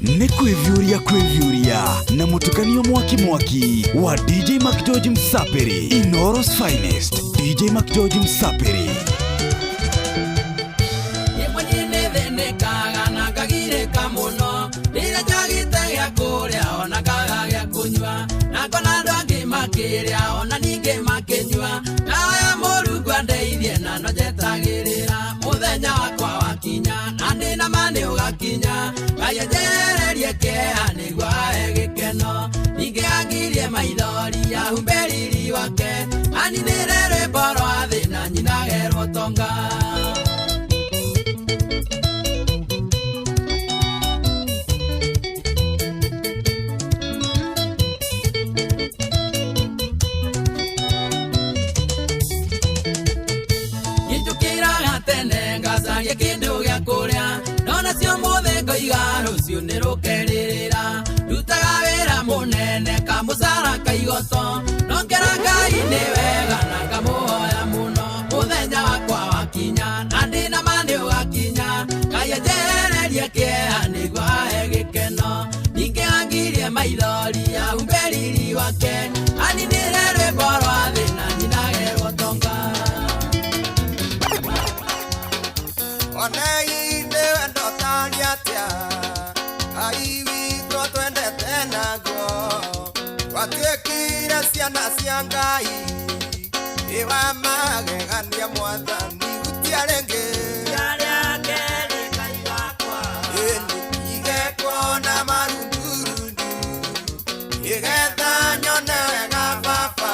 Nĩ kwĩviũria kwĩviũria na mũtukanio mwaki mwaki wa DJ McGeorge Msapiri, Inooro's finest. DJ McGeorge Msapiri. Rĩmwe niĩ nĩthĩnĩkaga na ngagirĩka mũno rĩrĩa njagĩte gĩa kũrĩa ona ngaga gĩa kũnyua na ngona andũ angĩ makĩrĩa ona ningĩ makĩnyua ngahoya Mũrungu andeithie na no njetagĩrĩra mũthenya wakwa wakinya na ndĩna ma nĩ ũgakinya. Ngai anjehererie kĩeha nĩguo ahe gĩkeno ningĩ angirie maithori ahumbe riri wake aninĩre rwĩmbo rwa thĩna nyinage rũtonga. Njũkĩraga tene ngacaria kĩndũ gĩa kũrĩa ndona cio mũthĩ ngoiga rũciũ nĩ rũkerĩrĩra ndutaga wĩra mũnene kamũcara kaigoto no ngera Ngai nĩ wega na ngamũhoya mũno mũthenya wakwa wakinya na ndĩna ma nĩ ũgakinya. Ngai anjehererie kĩeha nĩguo ahe gĩkeno ningĩ angirie maithori ahumbe riri wake aninĩre rwĩmbo rwa thĩna nyinage rũtonga. Onei nĩ wendo ũtariĩ atĩa Ngai witũ twendete naguo twatuĩkire ciana cia Ngai ĩ wa magegania Mwathani hutia rĩngĩ Ĩni ndige kuona marundurundu nĩgetha nyone wega Baba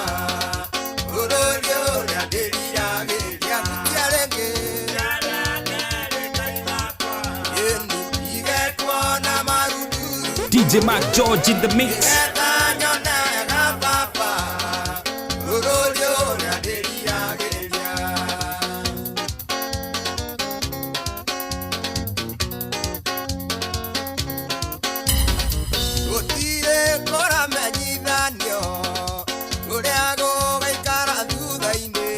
bũrũri ũrĩa ndĩriragĩria hutia rĩngĩ Ĩni ndige kuona marundurundu DJ Mark George in the mix. nĩgetha nyone wega Baba bũrũri ũrĩa ndĩriragĩria. Gũtirĩ kũramenyithanio ũrĩa gũgaikara thutha-inĩ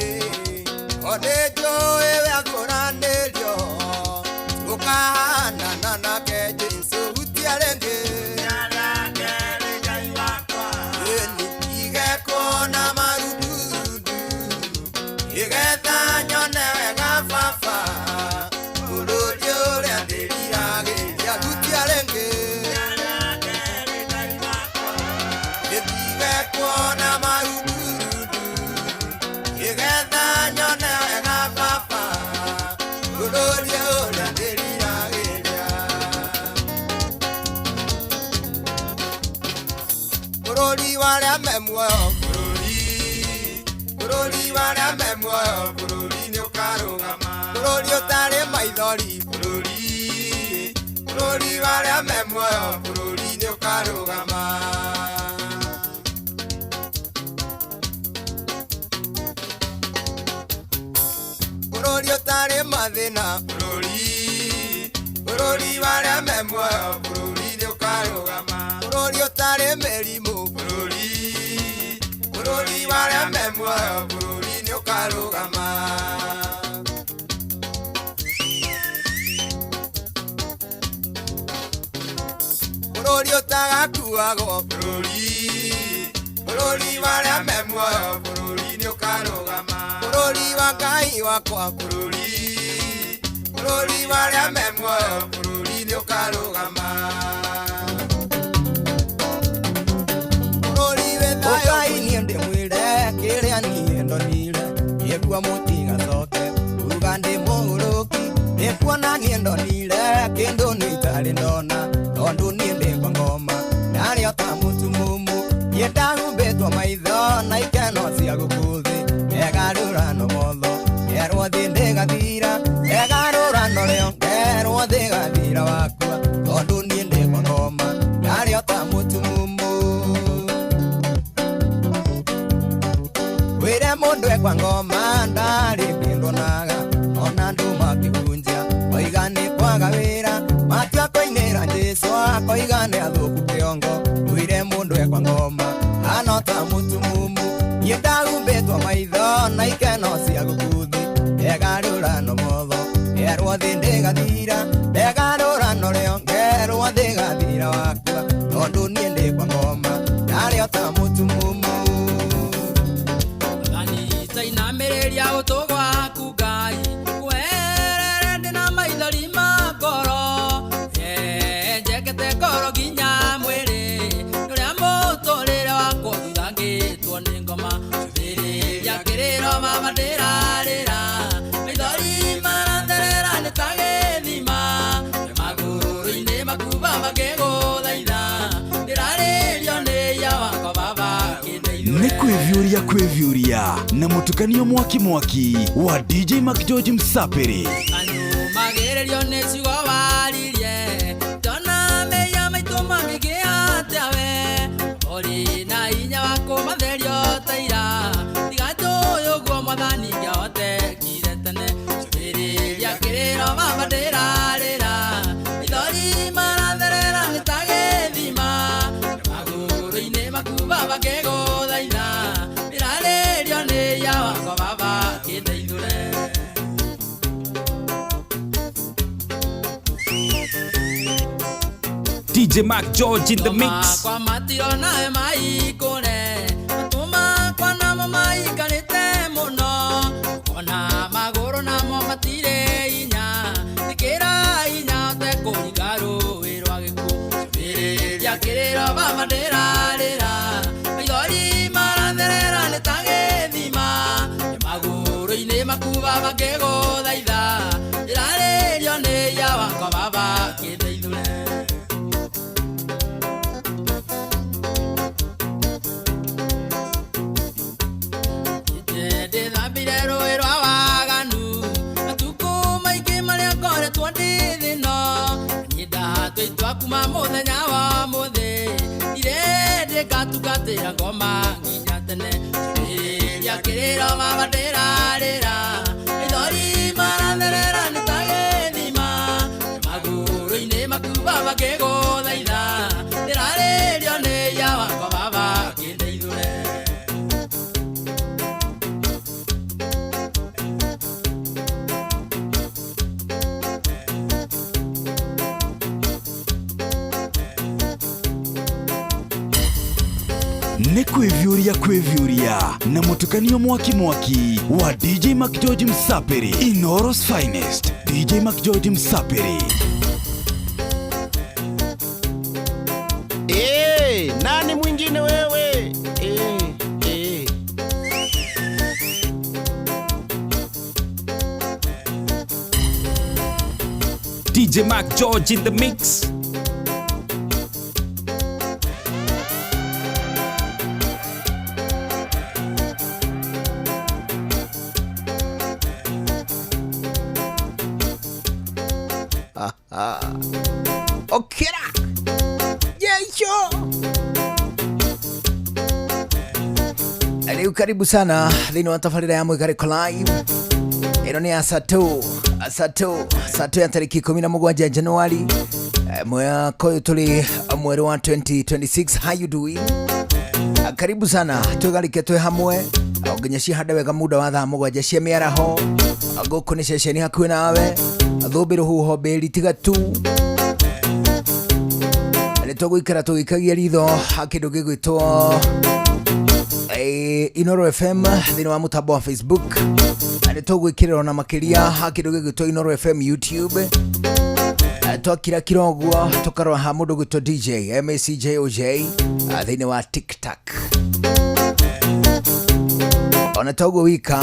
o nĩ njũĩ wekũranĩrio tũkahanana nake Jesũ hutia rĩngĩ Ĩni ndige kuona marundurundu nĩgetha nyone wega Baba bũrũri ũrĩa ndĩriragĩria hutia rĩngĩ Ndige kuona marundurundu nĩgetha nyone wega Baba bũrũri ũrĩa ndĩriragĩria. Bũrũri wa arĩa me muoyo bũrũri bũrũri wa arĩa me muoyo bũrũri nĩ ũkarũgama bũrũri ũtarĩ maithori bũrũri bũrũri wa arĩa me muoyo bũrũri nĩ ũkarũgama. Bũrũri ũtarĩ mathĩna bũrũri bũrũri wa arĩa me muoyo bũrũri nĩ ũkarũgama bũrũri ũtarĩ mĩrimũ bũrũri bũrũri wa arĩa me muoyo bũrũri nĩ ũkarũgama. Bũrũri ũtagakuagwo bũrũri bũrũri wa arĩa me muoyo bũrũri nĩ ũkarũgama bũrũri wa Ngai wakwa bũrũri bũrũri wa arĩa me muoyo bũrũri nĩ ũkarũgama. Bũrũri wĩ thayũ. Ũkai niĩ ndĩmwĩre kĩrĩa niĩ ndonire nĩguo mũtigacoke kuga ndĩ mũgũrũki nĩkuona niĩ ndonire kĩndũ nĩ itarĩ ndona tondũ niĩ ndĩ kwa ngoma ndarĩ o ta mũtumumu niĩ ndahumbĩtwo maitho na ikeno cia gũkũ thĩ ngegarũrano motho ngerwo thĩ ndĩgathira ngegarũrano rĩo ngerwo thĩ gathira wakwa tondũ niĩ ndĩ kwa ngoma ndarĩ o ta mũtumumu. Wĩre mũndũ ekwa ngoma ndarĩ kĩndũ onaga ona andũ makĩhunjia oiga nĩ kwaga wĩra matua kũinĩra Jesũ akoiga nĩ athũku kĩongo wĩre mũndũ ekwa ngoma hana ta mũtumumu niĩ ndahumbĩtwo maitho na ikeno cia gũkũ thĩ ngegarũrano motho ngerwo thĩ ndĩgathira ngegarũrano rĩo ngerwo thĩ gathira. wĩra wakwa tondũ niĩ ndĩ kwa ngoma ndarĩ o ta mũtumumu. Kanitha inamĩrĩria ũtũ gwaku Ngai kweherere ndĩna maithori ma ngoro njekete ngoro nginya mwĩrĩ ũrĩa mũtũrĩre wakwa thuthangĩtwo nĩ ngoma cũthĩrĩria kĩrĩro mama ndĩrarĩra maithori maratherera nĩ ta gĩthima magũrũ-inĩ maku baba ngĩgũthaitha ndĩrarĩrio nĩ ia wakwa baba kĩndeithũre. Nĩ kwĩviũria kwĩviũria na mũtukanio mwaki mwaki wa DJ McGeorge Msapiri. Anyumagĩrĩrio nĩ ciugo waririe ndona mehia maitũ mangĩgĩa atĩa we ũrĩ na hinya wa kũmatherio ta ira tiga njũĩ ũguo mwathani ngĩahotekire tene cũthĩrĩria kĩrĩro baba ndĩrarĩra maithori maratherera nĩ ta gĩthima magũrũ-inĩ maku baba ngĩgũthaitha ndĩrarĩrio nĩ ia wakwa baba kĩndeithũre. DJ Mark George in the mix. Kwa matirona maikũre matũ makwa namo maikarĩte mũno ona magũrũ namo matirĩ hinya ĩkĩra hinya hote kũringa rũĩ rwa gĩkuũ cũthĩrĩria kĩrĩro baba ndĩrarĩra maithori maratherera nĩ ta gĩthima magũrũ-inĩ maku baba ngĩgũthaitha ndĩrarĩrio nĩ ia wakwa baba kĩndeithũre. Ndĩthambire rũĩ rwa waganu matukũ maingĩ marĩa ngoretwo ndĩ thĩno niĩ ndatua itua kuma mũthenya wa mũthĩ ndirĩ ndĩgatungatĩra ngoma nginya tene cũthĩrĩria kĩrĩro baba ndĩrarĩra maithori maratherera nĩ ta gĩthima magũrũ-inĩ maku baba ngĩgũthaitha ndĩrarĩrio nĩ ia wakwa baba kĩndeithũre. Nĩ kwĩviũria kwĩviũria na mũtukanio mwaki mwaki wa DJ McGeorge Msapiri. Inooro's finest DJ McGeorge Msapiri. Eh, nani mwingine wewe? Eh, eh. DJ Mark George in the mix. Okera Yeyo. Rĩu karibu sana thĩinĩ wa tabarĩra ya Mwĩgarĩko Live. Ĩno nĩ ya Sato Sato Sato ya tarĩki 17 Januari mwaka ũyũ tũrĩ mweri wa 2026. How you doing? Karibu sana twĩgarĩke twĩ hamwe nginya cihande wega muda wa thaa 7 cia mĩaraho. Gũkũ nĩ ceceni hakuhĩ nawe thũmbĩ rũhuho mbĩri tiga tu nĩ tũgũikara tũgĩikagia ritho kĩndũ gĩgwĩtwo Inooro FM thĩinĩ wa mũtambo wa Facebook. Nĩ tũgwĩkĩrĩrwo na makĩria kĩndũ gĩgwĩtwo Inooro FM YouTube. Twakira kira ũguo tũkarora ha mũndũ gwĩtwo DJ MACJOJ thĩinĩ wa TikTok. Ona toguo wika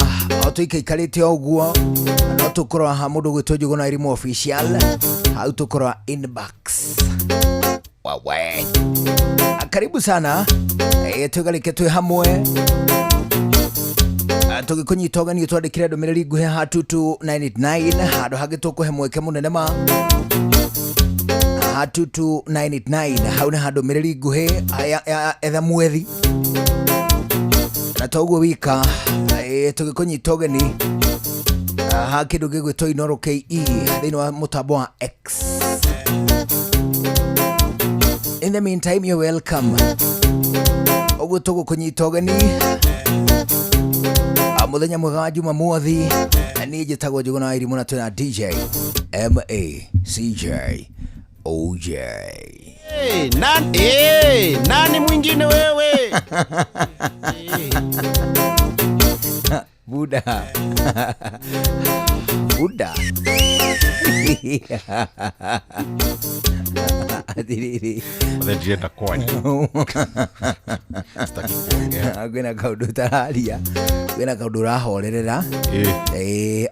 o tũikaikarĩte o ũguo no tũkũrora ha mũndũ gwĩtwo Njũgũna Irimũ Official hau tũkũrora inbox. Wawe. Karibu sana twĩgarĩke twĩ hamwe tũgĩkũnyita ũgeni twandĩkĩre ndũmĩrĩri nguhĩ ha 22989 handũ hangĩ tũkũhe mweke mũnene ma ha 22989 hau nĩ ha ndũmĩrĩri nguhĩ etha mwethi na toguo wika tũgĩkũnyita ũgeni ha kĩndũ gĩgwĩtwo Inooro KE thĩinĩ wa mũtambo wa X. In the meantime, you're welcome. Ũguo tũgũkũnyita ũgeni muthenya mwega wa Jumamothi. Niĩ njĩtagwo Njũgũna wa Irimũ na twĩna DJ MACJ OJ. Hey, nani, hey, nani mwingine wewe? Buda. Buda. Atiriri. Ndirenda kwaria. Sitaki kuongea. Kwĩna kaũndũ ũtararia, kwĩna kaũndũ ũrahorerera.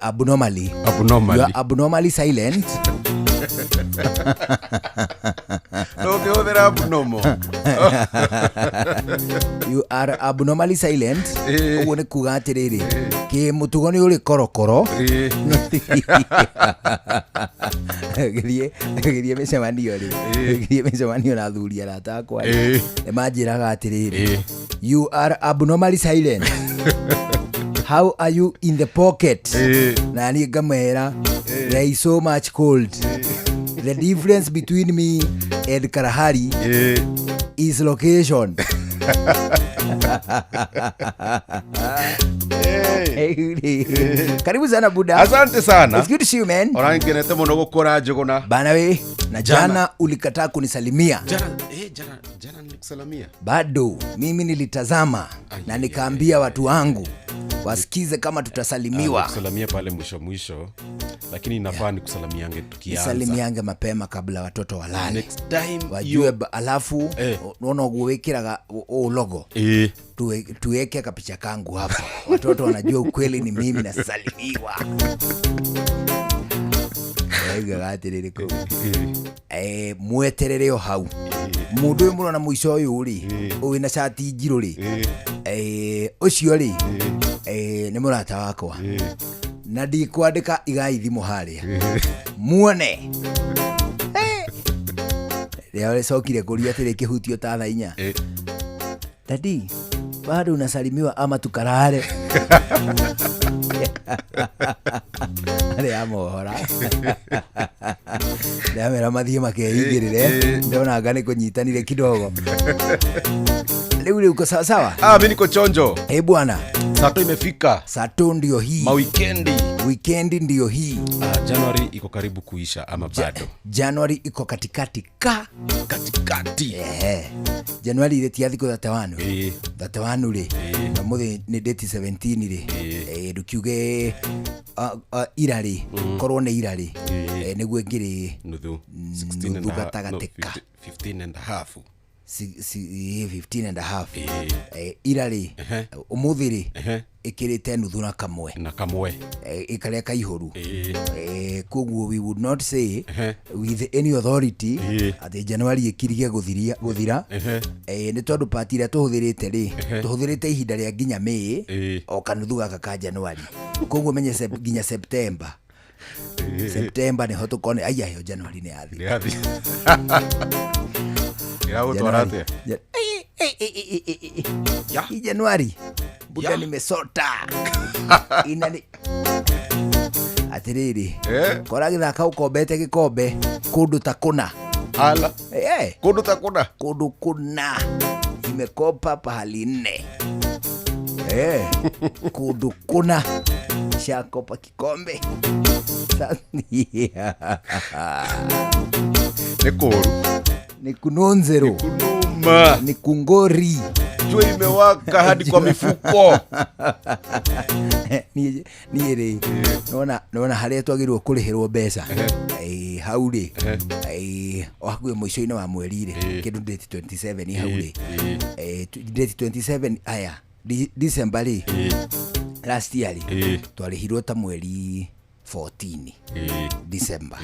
Abnormally. Abnormally. You are abnormally silent. Ndũngĩhũthĩra abnormal. You are abnormally silent. Ũguo nĩ kuga atĩrĩrĩ, kĩ mũtugo nĩ ũrĩ korokoro. Gĩthiĩ mĩcemanio rĩ, gĩthiĩ mĩcemanio na athuri arata akwa rĩ, nĩ manjĩraga atĩrĩrĩ, you are abnormally silent, how are you in the pocket? Na niĩ ngamera, there is so much cold. The difference between me and Kalahari is location. Karibu sana, Buda. Asante sana. It's good to see you, man. Ona ngenete muno gukora njuguna. Bana we, na jana, Jana. Ulikataa kunisalimia. Jana, jana, jana nilikusalamia. Bado mimi nilitazama na nikaambia watu wangu wasikize kama tutasalimiwa. Nilikusalamia pale mwisho mwisho, lakini inafaa nikusalamiange tukianza. Nisalimiange mapema kabla watoto walale. Next time wajue alafu unaona uguo wikiraga ũ logo, tuweke kapicha kangu hapa, watoto wanajua ukweli ni mimi nasalimiwa. Ndaugaga atĩrĩrĩ kũu, mweterere o hau mũndũ ũyũ mũrona mũico ũyũ rĩ, ũyũ wĩna cati njirũ rĩ, ũcio rĩ, nĩ mũrata wakwa na ndikwandĩka igai thimũ harĩa muone. Rĩrĩa rĩcokire kũria atĩrĩ kĩhutio ta thaa 4, "Daddy, bado unasalimiwa ama tukarare?" Arĩa amohora ndamera mathiĩ makeigĩrĩre, ndona anga nĩ kũnyitanire kidogo. Rĩu uko sawasawa? Ah, mimi niko chonjo. Eh, bwana. Sato imefika. Sato ndio hii. Mawikendi. Wikendi ndio hii. Ah, January iko karibu kuisha ama bado? January iko katikati ka Katikati. January rĩ tia thikũ 31. 31 rĩ, na mũthĩ nĩ date 17 rĩ, ndũkiuge ira rĩ, korwo nĩ ira rĩ, nĩguo ngĩrĩ Nuthu. 16 and nuthu a half. No, gatagatĩ ka. 15 and a half. 15 and a half. Ira rĩ, ũmũthĩ rĩ, ĩkĩrĩte nuthu na kamwe. Na kamwe. Ĩkarĩa kaihũru. Koguo we would not say with any authority atĩ January ĩkirie gũthira, nĩ tondũ pati ĩrĩa tũhũthĩrĩte rĩ, tũhũthĩrĩte ihinda rĩa nginya May, o kanuthu gaka ka January, koguo menye nginya September. September nĩho tũkone aya yo January nĩ yathira. Nĩ yathi. Ĩragũtwara atĩa? Hii January, buda, nimesota inani atiriri, kora gĩthaka ũkombete gĩkombe kũndũ ta kũna. Ala. Kũndũ ta kũna. Kũndũ kũna imekopa pahali nne. Kũndũ kũna shakopa kikombe. Nĩ kũũru. Ni kunonzero. Kunuma. Ni kungori. Jua imewaka hadi kwa mifuko. Niĩ rĩ, nona harĩa twagĩrĩirwo kũrĩhĩrwo mbeca, hau rĩ, o hakuhĩ mũico-inĩ wa mweri rĩ, kĩndũ date 27 hau rĩ, date 27 aya December rĩ, last year rĩ, twarĩhirwo ta mweri 14 December,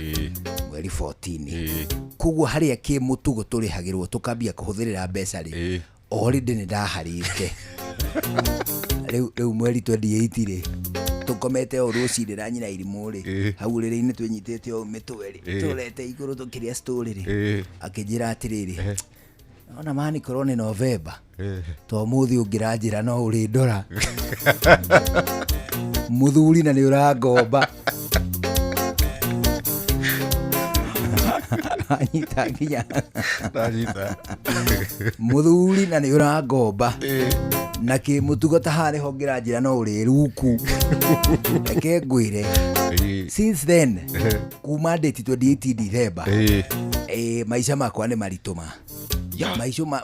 mweri 14. Koguo harĩa kĩ mũtugo tũrĩhagĩrwo tũkambia kũhũthĩrĩra mbeca rĩ, already nĩ ndaharĩte. Rĩu mweri 28 rĩ, tũkomete o rũcinĩ na nyina irimũ rĩ, hau ũrĩrĩ-inĩ twĩnyitĩte o mĩtwe rĩ, tũrorete igũrũ tũkĩrĩa story rĩ, akĩnjĩra atĩrĩrĩ, ona mani korwo nĩ November to mũthĩ ũngĩranjĩra no ũrĩ ndora mũthuri na nĩ ũrangomba anyita nginya. Ndanyita. Mũthuri na nĩ ũrangomba na kĩ mũtugo ta haha nĩho ngĩranjĩra no ũrĩ ruku, reke ngwĩre. Since then kuma date 28 December, maica makwa nĩ maritũ ma.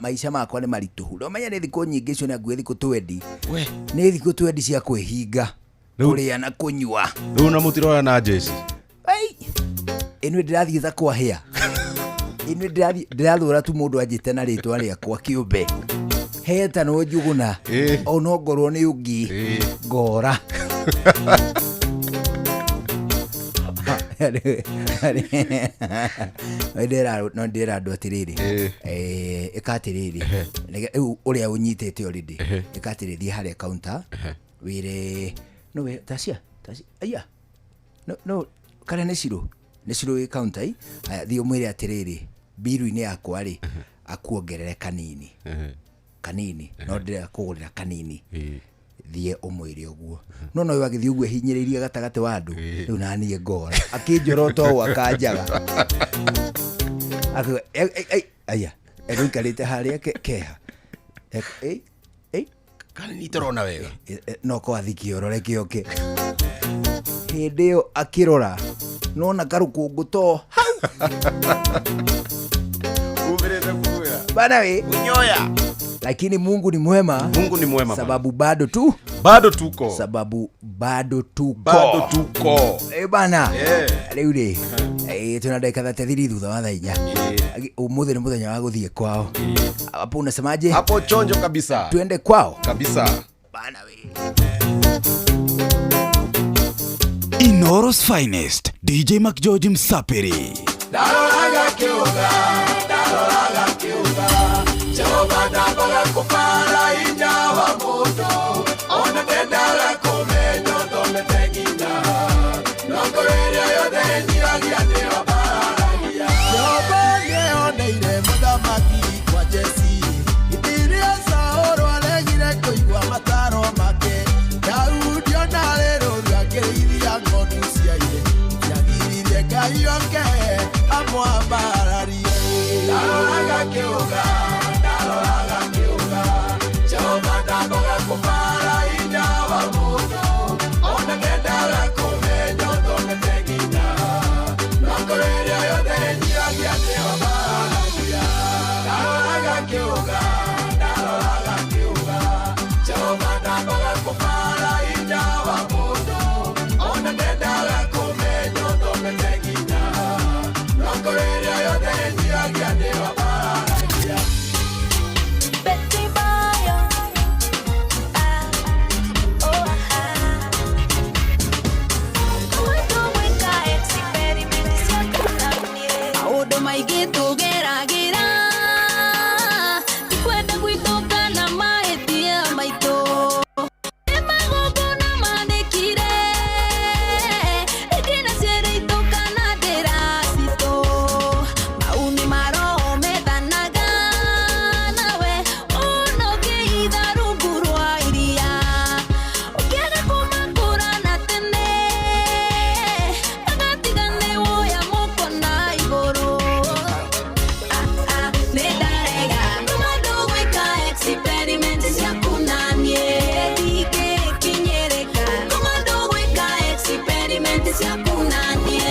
Maica makwa nĩ maritũ. Ndamenya nĩ thikũ nyingĩ icio, nĩ nguĩ thikũ 20, nĩ thikũ 20 cia kwĩhinga kũrĩa na kũnyua. Rĩu na mũtiroya na jeci. Ai, ĩno ndĩrathiĩ ta kwahĩa, ĩno ndĩrathũra tu mũndũ anjĩte na rĩtwa rĩakwa kĩũmbe hetanwo Njũgũna, ona ngorwo nĩ ũngĩ ngora. No ndĩra andũ atĩrĩrĩ, ĩka atĩrĩrĩ, rĩu ũrĩa ũnyitĩte already, ĩka atĩrĩrĩ, thiĩ harĩa counter wĩre no we tacia tacia aya no no kana nĩ Cirũ, nĩ Cirũ wĩ counter i. Aya, thiĩ ũmwĩre atĩrĩrĩ, mbiru-inĩ yakwa rĩ, akuongerere kanini kanini, no ndĩrenda kũgũrĩra kanini. Thiĩ ũmwĩre ũguo. No no agĩthiĩ ũguo hinyĩrĩirie gatagatĩ wa andũ rĩu, naniĩ ngora akĩnjorota ũũ akanjaga. Akiuga, "Aya egũikarĩte harĩa keha." Kana nĩ tũrona wega. No kwathi kĩorore kĩoke hĩndĩ ĩyo akĩrora nona karũkũngũ to hau. Umĩrĩte kuya. Bana we. Unyoya. Lakini Mungu ni mwema. Mungu ni mwema bana. Sababu bado tu Bado tuko. Sababu bado tuko. Bado tuko. Bana, rĩu rĩ, tuna ndagĩka 33 thutha wa thaa 4. Ũmũthĩ nĩ mũthenya wa gũthiĩ kwao. Hapo unasemaje? Hapo chonjo kabisa. Tuende kwao. Kabisa. Bana we. Inooro's finest, DJ McGeorge Msapiri. Ndaroraga kĩũga, ndaroraga kĩũga, Jehova ndambaga kũbara hinya wa mũndũ, ona ndendaga kũmenya ũthomete nginya, no ngoro ĩrĩa yothe ĩnyiragia nĩyo mbaragia. Jehova nĩeyoneire mũthamaki kwa Jesi, itiria Saũlũ aregire kũigua mataro make, Daudi ona arĩ rũũru akĩrĩithia ng'ondu cia ithe, ciagiririe Ngai oke amwambararie. Ndaroraga kĩũga, ndaroraga kĩũga, Jehova ndambaga kũbara hinya wa mũndũ, ona ndendaga kũmenya ũthomete nginya, no ngoro ĩrĩa yothe ĩnyiragia nĩyo mbaragia. Ndaroraga kĩũga, ndaroraga kĩũga, Jehova ndambaga kũbara hinya wa mũndũ, ona ndendaga kũmenya ũthomete nginya, no ngoro ĩrĩa yothe ĩnyiragia nĩyo mbaragia. Betty Bayo, ah, oh ah. Kũndũ gwĩka experiment ciaku na niĩ. Maũndũ maingĩ tũgeragĩra, ti kwenda gwitũ kana mahĩtia maitũ. Nĩ magongona mandĩkire, rĩngĩ na ciĩrĩ itũ kana ndĩra citũ. Mau nĩ maroho methanaga nawe, ona ũngĩitha rungu rwa iria. Ũkĩaga kũmakũra na tene, magatiga nĩ woya moko na igũrũ. Ah, ah, nĩ ndarega tuma ndũgwĩka experiment ciaku na niĩ. Ndingĩkinyĩrĩka tuma ndũgwĩka experiment ciaku na niĩ.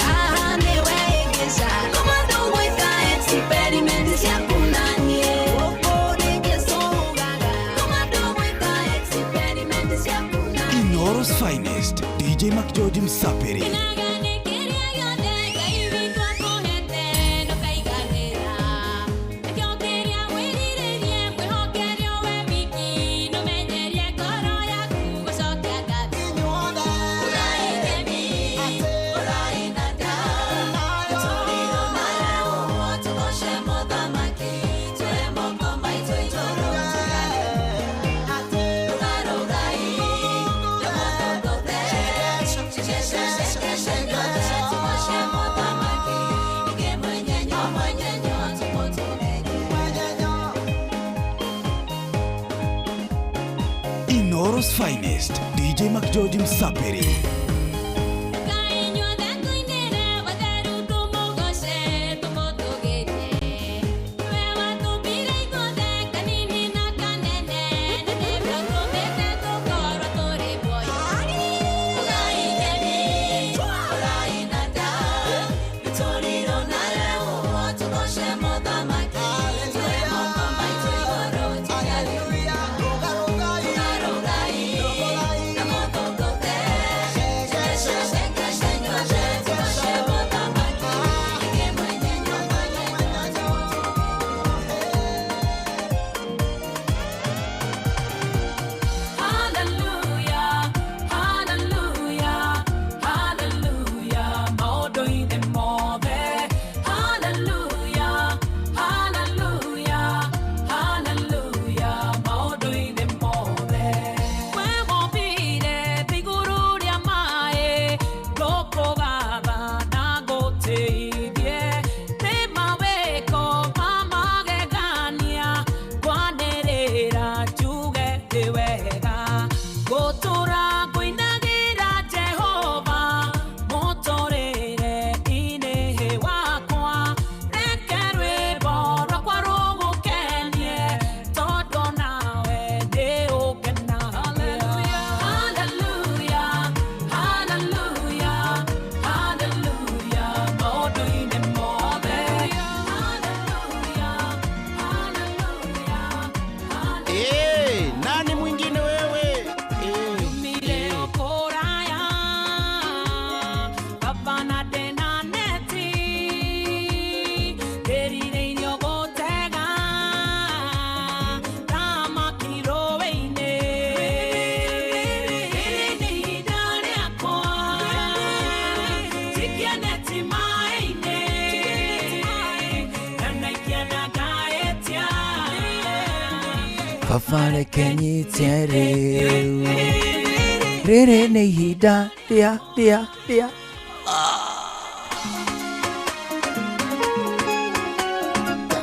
Haha nĩwe ĩngĩca tuma ndũgwĩka experiment ciaku na niĩ. Gũkũ nĩ Jesũ ugaga tuma ndũgwĩka experiment ciaku na niĩ. Inooro's finest, DJ McGeorge Msapiri. Kĩnagane kĩrĩa gĩothe Ngai witũ akũhete ndũkaiganĩra. Nakĩo kĩrĩa wĩrirĩrie mwĩhokere o we wiki, nũmenyerie ngoro yaku gũcokia ngatho. Ũrai itemi, ũrai thanda, tũtũrĩrwo mara tũgoce mũthamaki, tũhe moko maitũ igũrũ tugane. Rũgarũgai, ndũmũthũthũthe, tũgoce mũthamaki, ningĩ mwenyenyo mwenyenyo tũmũtũgĩrie. Inooro's finest, DJ McGeorge Msapiri. Ngai inyuothe tũinĩre watheru tũmũgoce tũmũtũgĩrie. Nĩwe watũmbire ithuothe kanini na kanene, na nĩwe ũtũmĩte tũkorwo tũrĩ muoyo. Ugai itemi, Baba reke nyite rĩu. Rĩrĩ nĩ ihinda rĩa rĩa rĩa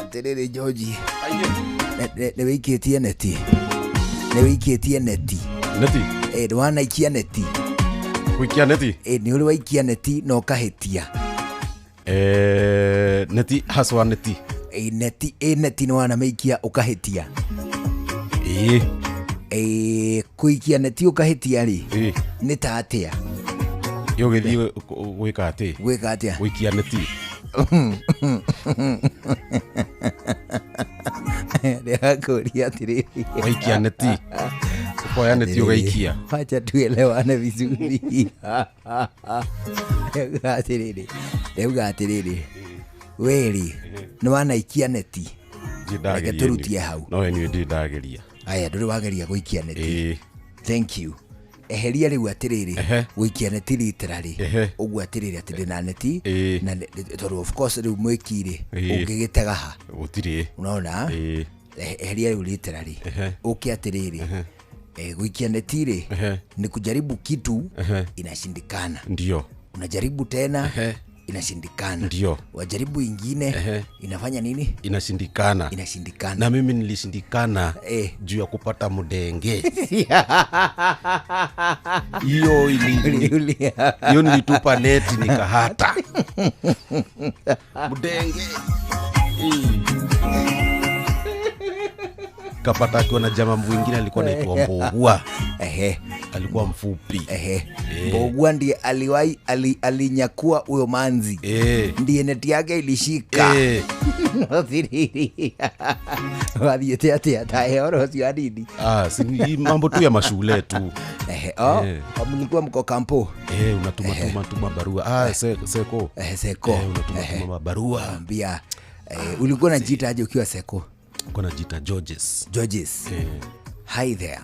atĩrĩrĩ George, nĩ wĩikĩtie neti, nĩ wĩikĩtie neti. Neti. Ĩ, nĩwanaikia neti? Gũikia neti. Ĩ, nĩ ũrĩ waikia neti na ũkahĩtia? Neti haswa neti. Ĩ, neti, ĩ, neti nĩwanamĩikia ũkahĩtia? Ĩĩ. Ĩ, kũikia neti ũkahĩtia rĩ, Ĩĩ. nĩ ta atĩa? Ũgĩthiĩ gwĩka atĩ? Gwĩka atĩa? Gũikia neti. Ndĩrakũria atĩrĩrĩ. Waikia neti, ũkoya neti ũgaikia. Wacha tuelewane vizuri. Ndauga atĩrĩrĩ, ndauga atĩrĩrĩ, weri nĩ wanaikia neti? Reke tũrutie hau. No niĩ ndirĩ ndageria. Aya, ndũrĩ wageria gũikia neti? Ĩĩ. Thank you. Eheria rĩu atĩrĩrĩ, Ehe. gũikia neti literally. Ehe. Ũguo atĩrĩrĩ, atĩ ndĩna neti Ĩĩ. na tondũ of course rĩu mwĩki-rĩ, Ĩĩ. ũngĩgĩtega ha? Gũtirĩ. Unaona? Ĩĩ. Eheria rĩu literally. Ehe. Ũke atĩrĩrĩ, gũikia neti rĩ, Ehe. ni kujaribu kitu Ehe. inashindikana. Ndio. Unajaribu tena, Ehe. inashindikana. Ndio. Wajaribu ingine, Ehe. inafanya nini? Inashindikana. Inashindikana. Na mimi nilishindikana Eh. juu ya kupata mdenge. Hiyo hiyo nilitupa neti nikahata mdenge. Kapata akiwa na jamaa mwingine alikuwa anaitwa Mbogua. Ehe. Alikuwa mfupi. Ehe. Mbogua ndiye aliwahi alinyakua huyo manzi. Ndiye neti yake ilishika. Wathiĩte atĩa ta horo ũcio anini? Ah, si ni mambo tu ya mashule tu. Ehe, oh, mlikuwa mko kampo? Unatuma tuma tuma barua. Ah, seko. Seko. Unatuma tuma barua. Ambia, ulikuwa unajiita aje ukiwa seko? Ulikuwa unajiita Georges. Georges. Hi there.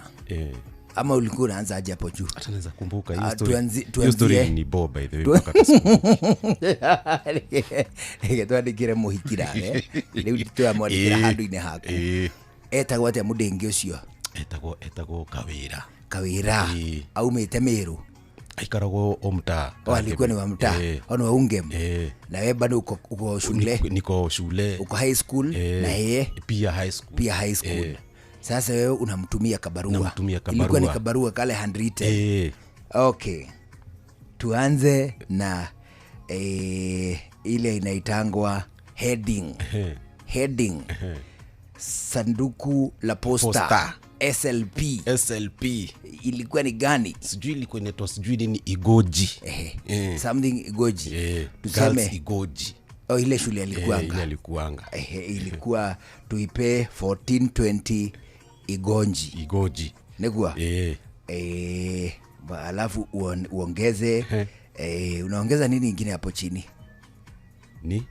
Ama ulikuwa unaanza aje hapo juu? Hata naweza kumbuka hiyo Ah, story. Hiyo story tuanzie. ni bo by the way mpaka kasiku. Reke twandĩkĩre mũhiki nawe. Rĩu tũramwandĩkĩra handũ-inĩ haku. Etagwo atĩa mũndĩngĩ ũcio? Etagwo Kawĩra. Kawĩra. Aumĩte Meru. Aikaragwo o mtaa. O, alikuwa ni wa mtaa. O, ni wa Ungem. Na wewe bado uko shule? Niko shule. Uko high school na yeye? Pia high school. Pia high school. Sasa wewe unamtumia kabarua. Namtumia kabarua. Ilikuwa ni kabarua kale handwritten. Okay. Tuanze na ile inaitangwa heading. Heading. Sanduku la posta. Posta. SLP. SLP. Ilikuwa ni gani? Sijui ilikuwa inaitwa sijui nini Igoji. Something Igoji. Tuseme Girls Igoji. Oh, ile shule alikuanga. Ile alikuanga. Ilikuwa tuipe 1420 Igonji. Igoji. Nikuwa? Alafu uongeze, unaongeza nini ingine hapo chini? Ni?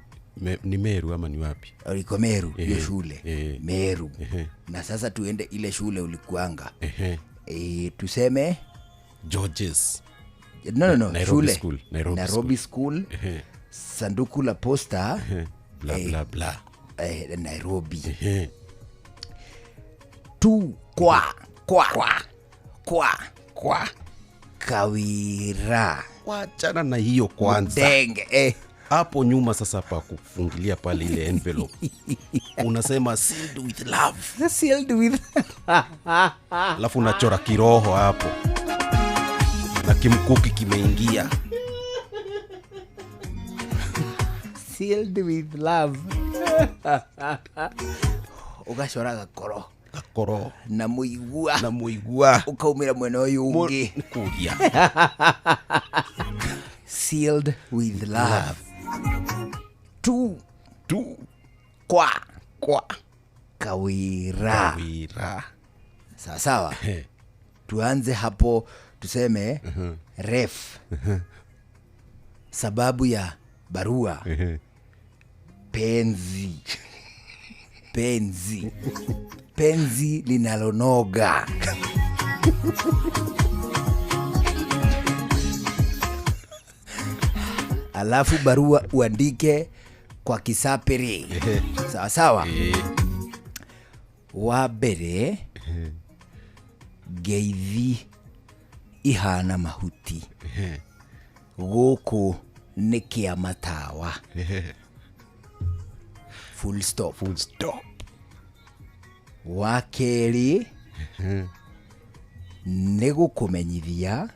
Ni Meru ama ni wapi? Uliko Meru, hiyo shule. Meru. Na sasa tuende ile shule ulikuanga. Tuseme Georges. No, no, no, Nairobi shule. School. Nairobi Nairobi School. School. Sanduku la posta. Bla, bla, bla. Nairobi. Tu kwa kwa kwa kwa Kawira. Wachana na hiyo kwanza. Mdenge, Hapo nyuma sasa pa kufungilia pale ile envelope. Unasema sealed with love. Sealed with. Alafu unachora kiroho hapo. Na kimkuki kimeingia. Sealed with love. Ugacora gakoro. Gakoro. Na muigua. Na muigua. Ukaumira mwena ũyũ ũngĩ. Kuria. Sealed with love. Tu. Tu. Kwa. Kwa. Kawira. Kawira. Sawa sawa. Tuanze hapo tuseme ref. Sababu ya barua. Penzi. Penzi. Penzi linalonoga. Alafu barua uandike kwa Kisapere. Sawa sawa. Wa mbere Ngeithi ihana mahuti gũkũ nĩ kĩa matawa. Full stop. Full stop. Wa kerĩ nĩ gũkũmenyithia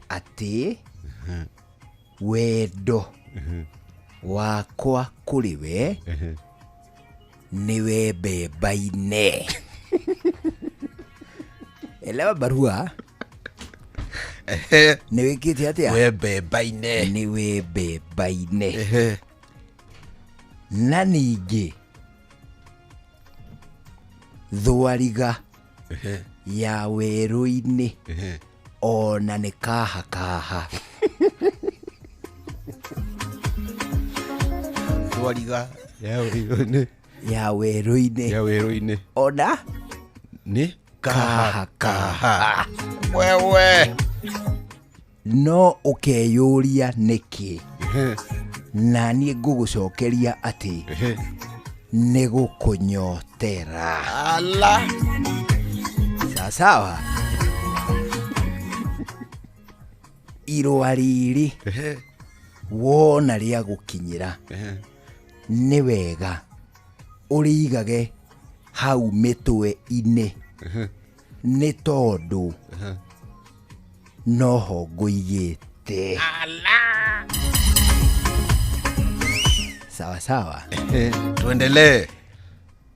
atĩ wendo wakwa kũrĩ we nĩwe mbemba-inĩ. Elewa barua. Nĩ wĩkĩte atĩa? We mbemba-inĩ. Nĩwe mbemba-inĩ. Na ningĩ thwariga ya werũ-inĩ ona nĩ kaha kaha. Thwariga ya werũ-inĩ. Ya werũ-inĩ. Ya werũ-inĩ. Ona nĩ kaha kaha. Wewe. No ũkeyũria nĩkĩ na niĩ ngũgũcokeria atĩ nĩ gũkũnyotera. Ala. Sawa. Irũa rĩrĩ wona rĩa gũkinyĩra nĩ wega ũrĩigage hau mĩtwe-inĩ nĩ tondũ noho ngũigĩte. Sawa sawa. Tuendelee.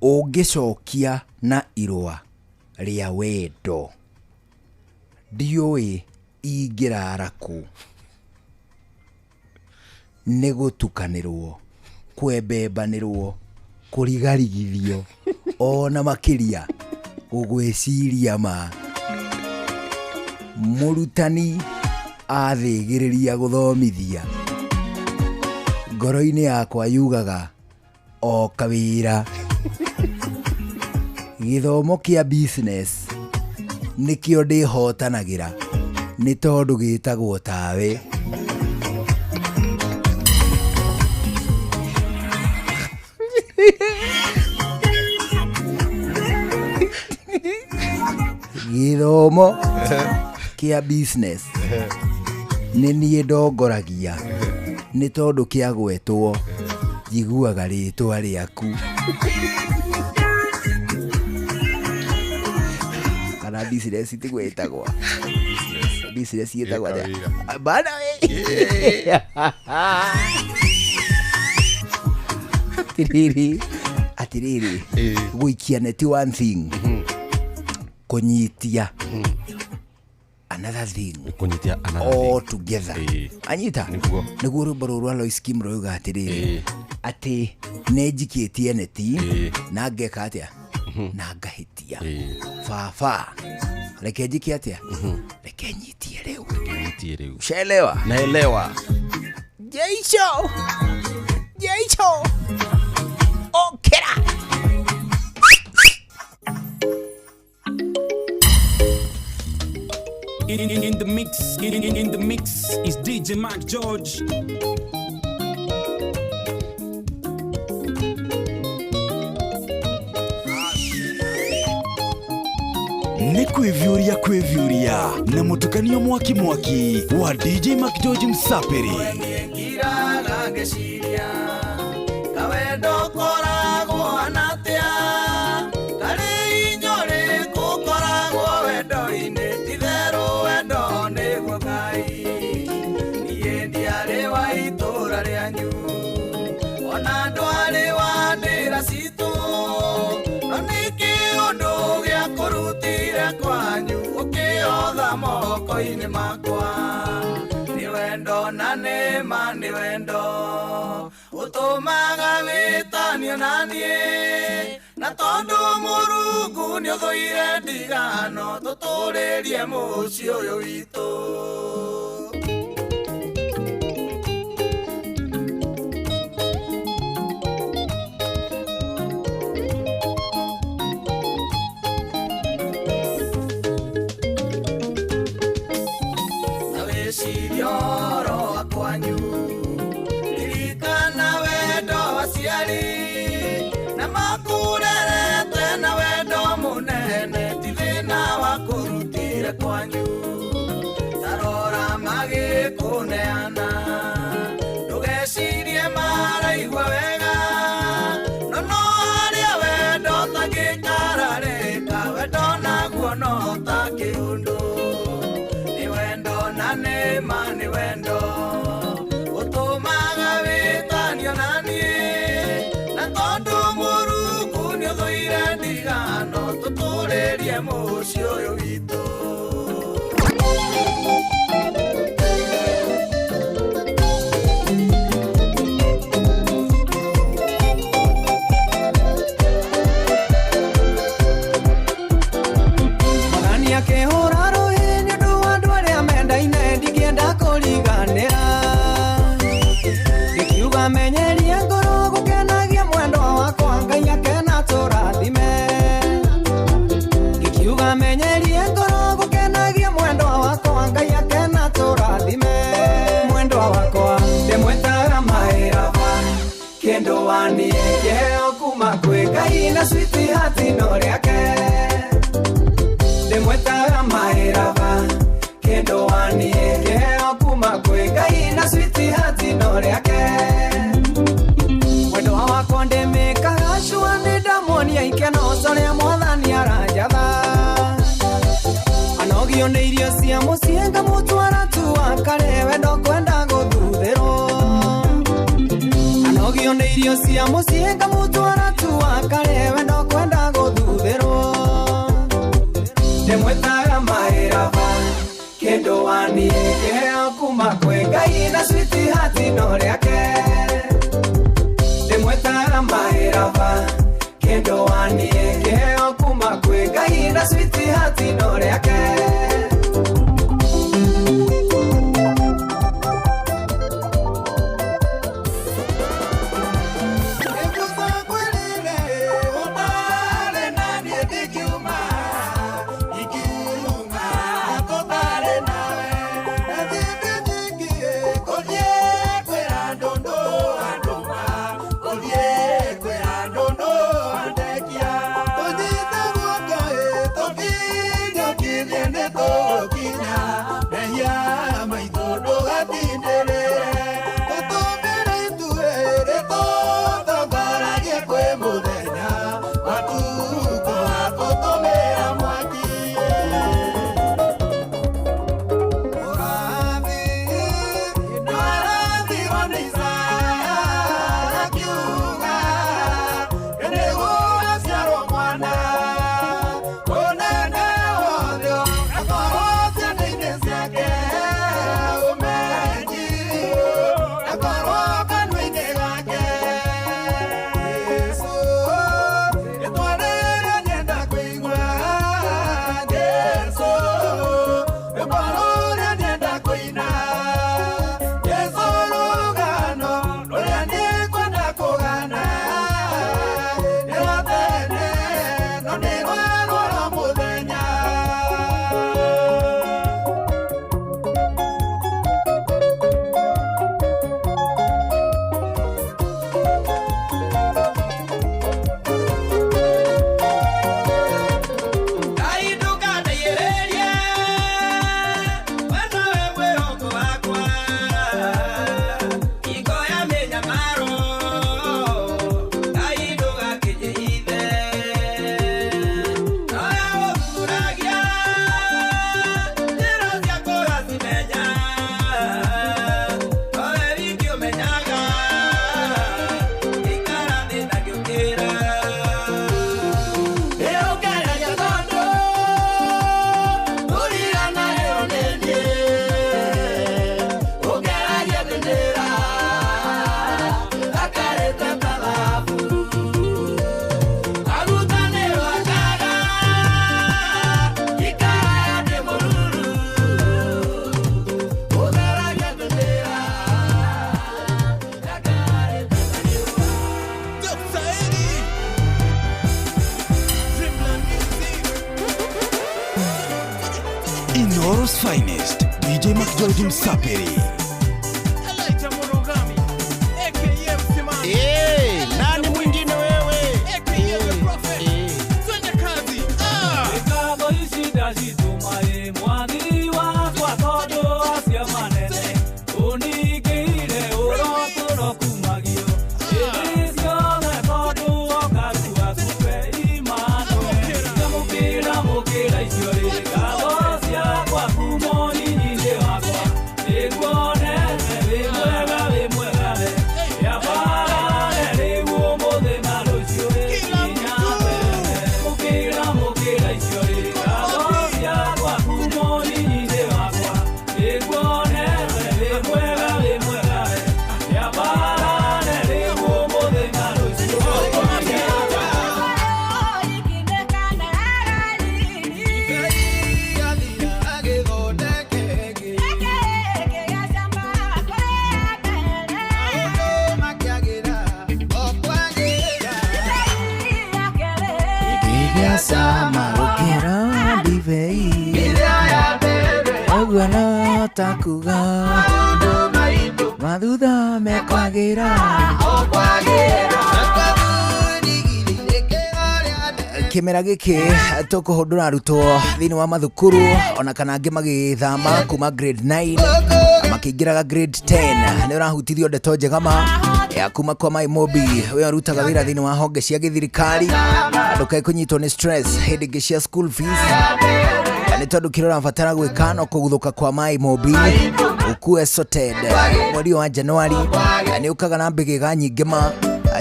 Ũngĩcokia na irũa rĩa wendo ndiũĩ ingĩrara kũ, nĩ gũtukanĩrwo, kwembembanĩrwo, kũrigarigithio ona makĩria gũgwĩciria ma. Mũrutani athĩgĩrĩria gũthomithia ngoro-inĩ yakwa yugaga o kawĩra. Gĩthomo kĩa business nĩkĩo ndĩhotanagĩra nĩ tondũ gĩtagwo tawe. Gĩthomo kĩa business nĩ niĩ ndongoragia nĩ tondũ kĩagwetwo njiguaga rĩtwa rĩaku. Kana business tiguo ĩtagwo. Business ĩtagwo atĩa? Bana we. Atiriri, atiriri. Gũikia neti one thing. Kũnyitia another thing. Kũnyitia another all thing. Together. Anyita? Nĩguo. Nĩguo rwĩmbo rũrũ rwa Lois Kim rũuga atĩrĩrĩ atĩ nĩ njikĩtie neti na ngeka atĩa na ngahĩtia. Baba reke njike atĩa reke nyitie rĩu. Nyitie rĩu. Ushaelewa? Naelewa. Jeisho. Jeisho. Okera. In the mix, in the mix is DJ Mark George. Nĩ kwĩviũria kwĩviũria na mũtukanio mwaki mwaki wa DJ Mark George Msapiri. Ngiraga ngeciria kawendo koragwo anatia karĩ inyore kũkoragwo wendo-inĩ titherũ wendo nĩguo Ngai. Niĩ ndiarĩ wa itũra rĩanyu ona ndwarĩ wa ndĩra citũ no nĩkĩ ũndũ gĩa kũrutire kwanyu ũkĩotha moko-inĩ makwa. Nĩ wendo na nĩma nĩ wendo ũtũmaga wĩtanio na niĩ na tondũ Mũrungu nĩũthũire ndigano tũtũrĩrie mũciĩ ũyũ witũ. Ta wĩcirie ũhoro wa kwanyu ririkana wendo wa aciari na makurerete na wendo munene. Tũtherie mũciĩ ũyũ witũ. Mwathani akĩhũra rũhĩ nĩ ũndũ wa andũ arĩa mendaine, ndingĩenda kũriganĩra. Ngĩkiuga menyerie ngoro gũkenagia mwendwa wakwa, Ngai akena tũrathime. Ngĩkiuga menyerie ngoro gũkenagia mwendwa wakwa, Ngai akena tũrathime. Mwendwa wakwa ndĩmwĩtaga maĩraba, kĩndũ waniĩ kĩheo kuma kwĩ Ngai na sweetheart no rĩake. Ndĩmwĩtaga maĩraba, kĩndũ waniĩ kĩheo kuma kwĩ Ngai na sweetheart no rĩake. Mwendwa wakwa ndĩmĩkaga cua, nĩ ndamuonia ikeno ũrĩa Mwathani aranjatha. Anogio nĩ irio cia mũciĩ ngamũtwara tu akare, we ndokwenda gũthuthĩrwo. Anogio nĩ irio cia mũciĩ ngamũtwara tu akare, we ndokwenda gũthuthĩrwo. Ndĩmwĩtaga maĩraba, kĩndũ waniĩ kĩheo kuma kwĩ Ngai na sweetheart no rĩake. Ndĩmwĩtaga maĩraba, kĩndũ waniĩ kĩheo kuma kwĩ Ngai na sweetheart no rĩake. Inoro's finest, DJ McGeorge Msapiri. Hey, nani mwingine wewe? Kwa kumoni ninde wakwa. Gĩa cama gũkĩra ndibei, ũguo no ta kuga mathutha mekwagĩra. Kĩmera gĩkĩ tũkũhũndũra arutwo thĩinĩ wa mathukuru ona kana angĩ magĩthama kuma grade 9 makĩingĩraga grade 10. Nĩ ũrahutithio ndeto njega ma ya kuma kwa Mai Mobi, we ũrutaga wĩra thĩinĩ wa honge cia gĩthirikari. Ndũkae kũnyitwo nĩ stress hĩndĩ ĩngĩ cia school fees, na nĩ tondũ kĩrĩa ũrabatara gwĩka no kũguthũka kwa Mai Mobi ukue sorted. Mweri wa Januari nĩ ũkaga na mbĩgĩga nyingĩ ma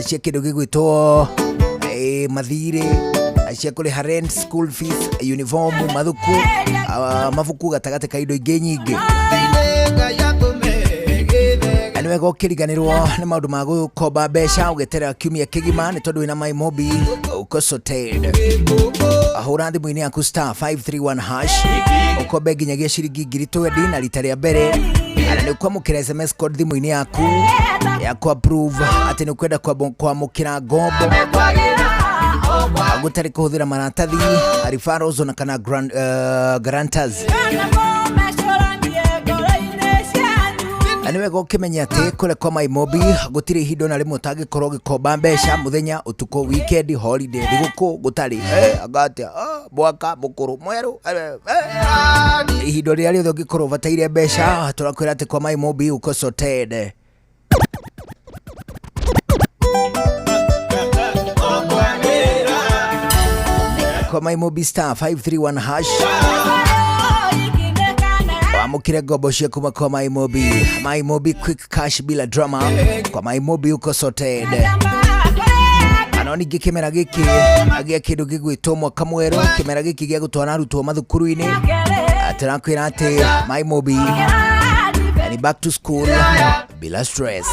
cia kĩndũ gĩgwĩtwo mathirĩ, cia kũrĩha rent, school fees, uniform, mathuku, mabuku, gatagatĩ ka indo ingĩ nyingĩ. Na nĩ wega ũkĩriganĩrwo nĩ maũndũ ma gũkomba mbeca ũgeterera kiumia kĩgima, nĩ tondũ wĩna My Mobi uko sorted. Hũra thimũ-inĩ yaku *531# ũkombe nginyagia ciringi 20,000 na rita rĩa mbere, na nĩ ũkwamũkĩra SMS code thimũ-inĩ yaku ya ku approve atĩ nĩ ũkwenda kwamũkĩra ngombo gũtarĩ kũhũthĩra maratathi, referrals ona kana guarantors. Na nĩ wega ũkĩmenya atĩ kũrĩa kwa My Mobi gũtirĩ ihinda ona rĩmwe ũtangĩkorwo ũgĩkomba mbeca, mũthenya, ũtukũ, weekend, holiday, thigũkũ, gũtarĩ anga atĩa, mwaka mũkũrũ mwerũ, ihinda rĩrĩa rĩothe ũngĩkorwo ũbataire mbeca, tũrakwĩra atĩ kwa My Mobi uko sorted. Kwa My Mobi *531# wamũkĩre ngombo cia kuma kwa My Mobi. My Mobi, quick cash bila drama. Kwa My Mobi uko sorted. Ano ningĩ kĩmera gĩkĩ agĩa kĩndũ gĩgwĩtwo mwaka mwerũ, kĩmera gĩkĩ gĩa gũtwara arutwo mathukuru-inĩ, tũrakwĩra atĩ My Mobi ni back to school bila stress.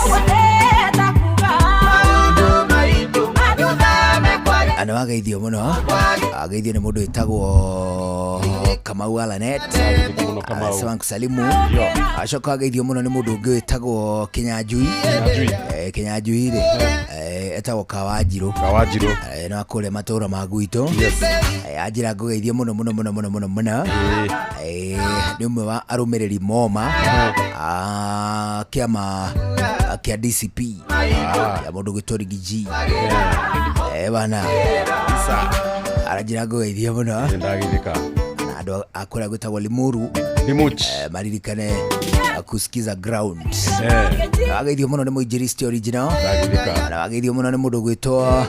Nĩ wageithio mũno, ageithio nĩ mũndũ wĩtagwo Kamau Alanet. Mũno Kamau. Anasema nkusalimu. Acoka ageithio mũno nĩ mũndũ ũngĩ wĩtagwo Kinyanjui. Kinyanjui. Kinyanjui rĩ, etagwo Kawanjirũ. Kawanjirũ. No akũrĩa matũra ma gwitũ. Anjĩra ngũgeithie mũno mũno mũno mũno mũno mũno. Nĩ ũmwe wa arũmĩrĩri moma a kĩama kĩa DCP ya mũndũ gwĩtwo Riggy G. Bana aranjĩra ngũgeithie mũno. Nĩndagithĩka. Na andũ a kũrĩa gwĩtagwo Limuru Limuch. Maririkane kusikiza ground. Wageithio mũno nĩ mũinjilisti original. Ndagithĩka. Na wageithio mũno nĩ mũndũ gwĩtwo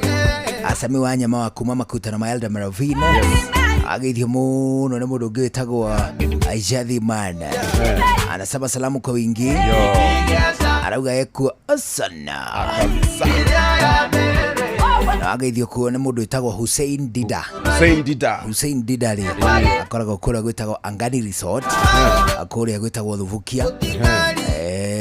Asami wa nyama wa kuma Makutano ma Elder Maravin. Wageithio mũno nĩ mũndũ ũngĩ wĩtagwo Aishathi Man, anasema salamu kwa wingi, arauga ekuo sana. Na wageithio kuo nĩ mũndũ wĩtagwo Hussein Dida. Hussein Dida. Hussein Dida rĩ, akoragwo kũrĩa gwĩtagwo Angani Resort, kũrĩa gwĩtagwo Thubukia.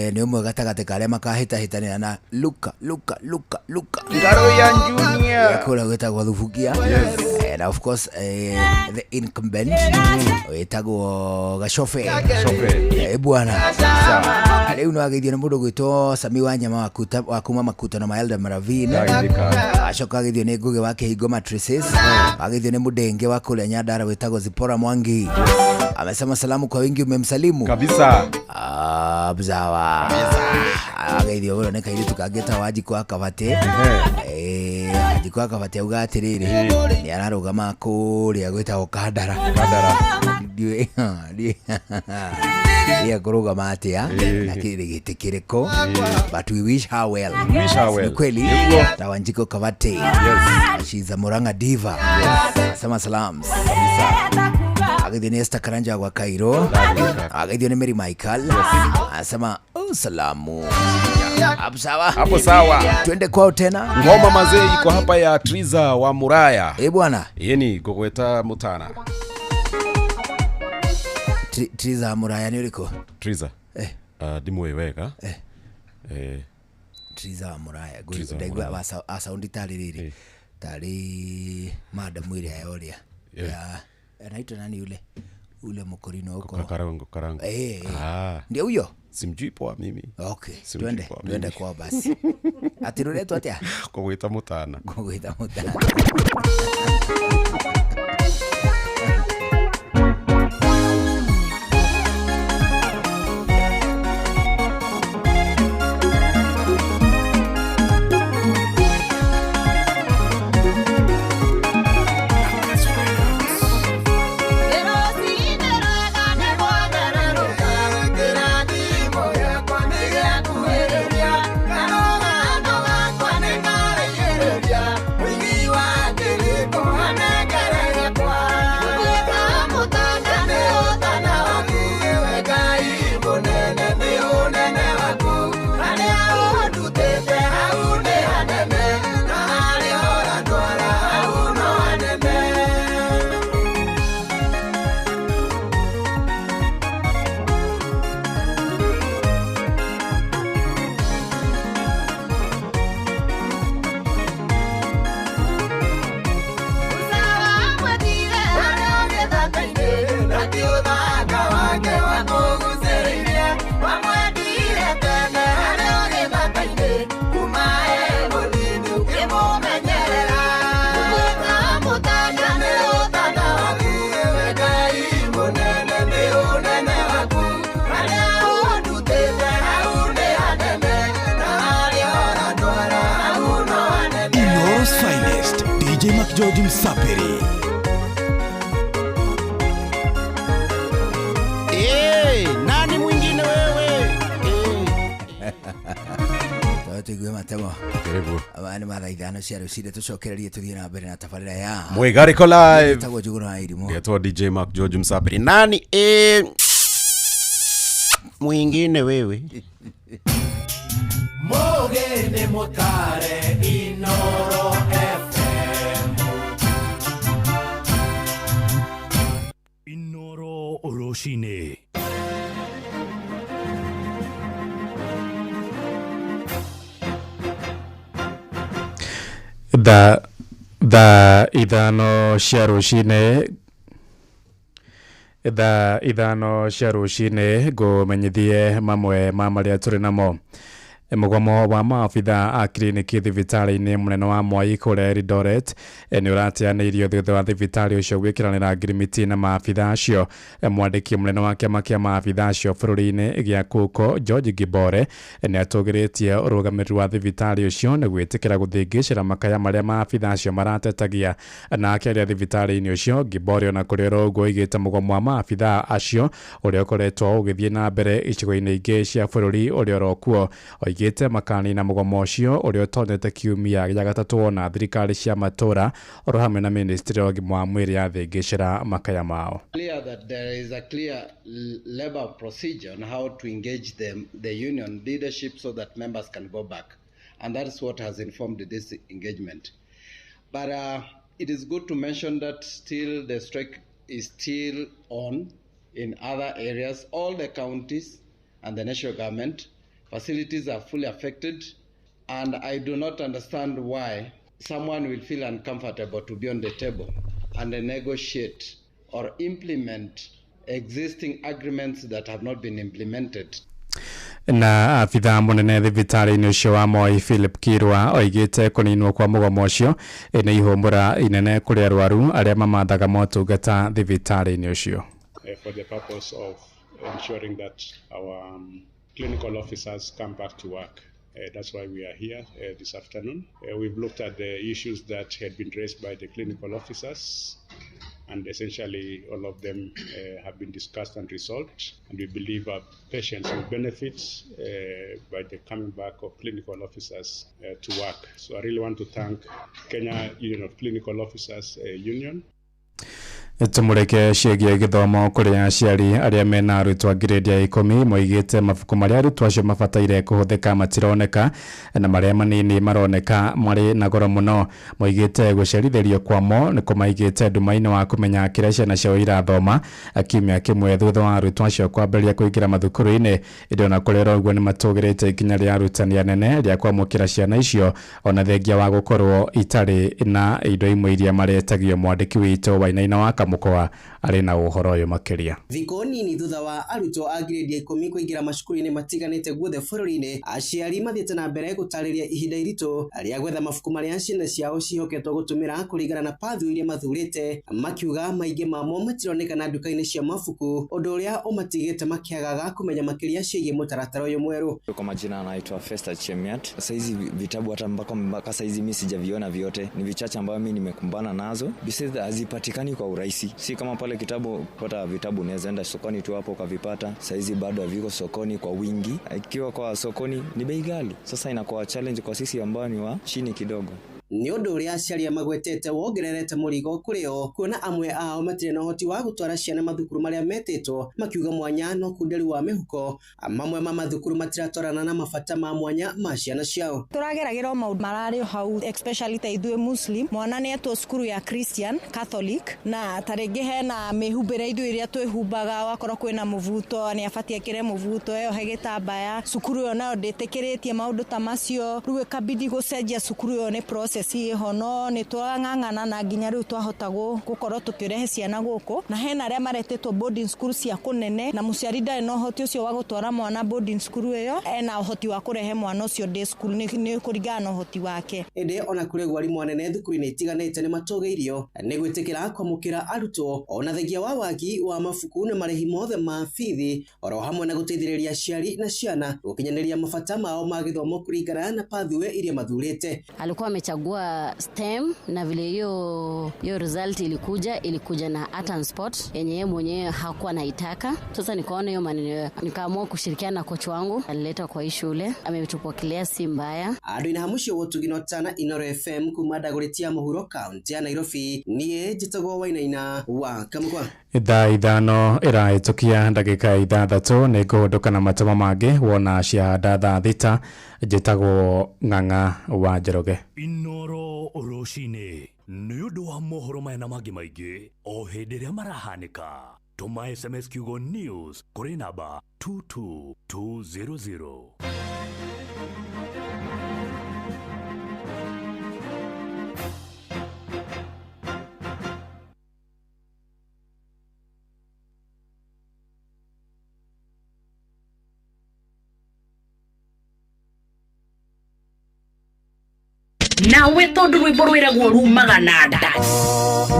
Nĩ ũmwe gatagatĩ ka arĩa makahĩtahĩtanĩra na Luka Luka Luka Luka Ngaruya Junior. Kũrĩa gwĩtagwo Thubukia. Na of course the incumbent wĩtagwo Gacobe. Gacobe. Bwana rĩu no ageithio nĩ mũndũ gwĩtwo Sami wa nyama wa kuma Makutano ma Elder Maravin. Ndagithĩka. Acoka ageithio nĩ Ngugi wa Kĩhingo Mattresses, ageithio nĩ Mũdenge wa kũrĩa Nyandara wĩtagwo Zipora Mwangi, amesema salamu kwa wingi, umemsalimu Kabisa. Ah, mzawa ageithio mũno nĩ kairĩtu kangĩ ta Wanjikũ wa Kabate. Wanjikũ wa Kabate auga atĩrĩrĩ, nĩ ararũgama kũrĩa gwĩtagwo Kandara. Kandara. Ndiũĩ ndiũĩ kũrũgama atĩa na kĩrĩ gĩtĩ kĩrĩkũ, but we wish her well. Wish her well. Ni kweli. Nĩguo. Ta Wanjiko Kabate. She's a Murang'a diva. Sema salams. Ageithio nĩ Esther Karanja gwa Cairo, ageithio nĩ Mary Michael, anasema oh, salamu hapo sawa. Hapo sawa. Twende kwao tena. Ngoma mazee iko hapa ya Triza wa Muraya. Bwana. Yeni gogweta mutana. Triza Muraya nĩ ũrĩkũ? Triza. Ndimũĩ wega. Triza wa Muraya. Triza wa Ndaigua Muraya. wa sound tarĩ rĩrĩ, tarĩ madamu ĩrĩa ya ũrĩa ya anaitwa nani, ule mkorino huko. Karango karango. Eh. Ndio huyo. Simjui poa mimi. Okay. Simjui Twende poa mimi. twende kwao basi. Ati ruretwo atĩa? Kũgwĩta mutana. Kũgwĩta mutana. DJ McGeorge Msapiri. Eh, nani mwingine wewe? Tũigue matemo. Karibu. Aba nĩ mathaa 5 cia rũcinĩ, tũcokererie tũthiĩ na mbere na tabarĩra ya Mwigariko Live. Tagwo Njũgũna wa Irimũ. Ngetwo DJ Mark George Msapiri. Nani mwingine wewe? Mugeni mutare Inoro FM. Inoro Oroshine. Thaa 5 cia rũcinĩ, thaa 5 cia rũcinĩ, ngũmenyithie mamwe ma marĩa tũrĩ namo. Mũgomo wa maabitha a kiriniki thibitarĩ-inĩ mũnene wa Mwai kũrĩa Eldoret nĩ ũrateanĩirio thutha wa thibitarĩ ũcio gwĩkĩranĩra ngirimiti na maabitha acio. Mwandĩki mũnene wa kĩama kĩa maabitha acio bũrũri-inĩ gĩa Kuko, George Gibore, nĩ atũgĩrĩtie ũrũgamĩrĩri wa thibitarĩ ũcio nĩ gwĩtĩkĩra gũthĩngĩcĩra makaya marĩa maabitha acio maratetagia. Na akĩaria thibitarĩ-inĩ ũcio, Gibore ona kũrĩ oro ũguo oigĩte mũgomo wa maabitha acio ũrĩa ũkoretwo ũgĩthiĩ na mbere icigo-inĩ ingĩ cia bũrũri ũrĩa orokuo, oigĩte makanina mũgomo ũcio ũrĩa ũtonyete kiumia gĩa gatatũ na thirikari cia matũra oro hamwe na ministry ya ũgima wa mwĩrĩ yathĩngĩcĩra makaya mao. Clear that there is a clear labor procedure on how to engage the union leadership so that members can go back, and that's what has informed this engagement. But it is good to mention that still the strike is still on in other areas. All the counties and the national government facilities are fully affected, and I do not understand why someone will feel uncomfortable to be on the table and negotiate or implement existing agreements that have not been implemented. Na abitha mũnene thibitarĩ-inĩ ũcio wa Moi, Philip Kirwa, oigĩte kũninwo kwa mũgomo ũcio nĩ ihũmũra inene kũrĩ arwaru arĩa mamathaga motungata thibitarĩ-inĩ ũcio. For the purpose of ensuring that our clinical officers come back to work. That's why we are here this afternoon. We've looked at the issues that had been raised by the clinical officers, and essentially all of them have been discussed and resolved. And we believe our patients will benefit by the coming back of clinical officers to work. So I really want to thank Kenya Union of Clinical Officers Union. Tumureke ciĩgiĩ gĩthomo kũrĩ aciari arĩa mena arutwo a grade ya 10 moigĩte mabuku marĩa arutwo acio mabataire kũhũthĩka matironeka na marĩa manini maroneka marĩ na goro mũno. Moigĩte gũcerithĩrio kwamo nĩ kũmaigĩte nduma-inĩ wa kũmenya kĩrĩa ciana ciao irathoma kiumia kĩmwe thutha wa arutwo acio kwambĩrĩria kũingĩra mathukuru-inĩ. Ĩndĩ ona kũrĩ oro ũguo nĩ matũgĩrĩte ikinya rĩa arutani anene rĩa kwamũkĩra ciana icio ona thengia wa gũkorwo itarĩ na indo imwe iria maretagio. Mwandĩki witũ Wainaina wa Kamũkoa arĩ na ũhoro ũyũ makĩria. Thikũ nini thutha wa arutwo a grade ya 10 kũingĩra macukuru-inĩ matiganĩte guothe bũrũri-inĩ, aciari mathiĩte na mbere gũtarĩria ihinda iritũ rĩa gwetha mabuku marĩa ciana ciao ciĩhoketwo gũtũmĩra kũringana na pathway iria mathurĩte, makiuga maingĩ mamo matironekana nduka-inĩ cia mabuku, ũndũ ũrĩa ũmatigĩte makĩagaga kũmenya makĩria ciĩgiĩ mũtaratara ũyũ mwerũ. Kwa majina anaitwa Festa Chemiat. Saizi vitabu hata mpaka saizi mimi sijaviona vyote, ni vichache ambavyo mimi nimekumbana nazo. Besides hazipatikani kwa urahisi, si kama pale kitabu kupata vitabu unaweza enda sokoni tu hapo ukavipata. Saizi bado haviko sokoni kwa wingi, ikiwa kwa sokoni ni bei ghali. Sasa inakuwa challenge kwa sisi ambao ni wa chini kidogo. Nĩ ũndũ ũrĩa aciari magwetete wongererete mũrigo kũrĩ o, kuona amwe ao matirĩ na ũhoti wa gũtwara ciana mathukuru marĩa metĩtwo, makiuga mwanya no kunderi wa mĩhuko. Mamwe ma mathukuru matiratwarana na mabata ma mwanya ma ciana ciao. Tũrageragĩra o maũndũ mararĩ hau, especially ta ithuĩ Muslim, mwana nĩ etwo cukuru ya Christian Catholic, na ta rĩngĩ hena mĩhumbĩre ithuĩ ĩrĩa twĩhumbaga, wakorwo kwĩna mũbuto nĩ abatiĩ ekĩre mũbuto, eyohe gĩtambaya. Cukuru ĩyo nayo ndĩtĩkĩrĩtie maũndũ ta macio, rĩu ĩkabidi gũcenjia cukuru ĩyo nĩ process ciho, no nĩ tũrang'ang'ana na nginya rĩu twahota gũkorwo tũkĩrehe ciana gũkũ. Na hena arĩa maretĩtwo boarding school cia kũnene, na mũciari ndarĩ na ũhoti ũcio wa gũtwara mwana boarding school ĩyo, ena ũhoti wa kũrehe mwana ũcio day school nĩ kũringana na ũhoti wake. Ĩndĩ ona kũrĩ ũguo arimũ anene thukuru-inĩ itiganĩte nĩ matũgĩirio nĩ gwĩtĩkĩra kwamũkĩra arutwo ona thengia wa wagi wa mabuku na marĩhi mothe ma bithi, oro hamwe na gũteithĩrĩria aciari na ciana gũkinyanĩria mabata mao ma gĩthomo kũringana na pathway iria mathurĩte. Alikuwa amechagua Nilichagua STEM na vile hiyo hiyo result ilikuja, ilikuja na art and sport yenye yeye mwenyewe hakuwa anaitaka. Sasa nikaona hiyo maneno, nikaamua kushirikiana na kocha wangu, alileta kwa hii shule, ametupokelea si mbaya. Andũ-inĩ ha mũciĩ wa ũtugi na ũtana Inoro FM kuma Dagoretti ya mũhuro kaũntĩ ya Nairobi, niĩ njĩtagwo Wainaina wa Kamũkwa. Thaa 5 ĩrahĩtũkia ndagĩka 6 nĩ ngũhũndũka na matemo mangĩ wona ciahanda thaa 6. Njĩtagwo Ng'ang'a wa Njoroge. Inoro rũcinĩ nĩ ũndũ wa mohoro maya na mangĩ maingĩ o hĩndĩ ĩrĩa marahanĩka, tũma SMS kiugo news kũrĩ namba 22200. Nawe tondu rwimbo rwiragwo rumaga na nda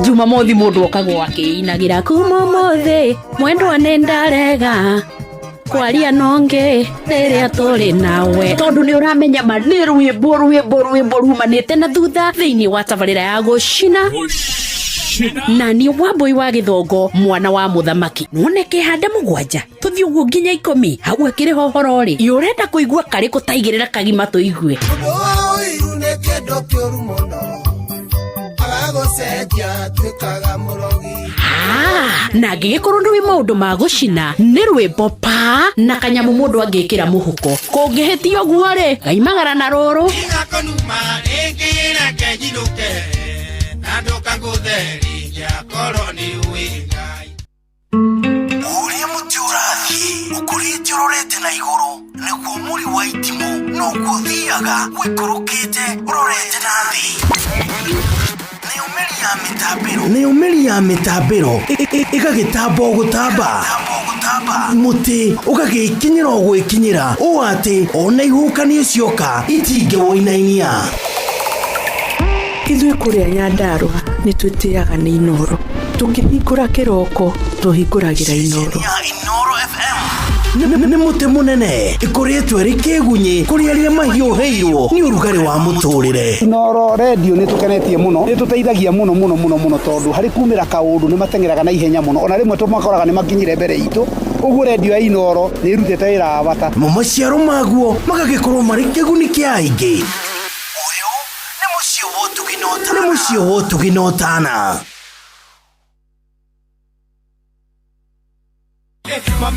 Jumamothi mundu okagwo akiinagira kuma umuthi mwendwa nĩ ndarega kwaria nonge rĩrĩa tũrĩ nawe, tondu nĩ ũramenya ma nĩ rwĩmbo rwĩmbo rwĩmbo rumanĩte na thutha thĩinĩ wa tabarĩra ya gũcina na niĩ Wambui wa Gĩthongo mwana wa mũthamaki. None kĩhanda 7 tũthiĩ ũguo nginya 10 hau akĩrĩ hohoro rĩ ĩ ũrenda kũigua karĩkũ taigĩrĩra kagima tũigue. Ũiru nĩ kĩndũ kĩũru mũno agagũcenjia tuĩkaga mũrogi. Na angĩgĩkorwo nĩ wĩ maũndũ ma gũcina nĩ rwĩmbo pa na kanyamũ mũndũ angĩkĩra mũhuko kũngĩhĩtia ũguo rĩ gaimagara na rũrũ. Igakonuma rĩngĩ reke njinũke na ndũkangũtheria korwo nĩ ũĩ Ngai. Ũrĩa mũtĩ ũrathiĩ ũkũrĩte ũrorete na igũrũ nĩguo mũri wa itimũ noguo ũthiaga ũikũrũkĩte ũrorete na thĩ. Nayo mĩri ya mĩtambĩro ĩgagĩtamba o gũtamba, mũtĩ ũgagĩkinyĩra o gwĩkinyĩra ũũ atĩ ona ihuhũkanio cioka itingĩwũinainia. Ithuĩ kũrĩa Nyandarũa nĩ twĩtĩaga nĩ Inoro, tũkĩhingũra kĩroko tũhingũragĩra Inoro. Nĩ mũtĩ mũnene ĩkoretwo ĩrĩ kĩgunyĩ kũrĩ arĩa mahiũhĩirwo nĩ ũrugarĩ wa mũtũrĩre. Inoro redio nĩ tũkenetie mũno, nĩ tũteithagia mũno mũno mũno mũno tondũ harĩ kumĩra kaũndũ nĩ mateng'eraga na ihenya mũno, ona rĩmwe tũmakoraga nĩ makinyire mbere itũ. Ũguo redio ya Inoro nĩ ĩrutĩte wĩra wa bata. Mo maciaro maguo magagĩkorwo marĩ kĩguni kĩa aingĩ. Ũyũ nĩ mũciĩ wa ũtugi na ũtana.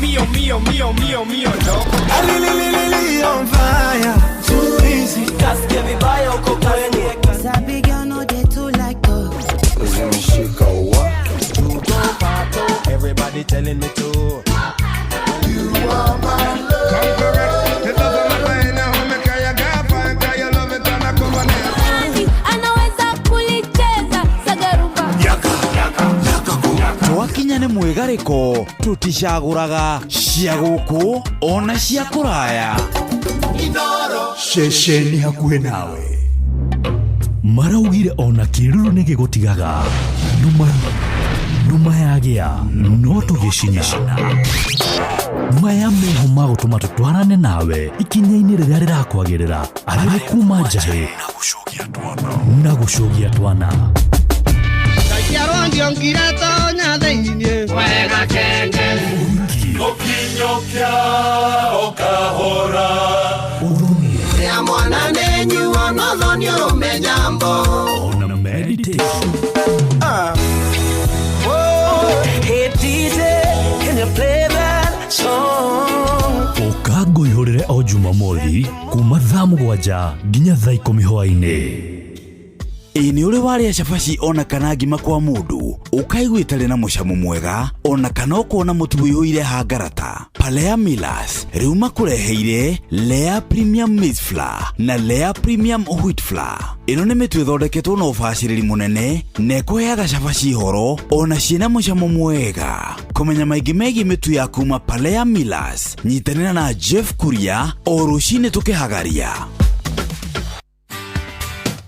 Mio, mio, mio, mio, mio, no. Ali, on fire. Too easy. Kasikia vibaya uko kwenye. Sabi girl no dey too like talk. Zimeshika wa. Everybody telling me to. You are my love. Come correct. The love of my life now me kaya gafa kaya love it and come on. Anaweza kulicheza sagarumba. Yaka yaka yaka. Twakinya nĩ mwĩgarĩko tũticagũraga cia gũkũ ona cia kũraya. Ceceni hakuhĩ nawe. Maraugire ona kĩruru nĩ gĩgũtigaga numa yagĩa no tũgĩcina. Maya meho ma gũtũma tũtwarane nawe ikinya-inĩ rĩrĩa rĩrakwagĩrĩra arĩ kuma njahĩ na gũcũgia twana. Ona meditation. Hey DJ, can you play that song? Ũkango ihũrĩre o Jumamothi kuma thaa 7 nginya thaa 10 hwaĩ-inĩ. Ĩ nĩ ũrĩ warĩa cabaci ona kana ngima kwa mũndũ ũkaigua ĩtarĩ na mũcamo mwega ona kana ũkona mũtu ũiyũire hangarata. Palea Millers rĩu makũreheire Lea Premium Maize Flour na Lea Premium Wheat Flour. Ĩno nĩ mĩtu ĩthondeketwo na ũbacĩrĩri mũnene na ĩkũheaga cabaci horo ona ciĩna mũcamo mwega. Kũmenya maingĩ megiĩ mĩtu ya kuma Palea Millers, nyitanĩra na Jeff Kuria o rũcinĩ tũkĩhagaria.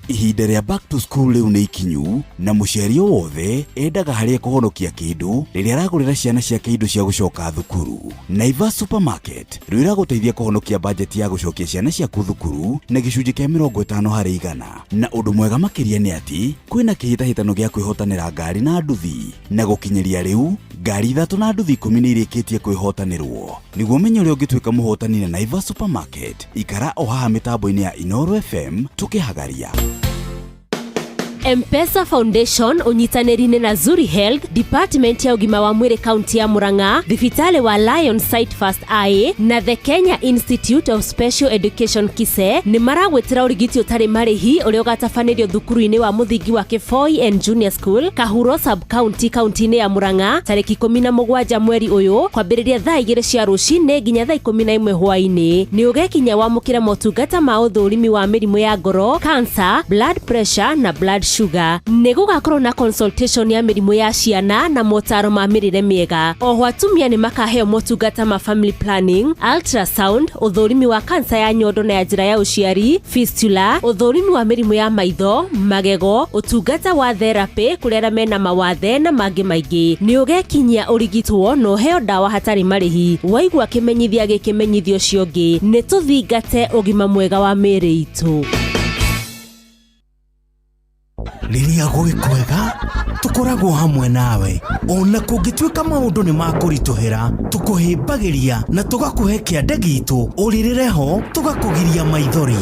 Ihinda rĩa back to school rĩu nĩ ikinyu na mũciari o wothe endaga harĩa kũhonokia kĩndũ rĩrĩa aragũrĩra ciana ciake indo cia gũcoka thukuru. Naivas Supermarket rĩu ĩragũteithia kũhonokia bajeti ya gũcokia ciana ciaku thukuru na gĩcunjĩ kĩa 50%. Na ũndũ mwega makĩria nĩ atĩ kwĩna kĩhĩtahĩtano gĩa kwĩhotanĩra ngari na nduthi, na gũkinyĩria rĩu ngari 3 na nduthi 10 nĩ irĩkĩtie kwĩhotanĩrwo. Nĩguo ũmenye ũrĩa ũngĩtuĩka mũhotani na Naivas Supermarket, ikara o haha mĩtambo-inĩ ya Inooro FM tũkĩhagaria. Mpesa Foundation unyitanĩri-inĩ na Zuri Health Department ya ũgima wa mwĩrĩ kaunti ya Murang'a, thibitarĩ wa Lion Sight First Eye na The Kenya Institute of Special Education KISE nĩ maragwĩtĩra ũrigiti ũtarĩ marĩhi ũrĩa ũgatabanĩrio thukuru-inĩ wa mũthingi wa Kĩboi and Junior School, Kahuro Sub County, kaunti-inĩ ya Murang'a tarĩki 17 mweri ũyũ kwambĩrĩria thaa 2 cia rũcinĩ nginya thaa 11 hwaĩ-inĩ. Nĩ ũgekinya wamũkĩre motungata ma ũthũrimi wa mĩrimũ ya ngoro, cancer, blood pressure na blood sugar. Nĩ gũgakorwo na consultation ya mĩrimũ ya ciana na motaro ma mĩrĩre mĩega. Oho atumia nĩ makaheo motungata ma family planning, ultrasound, ũthũrimi wa kansa ya nyondo na ya njĩra ya ũciari, fistula, ũthũrimi wa mĩrimũ ya maitho, magego, ũtungata wa therapy kũrĩ arĩa mena mawathe na mangĩ maingĩ. Nĩ ũgekinyia ũrigitwo na ũheo ndawa hatarĩ marĩhi. Waigua kĩmenyithia gĩkĩ menyithia ũcio ũngĩ. Nĩ tũthingate ũgima mwega wa mĩĩrĩ itũ. Rĩrĩa gwĩ kwega tũkoragwo hamwe nawe ona kũngĩtuĩka maũndũ nĩ makũritũhĩra, tũkũhĩmbagĩria na tũgakũhe kĩande gitũ ũrĩrĩre ho tũgakũgiria maithori.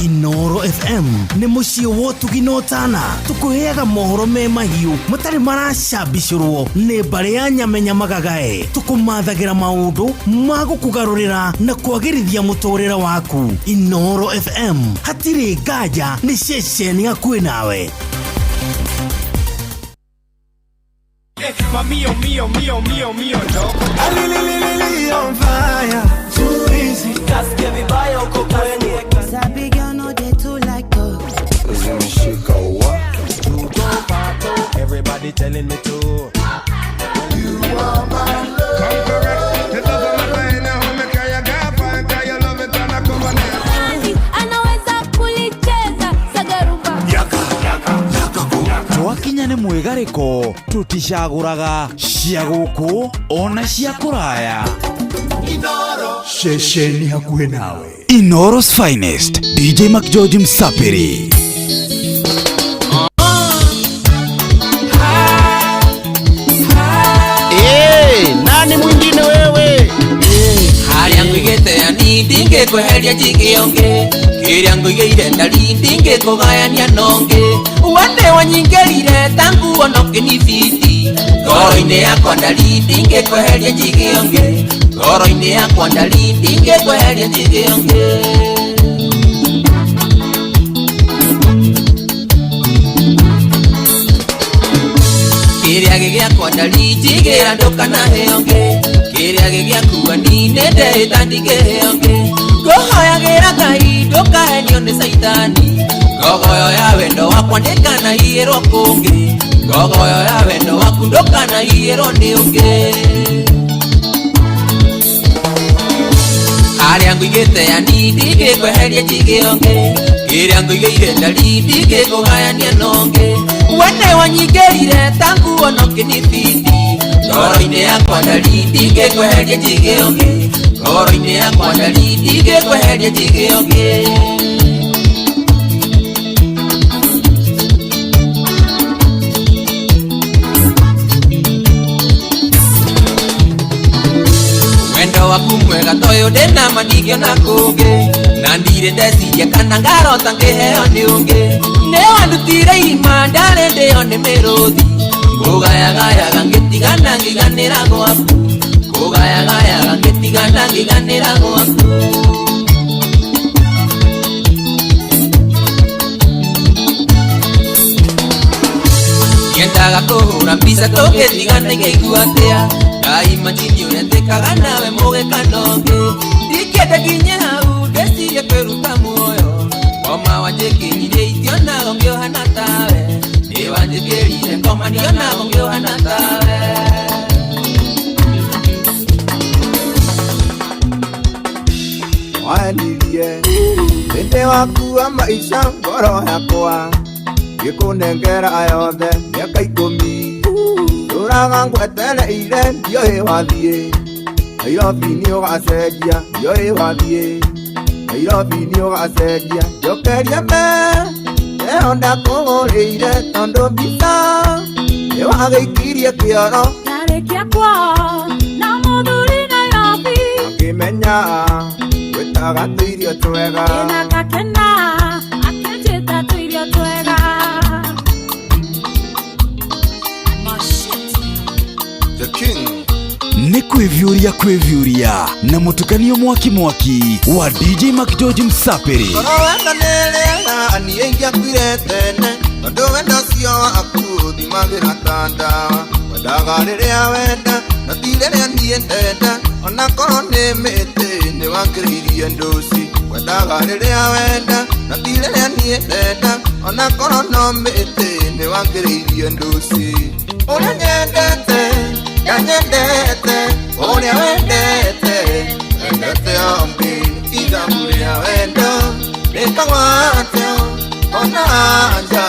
Inooro FM nĩ mũciĩ wa ũtugi na ũtana, tũkũheaga mohoro me mahiũ matarĩ maracambicũrwo nĩ mbarĩ ya nyamenya magagae, tũkũmathagĩra maũndũ ma gũkũgarũrĩra na kwagĩrithia mũtũrĩre waku. Inooro FM hatirĩ nganja, nĩ ceceni hakuhĩ nawe. Mamio, mio, mio, mio, mio, no. Alililili on fire. Too easy. Kasikia vibaya uko kwenye. Sabi girl no dey too like talk. Zimeshika wa. Everybody telling me to. You are my love. Come correct. It doesn't matter any how me carry your girlfriend, 'cause you love it and I come on it. Anaweza kulicheza sagarumba. Yaka, yaka, yaka. Twakinya nĩ mwĩgarĩko tũticagũraga cia gũkũ ona cia kũraya. Ceceni hakuhĩ nawe. Inooro's finest, DJ McGeorge Msapiri. Nani mwingine wewe? Harĩa ngũigĩte yani ndingĩkweheria njige ũngĩ, kĩrĩa ngũigĩire ndari ndingĩkũgayania na ũngĩ. Wende wanyingĩrire ta nguo na ũkĩnibiti, ngoro-inĩ yakwa ndari ndingĩkweheria njige ũngĩ, ngoro-inĩ yakwa ndari ndingĩkweheria njige ũngĩ. Kĩrĩa gĩgĩakwa ndari njigĩra ndũkanahe ũngĩ, kĩrĩa gĩgĩakua ni nĩndehĩta ndingĩhe ũngĩ. Ngũhoyagĩra Ngai ndũkahenio nĩ caitani, ngogoyo ya wendo wakwa ndĩkanaiyĩrwo kũngĩ, ngogoyo ya wendo waku ndũkanaiyĩrwo nĩ ũngĩ. Harĩa ngũigĩte yani ndingĩkweheria njige ũngĩ, kĩrĩa ngũigĩire ndari ndingĩkũgayania na ũngĩ. Wende wanyingĩrire ta nguo na ũkĩnibiti, ngoro-inĩ yakwa ndari ndingĩkweheria njige ũngĩ, ngoro-inĩ yakwa ndari ndingĩkweheria njige ũngĩ. Wendo waku mwega toyũ ndĩna ma ndingĩona kũngĩ, na ndirĩ ndeciria kana ngarota ngĩheo nĩ ũngĩ. Nĩ wandutire irima ndarĩ ndĩo nĩ mĩrũthi, ngũgayagayaga ngĩtigana ngĩganĩra gwaku, ngũgayagayaga ngĩtigana ngĩganĩra gwaku. Nyendaga kũhũra mbica tũgĩtigana ingĩigua atĩa, ndaimajini ũrĩa njĩkaga nawe mũgĩkana ũngĩ. Ndingĩenda nginye hau ndĩcirie kwĩruta muoyo, ngoma wanjĩkĩrire itionaga ũngĩohana tawe, nĩ wanjĩkĩrire ngoma ndionaga ũngĩohana tawe. Wanirie Hĩndĩ wakua maisha ngoro yakwa ngĩkũnengera yothe mĩaka 10 ndũraga ngwetereire ndiũĩ wathiĩ Nairobi nĩ ũgacenjia ndiũĩ wathiĩ Nairobi nĩ ũgacenjia njokeria me ĩyo ndakũgũrĩire tondũ mbica nĩ wagĩikirie kĩoro ndarĩkia kwao na mũthuri Nairobi akĩmenya gwĩtaga tũirio twega ĩna gakena akĩnjĩta tũirio twega. The King. Nĩ kwĩviũria kwĩviũria na mũtukanio mwaki mwaki wa DJ McGeorge Msapiri. Korwo wendo nĩ rĩera niĩ ingĩakuire tene tondũ wendo ũcio waku ũthimagĩra ta ndawa wendaga rĩrĩa wenda na ti rĩrĩa niĩ ndenda ona korwo nĩ mĩtĩ nĩ wakĩrĩirie ndũci wendaga rĩrĩa wenda na ti rĩrĩa niĩ ndenda ona korwo no mĩtĩ nĩ wakĩrĩirie ndũci ũrĩa nyendete ndanyendete ũrĩa wendete wendete ombi ithabu rĩa wendo rĩkagwatio ona anja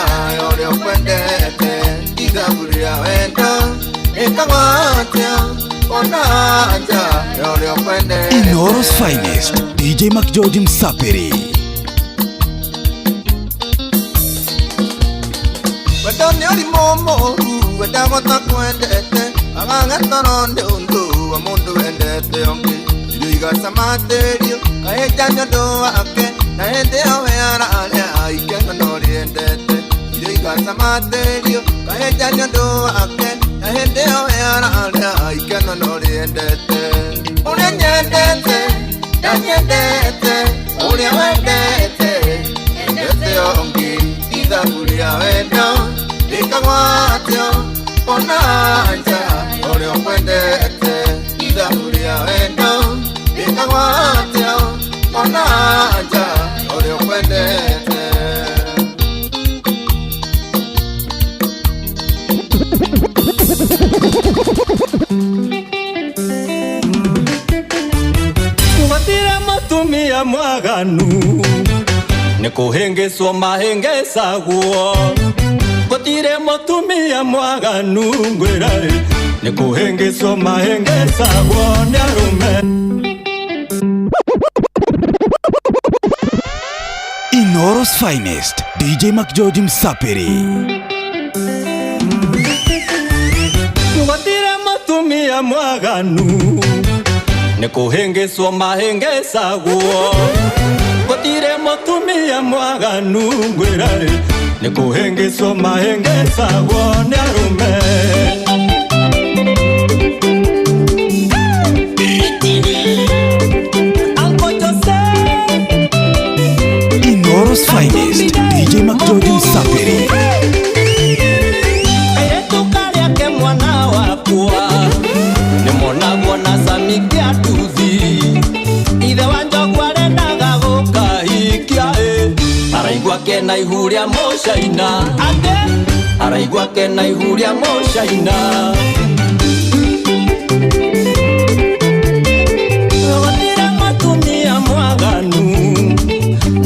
ũrĩa ũkwendete ithabu rĩa wendo rĩkagwatio ona anja ũrĩa ũkwendete. Inoro's finest DJ McGeorge Msapiri. Wendo nĩ ũrimũ mũũru wendagwo ta kwendete agagetoro nĩ ũndũ wa mũndũ wendete ũngĩ irio igacamatĩrio kahĩnja nĩ ũndũ wake na hĩndĩ ĩyo we ararĩa ikeno no rĩendete irio igacamatĩrio kahĩnja nĩ ũndũ wake na hĩndĩ ĩyo we ararĩa ikeno no rĩendete ũrĩa nyendete ndanyendete ũrĩa wendete endete ũngĩ ithabu rĩa wendo rĩkagwatio ona anja ũrĩa ũkwendete ithabu rĩa wendo rĩkagwatio ona anja ũrĩa ũkwendete. Gũtirĩ mũtumia mwaganu nĩ kũhĩngĩcwo mahĩngĩcagwo gũtirĩ mũtumia mwaganu ngwĩra nĩ kũhĩngĩcwo mahĩngĩcagwo nĩ arũme. Inoro's finest DJ McGeorge Msapiri. Gũtirĩ mũtumia mwaganu nĩ kũhĩngĩcwo mahĩngĩcagwo gũtirĩ mũtumia mwaganu ngwĩra nĩ kũhĩngĩcwo mahĩngĩcagwo nĩ arũme. Inoro's finest DJ McGeorge Msapiri. Kairĩtu karĩa ke mwana wakwa nĩ monagwo na cami kĩa nduthi ithe wa njogu arendaga gũkahikia ĩ araigua kena ihu rĩa mũcaina atĩ araigua kena ihu rĩa mũcaina. Gũtirĩ mũtumia mwaganu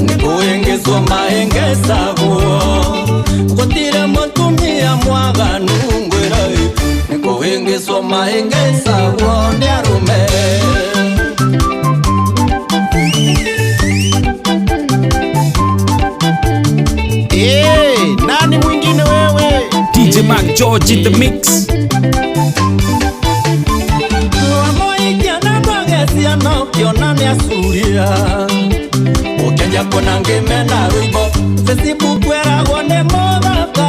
nĩ kũhĩngĩcwo mahĩngĩcagwo gũtirĩ mũtumia mwaganu ngwĩra nĩ kũhĩngĩcwo mahĩngĩcagwo nĩ arũme. Hey, nani mwingine wewe? DJ McGeorge in the mix. Wamoikia na magecia na ũkĩona nĩ acuria ũkĩanjia kuona ngĩmena rwĩmbo Facebook weragwo nĩ mũthaka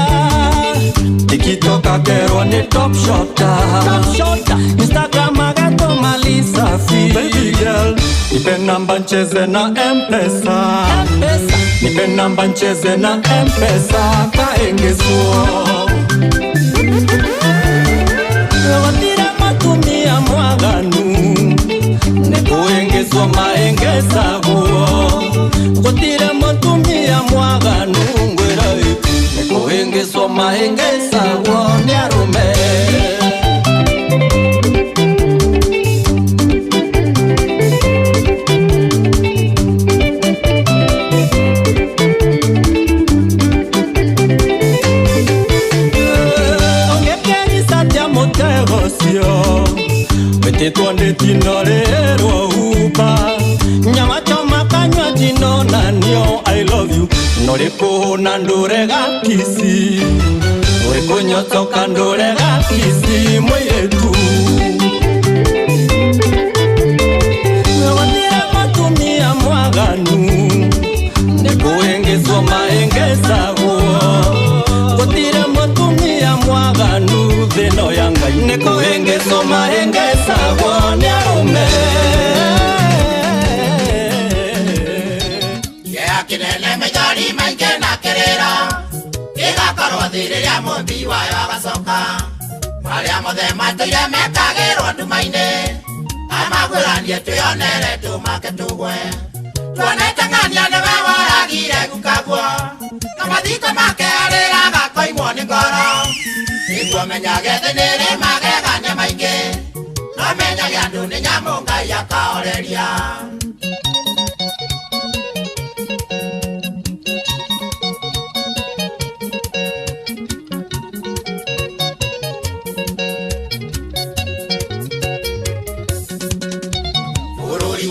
TikTok akerwo nĩ top shotter Instagram agatũma lisafi baby girl nipe namba ncheze na M-Pesa nipe namba ncheze na M-Pesa kaengezwo gũtirĩ mũtumia mwaganu nĩ kũhĩngĩcwo mahĩngĩcagwo gũtirĩ mũtumia mwaganu ngwĩra nĩ kũhĩngĩcwo mahĩngĩcagwo nĩ arũme. Wetĩtwo nĩ tino rĩrwo uba nyama choma kanywa jino nanio I love you norĩkũhũna ndũrega kisi ũrĩkũnyotoka ndũrega kisi mũirĩtu Gũtirĩ mũtumia mwaganu nĩkũhĩngĩcwo mahĩngĩcagwo gũtirĩ mũtumia mwaganu thĩno ya Ngai nĩkũhĩngĩcwo mahĩngĩcagwo nĩ arũme. Kĩnene maithori maingĩ na kĩrĩro gĩgakorwo thĩ rĩrĩa mũmbi wayo agacoka marĩa mothe matũire mekagĩrwo nduma-inĩ amagwĩranie twĩonere tũmake tũgwe tuonete ng'ania nĩwe woragire gukaguo na mathiko make arĩraga koimwo nĩ ngoro nĩguo menyage thĩ nĩrĩ magegania maingĩ no menyage andũ nĩ nyamũ Ngai akaoreria.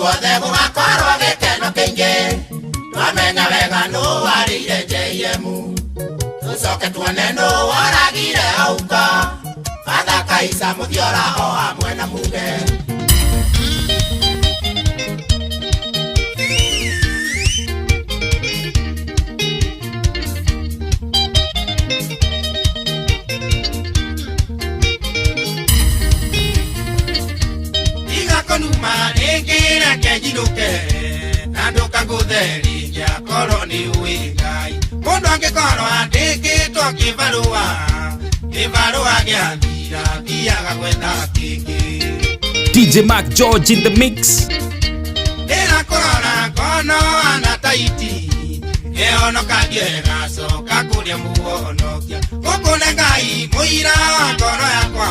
Wothe gũgakorwo gĩkeno kĩingĩ twamenya wega nũ warĩire JM tũcoke tuone nũ woragire auka Father Kaisa Mũthiora o hamwe na Muge. Konuma rĩngĩ reke njinũke na ndũkangũtheria korwo nĩ ũĩ Ngai mũndũ angĩkorwo andĩkĩtwo kĩbarũa kĩbarũa gĩathira thiaga gwetha kĩngĩ. DJ Mark George in the mix. Ndĩrakũrora ngono ana taiti ĩhonokagie ĩgacoka kũrĩa mũhonokia gũkũ nĩ Ngai mũira wa ngoro yakwa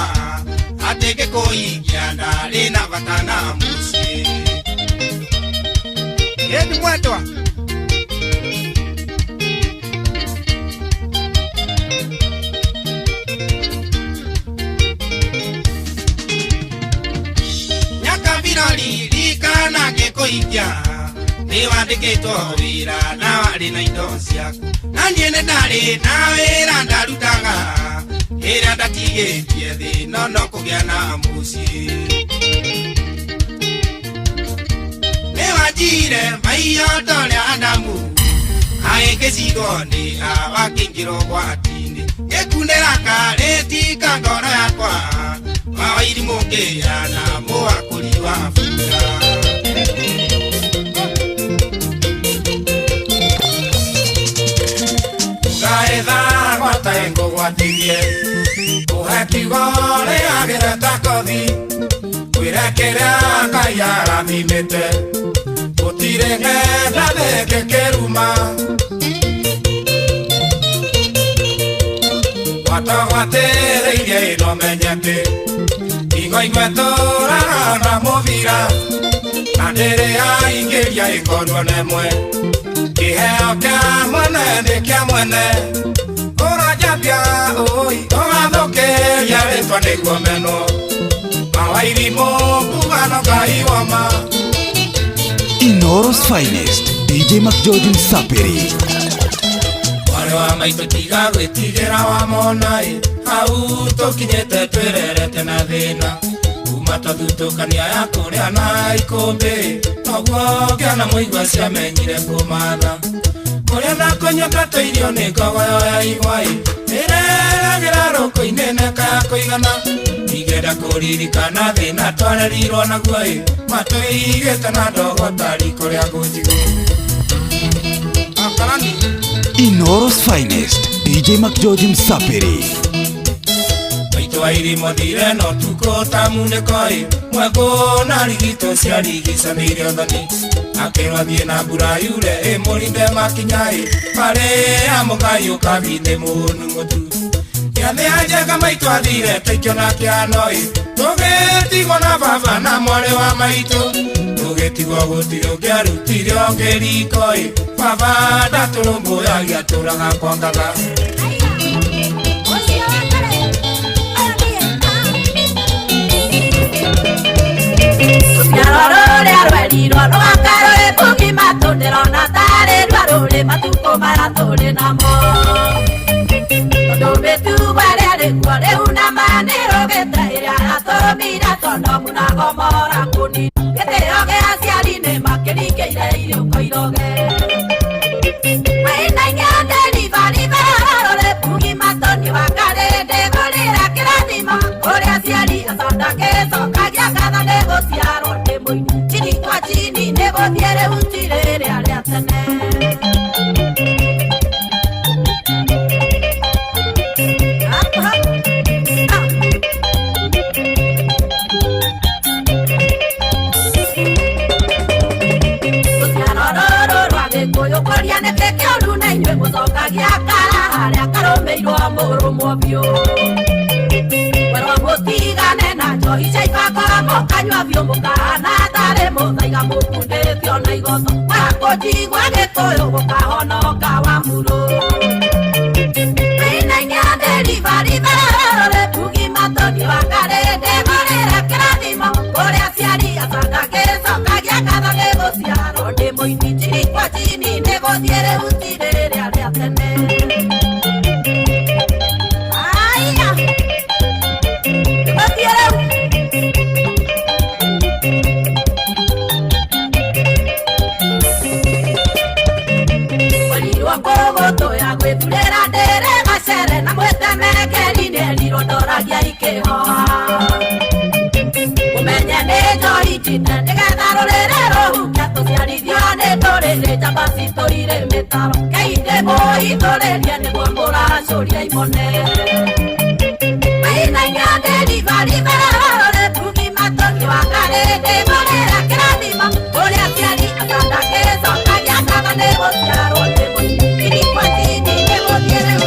atĩ ngĩkũhingia ndarĩ na bata na mũciĩ. Ĩndi mwendwa Nyakabira ririkana ngĩkũhingia nĩ wandĩkĩtwo wĩra na warĩ na indo ciaku na niĩ nĩ ndarĩ na wĩra ndarutaga ĩrĩa ndatigĩtie thĩ no no kũgĩa na mũciĩ. Nĩ wanjire maiyo ta ũrĩa Adamu aĩngĩcirwo nĩ Hawa akĩingĩra ũgwati-inĩ gĩkunĩra karĩtika ngoro yakwa wawairimũ ngĩya na mũwakũri wa bunda. Ngaetha gwata ngũgwatithie ũhe kiugo rĩagĩre ta kothi kwĩre kĩrĩa Ngai arathimĩte gũtirĩ ng'enda thenge kĩruma gwatogwatĩrĩirie ĩno menye atĩ ingo imwe tũraga na mũbira na ndĩrĩ yaingĩria ĩkorwo nemwe kĩheo kĩa mwene nĩ kĩa mwene ũranjambia ũi ũgathũkĩria rĩtwa nĩguo menwo mawairimũ kugano Ngai wama. Inooro's finest DJ Mark George Msapiri. Mwarĩ wa maitũ tiga gwĩtigĩra wamona ĩ hau tũkinyĩte twĩrerete na thĩna kuma twathutũkania ya kũrĩa na ikũmbĩ noguo ngĩona mũigua ciamenyire kũmatha kũrĩa na kũnyua tũirio nĩ ngogoyo ya igwa ĩ ĩreragĩra rũkũ-inĩ neka ya kũigana ingĩenda kũririkana thĩna twarerirwo naguo ĩ matũigĩte na ndogo ta riko rĩa ngũnjigũ. Inooro's finest DJ Mark George Msapiri. Maitũ wa irimũ thire no tukũ ta munĩko ĩ mwekũ na rigito ciarigicanĩire ũthoni akĩrwo thiĩ na mbura yure ĩmũrinde makinya ĩ marĩ amũkai ũkabi nĩ mũnu mũtu gĩathĩ anjenga maitũ athire taikio na kĩano ĩ tũgĩtigwo na baba na mwarĩ wa maitũ tũgĩtigwo gũtirĩ ũngĩarutire ũngĩ riko ĩ baba ndatũrũmbũyagia atũraga kwa ngatha. tũrĩ namo tondũ mĩtugo ĩrĩa ĩrĩ kuo rĩu nama nĩrũgĩte ĩrĩa yatũmire Sodomu na Gomora kũninwo gĩtĩo gĩa aciari nĩmakĩringĩire iriũko iroge chini kwa chini nĩgũthiĩ rĩu ti rĩrĩa rĩa tene. Rũciaro rũrũ rwa Gĩkũyũ kũria nĩkĩ kĩũru na inyuĩ mũcokagia kara harĩa karũmĩirwo mũrũmwo biũ mwerwo mũtigane na njohi cia ibakũra mũkanyua biũ mũkahana tarĩ mũthaiga mũkundĩtio na igoto mwaga kũnjigua Gĩkũyũ gũkahonoka wa murũ chini kwa chini nĩgũthiĩ rĩu ti rĩrĩa rĩa tene. Aya, nĩgũthiĩ rĩu. Werirwo kũgũtũya gwĩthurĩra ndĩrĩ gacere na mwĩtemekeri nĩerirwo ndoragia ikĩhoha ũmenye nĩ njohi njite nĩgetha rũrĩrĩ rũhuke tũciarithio nĩ ndũrĩrĩ njamba citũire mĩtaro keinde mũhithũrĩrie nĩguo mũracũria imone chini kwa chini nĩgũthiĩ rĩu.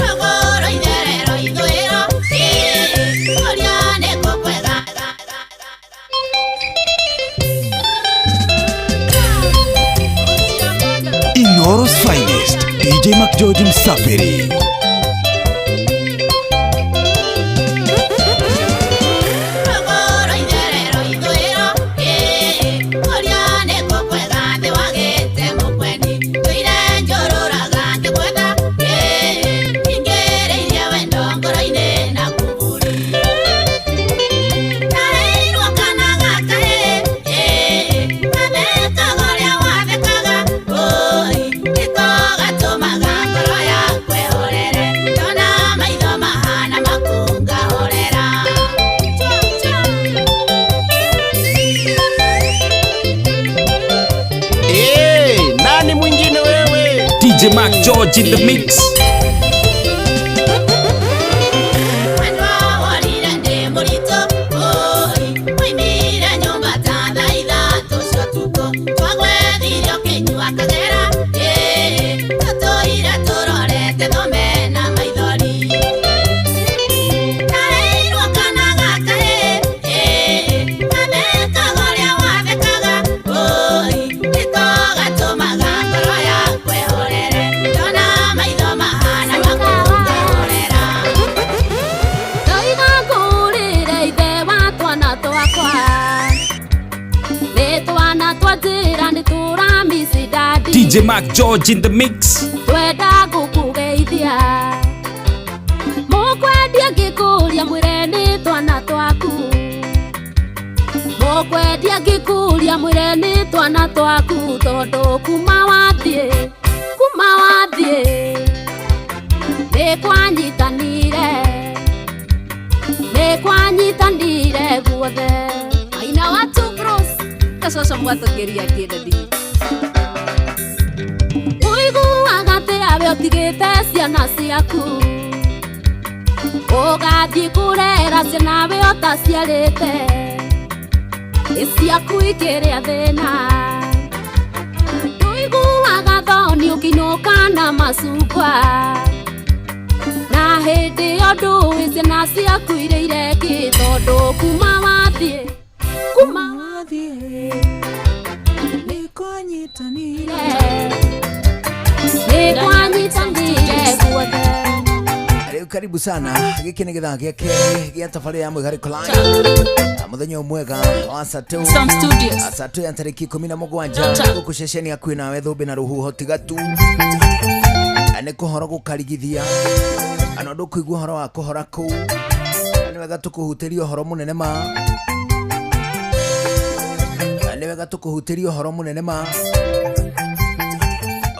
Rũgũrũ itherero ithũĩro kũrĩa nĩkuo kwega. Inoro's finest, DJ McGeorge Msafiri. Rũgũrũ itherero ithũĩro kũrĩa nĩkuo kwega thĩ wagĩte mũkweni tũire njũrũraga ngĩgwetha ingĩrĩirie wendo ngoro-inĩ na kuburi ndaheirwo kana gakahĩ gathekaga ũrĩa wathekaga ũi nĩko gatũmaga ngoro yakwa ĩhorere ndona maitho mahana maku ngahorera. Hey, nani mwingine wewe? DJ Mac George in the mix. Mwendwa worire ndĩ mũritũ ũi woimire nyũmba ta thaa ithatũ cia ũtukũ twagwethire ũkĩnyua kagera tũtũire tũrorete thome na maithori ndaheirwo kana gakahĩ gathekaga ũrĩa wathekaga ũi nĩko gatũmaga ngoro yakwa ĩhorere ndona maitho mahana maku ngahorera. Ndoiga ngũrĩre ithe wa twana twakwa nĩ twana twa njĩra nĩ tũramici dadi DJ Mac George in the mix. twenda gũkũgeithia mũkwendia ngĩkũria mwĩre nĩ twana twaku mũkwendia ngĩkũria mwĩre nĩ twana twaku tondũ kuma wathiĩ nĩ kwanyitanire guothe Aina watu bros kacoco mwatũkĩria kĩndadi ũiguaga atĩ awe ũtigĩte ciana ciaku ũgathiĩ kũrera ciana we ũtaciarĩte ĩ ciaku ikĩrĩa thĩna tũiguaga thoni ũkĩinũka na macungwa na hĩndĩ ĩyo ndũĩ ciana ciaku irĩire kĩ tondũ kuma wathiĩ nĩ kwanyitanire guothe. Rĩu Karibu sana. Gĩkĩ nĩ gĩthaa gĩa kerĩ gĩa tabarĩra ya Mwĩgarĩko Live. Mũthenya ũyũ mwega wa Satũ. Some studios. Satũ ya tarĩki 17 gũkũ ceceni hakuhĩ nawe thũmbĩ na rũhuho tiga tu. Nĩ kũhoro gũkarigithia. Ano ndũkũigua ũhoro wa kũhora kũu. Nĩ wega tũkũhutĩrie ũhoro mũnene ma. Nĩ wega tũkũhutĩrie ũhoro mũnene ma.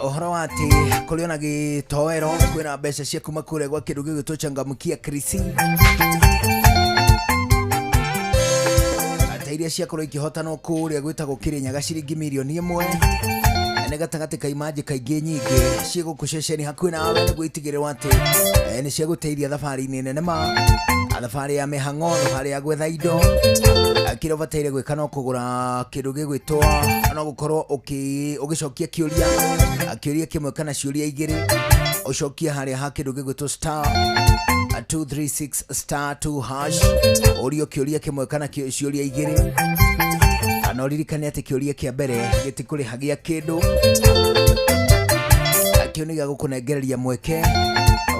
Ũhoro wa atĩ kũrĩ ona gĩtoero kwĩna mbeca cia kuma kũrĩa gwa kĩndũ gĩgwĩtwo changamkia krisi ta iria ciakorwo ikĩhotanwo kũrĩa gwĩtagwo Kĩrĩnyaga ciringi mirioni 1 nĩ gatagatĩ ka imanjĩka ingĩ nyingĩ ciĩ gũkũ ceceni hakuhĩ nawe nĩguo itigĩrĩrwo atĩ nĩ ciagũteithia thabarĩ-inĩ nene ma thabarĩ ya mĩhang'o thabarĩ ya gwetha indo kĩrĩa ũbataire gwĩka no kũgũra kĩndũ gĩgwĩtwo no gũkorwo ũgĩcokia kĩũria kĩũria kĩmwe kana ciũria igĩrĩ ũcokie harĩa ha kĩndũ gĩgwĩtwo star 236 star 2 hash ũrio kĩũria kĩmwe kana ciũria igĩrĩ na ũririkane atĩ kĩũria kĩa mbere gĩtikũrĩhagia kĩndũ kĩu nĩ gĩa gũkũnengereria mweke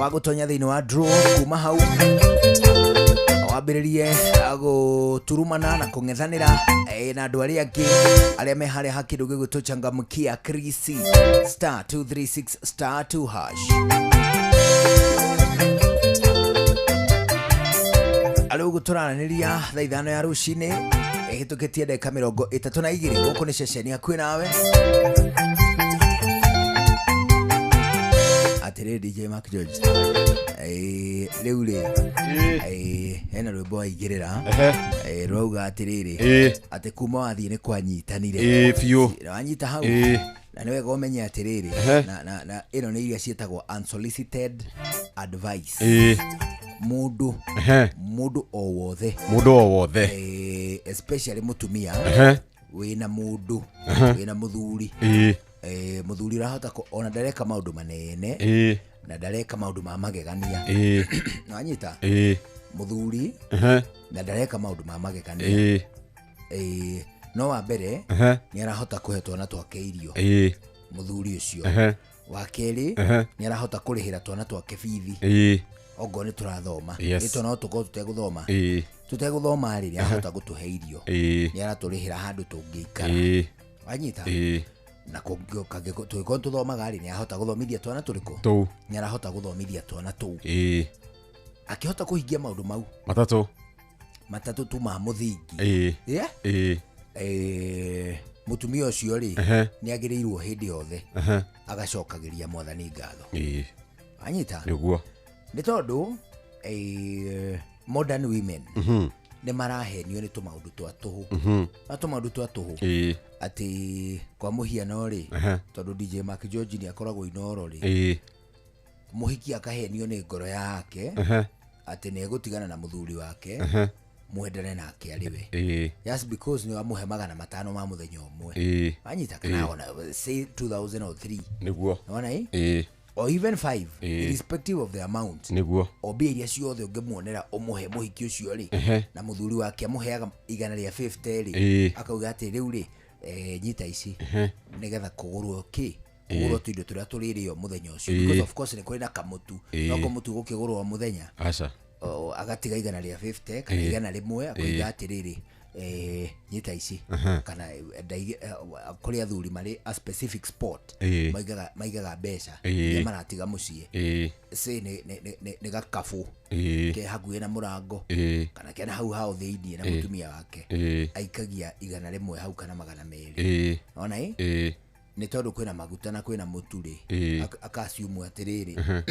wa gũtonya thĩinĩ wa draw kuma hau wambĩrĩrie gũturumana na kũng'ethanĩra na andũ arĩa angĩ arĩa me harĩa ha kĩndũ gĩgwĩtwo changamkia krisi star 236 star 2 hash. Arĩ ũguo tũraranĩria thaa 5 ya rũcinĩ ĩhĩtũkĩtie ndagĩka 32 gũkũ nĩ ceceni hakuhĩ nawe. Atĩrĩrĩ DJ Mark George, rĩu rĩ hena rwĩmbo waigĩrĩra rwauga atĩrĩrĩ atĩ kuma wathiĩ nĩ kwanyitanire biũ wanyita hau na nĩ wega ũmenye atĩrĩrĩ na ĩno nĩ iria ciĩtagwo unsolicited advice. Mũndũ o wothe mũndũ o wothe especially mũtumia wĩna mũndũ wĩna mũthuri mũthuri ũrahota ona ndareka maũndũ manene na ndareka maũndũ ma magegania wanyita mũthuri na ndareka maũndũ ma magegania no wa mbere nĩ arahota kũhe twana twake irio mũthuri ũcio wa kerĩ nĩ arahota kũrĩhĩra twana twake bithi okorwo nĩ tũrathoma ĩtũ no tũkorwo tũtegũthoma tũtegũthoma rĩ nĩ arahota gũtũhe irio nĩ aratũrĩhĩra handũ tũngĩikara wanyita na tũngĩkorwo tũthomaga rĩ nĩ arahota gũthomithia twana tũrĩkũ tũu nĩ arahota gũthomithia twana tũu akĩhota kũhingia maũndũ mau matatũ tu ma mũthingi mũtumia ũcio rĩ nĩ agĩrĩirwo hĩndĩ yothe agacokagĩria mwathani ngatho anyita nĩguo nĩ tondũ modern women nĩ marahenio nĩ tũmaũndũ twa tũhũ na tũmaũndũ twa tũhũ atĩ kwa mũhiano rĩ tondũ DJ Mark George nĩ akoragwo Inooro rĩ mũhiki akahenio nĩ ngoro yake atĩ nĩ egũtigana na mũthuri wake mwendane nake arĩ we just because nĩ wamũhe 500 ma mũthenya ũmwe wanyita kana ona say 2003 nĩguo nĩwona or even 5 irrespective of the amount nĩguo o mbia iria ciothe ũngĩmuonera ũmũhe mũhiki ũcio rĩ na mũthuri wake amũheaga 150 rĩ akauga atĩ rĩu rĩ nyita ici nĩgetha kũgũrwo kĩ kũgũrwo tũindo tũrĩa tũrĩrĩo mũthenya ũcio because of course nĩ kũrĩ na kamũtu no kamũtu gũkĩgũrwo o mũthenya agatiga 150 kana 100 akoiga atĩrĩrĩ nyita ici kana kũrĩ athuri marĩ a specific spot maigaga mbeca iria maratiga mũciĩ say nĩ gakabũ ke hakuhĩ na mũrango kana kena hau hao thĩiniĩ na mũtumia wake aikagia 100 hau kana 200 ona nĩ tondũ kwĩna maguta na kwĩna mũtu rĩ akasiumu atĩrĩrĩ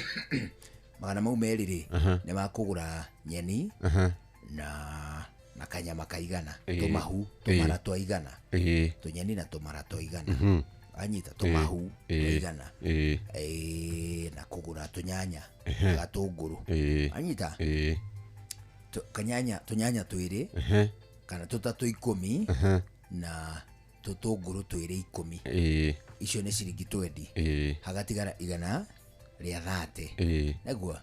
200 rĩ nĩ makũgũra nyeni na kanyama kaigana tũmahu tũmara twaigana tũnyeni na tũmara twaigana anyita tũmahu twaigana na kũgũra tũnyanya gatũngũrũ anyita kanyanya tũnyanya twĩrĩ kana tũtatũ 10 na tũtũngũrũ twĩrĩ 10 icio nĩ ciringi 20 hagatigara 130 nĩguo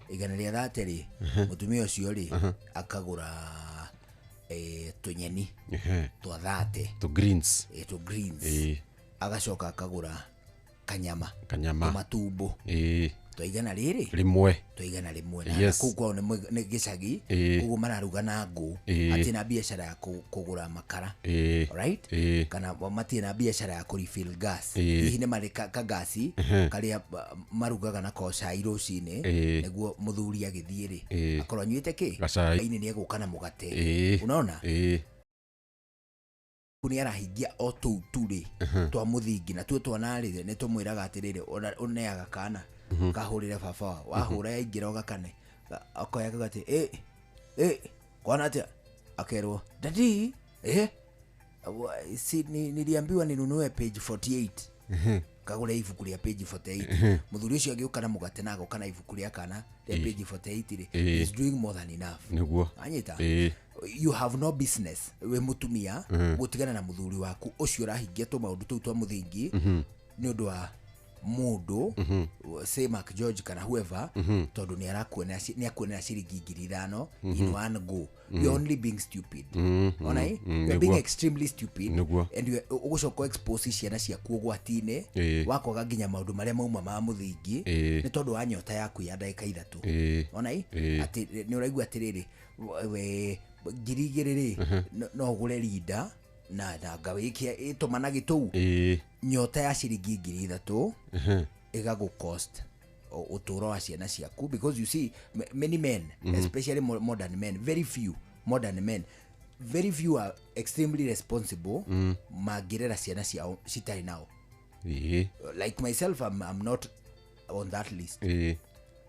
130 rĩ mũtumia ũcio rĩ akagũra tũnyeni twa 30 tũ greens tũ greens agacoka akagũra kanyama matumbo Twa 100 Rĩmwe. Twa 100. Na Yes. kũu kwao nĩ gĩcagi. Koguo mararuga na ngũ. Matirĩ na biacara ya kũgũra makara. Alright? Kana matirĩ na biacara ya kũ refill gas. Hihi nĩ marĩ kagasi karĩa marugaga nako cai rũcinĩ, nĩguo mũthuri agĩthiĩ rĩ, akorwo anyuĩte kĩ. Gacai. Hwaĩ-inĩ nĩ egũka na mũgate. Unaona? Nĩ arahingia o tũu tu rĩ, twa mũthingi. Na tuo twana rĩ, nĩ tũmwĩraga atĩrĩrĩ, ona ũneaga kana kahũrĩre baba wao, wahũra yaingĩra ũgakane. Akoya akauga atĩ ĩ ĩ kwana atĩa, akerwo dadi si niliambiwa ninunue page 48. Kagũre ibuku rĩa page 48. Mũthuri ũcio agĩũka na mũgate na agoka na ibuku rĩa kana rĩa page 48 rĩ, is doing more than enough. Anyita? You have no business wĩ mũtumia gũtigana na mũthuri waku ũcio ũrahingia tũmaũndũ tũu twa mũthingi nĩ ũndũ wa mũndũ, say Mark George kana whoever, tondũ nĩ arakuonera nĩ akuonera ciringi 5,000 in one go. You're only being stupid. Ona ĩ? You're being extremely stupid. And ũgũcoka expose ciana ciaku ũgwati-inĩ wa kwaga nginya maũndũ marĩa mauma ma mũthingi nĩ tondũ wa nyota yaku ya ndagĩka 3. Ona ĩ? Atĩ nĩ ũraigua atĩrĩrĩ, we 2,000 rĩ, no ũgũre rinda na ngawĩkia ĩtũmana gĩtũu. Nyota ya ciringi 3,000 ĩgagũ cost ũtũũro wa ciana ciaku, because you see many men, especially modern men, very few modern men, very few are extremely responsible mangĩrera ciana ciao citarĩ nao. Like myself, I'm not on that list.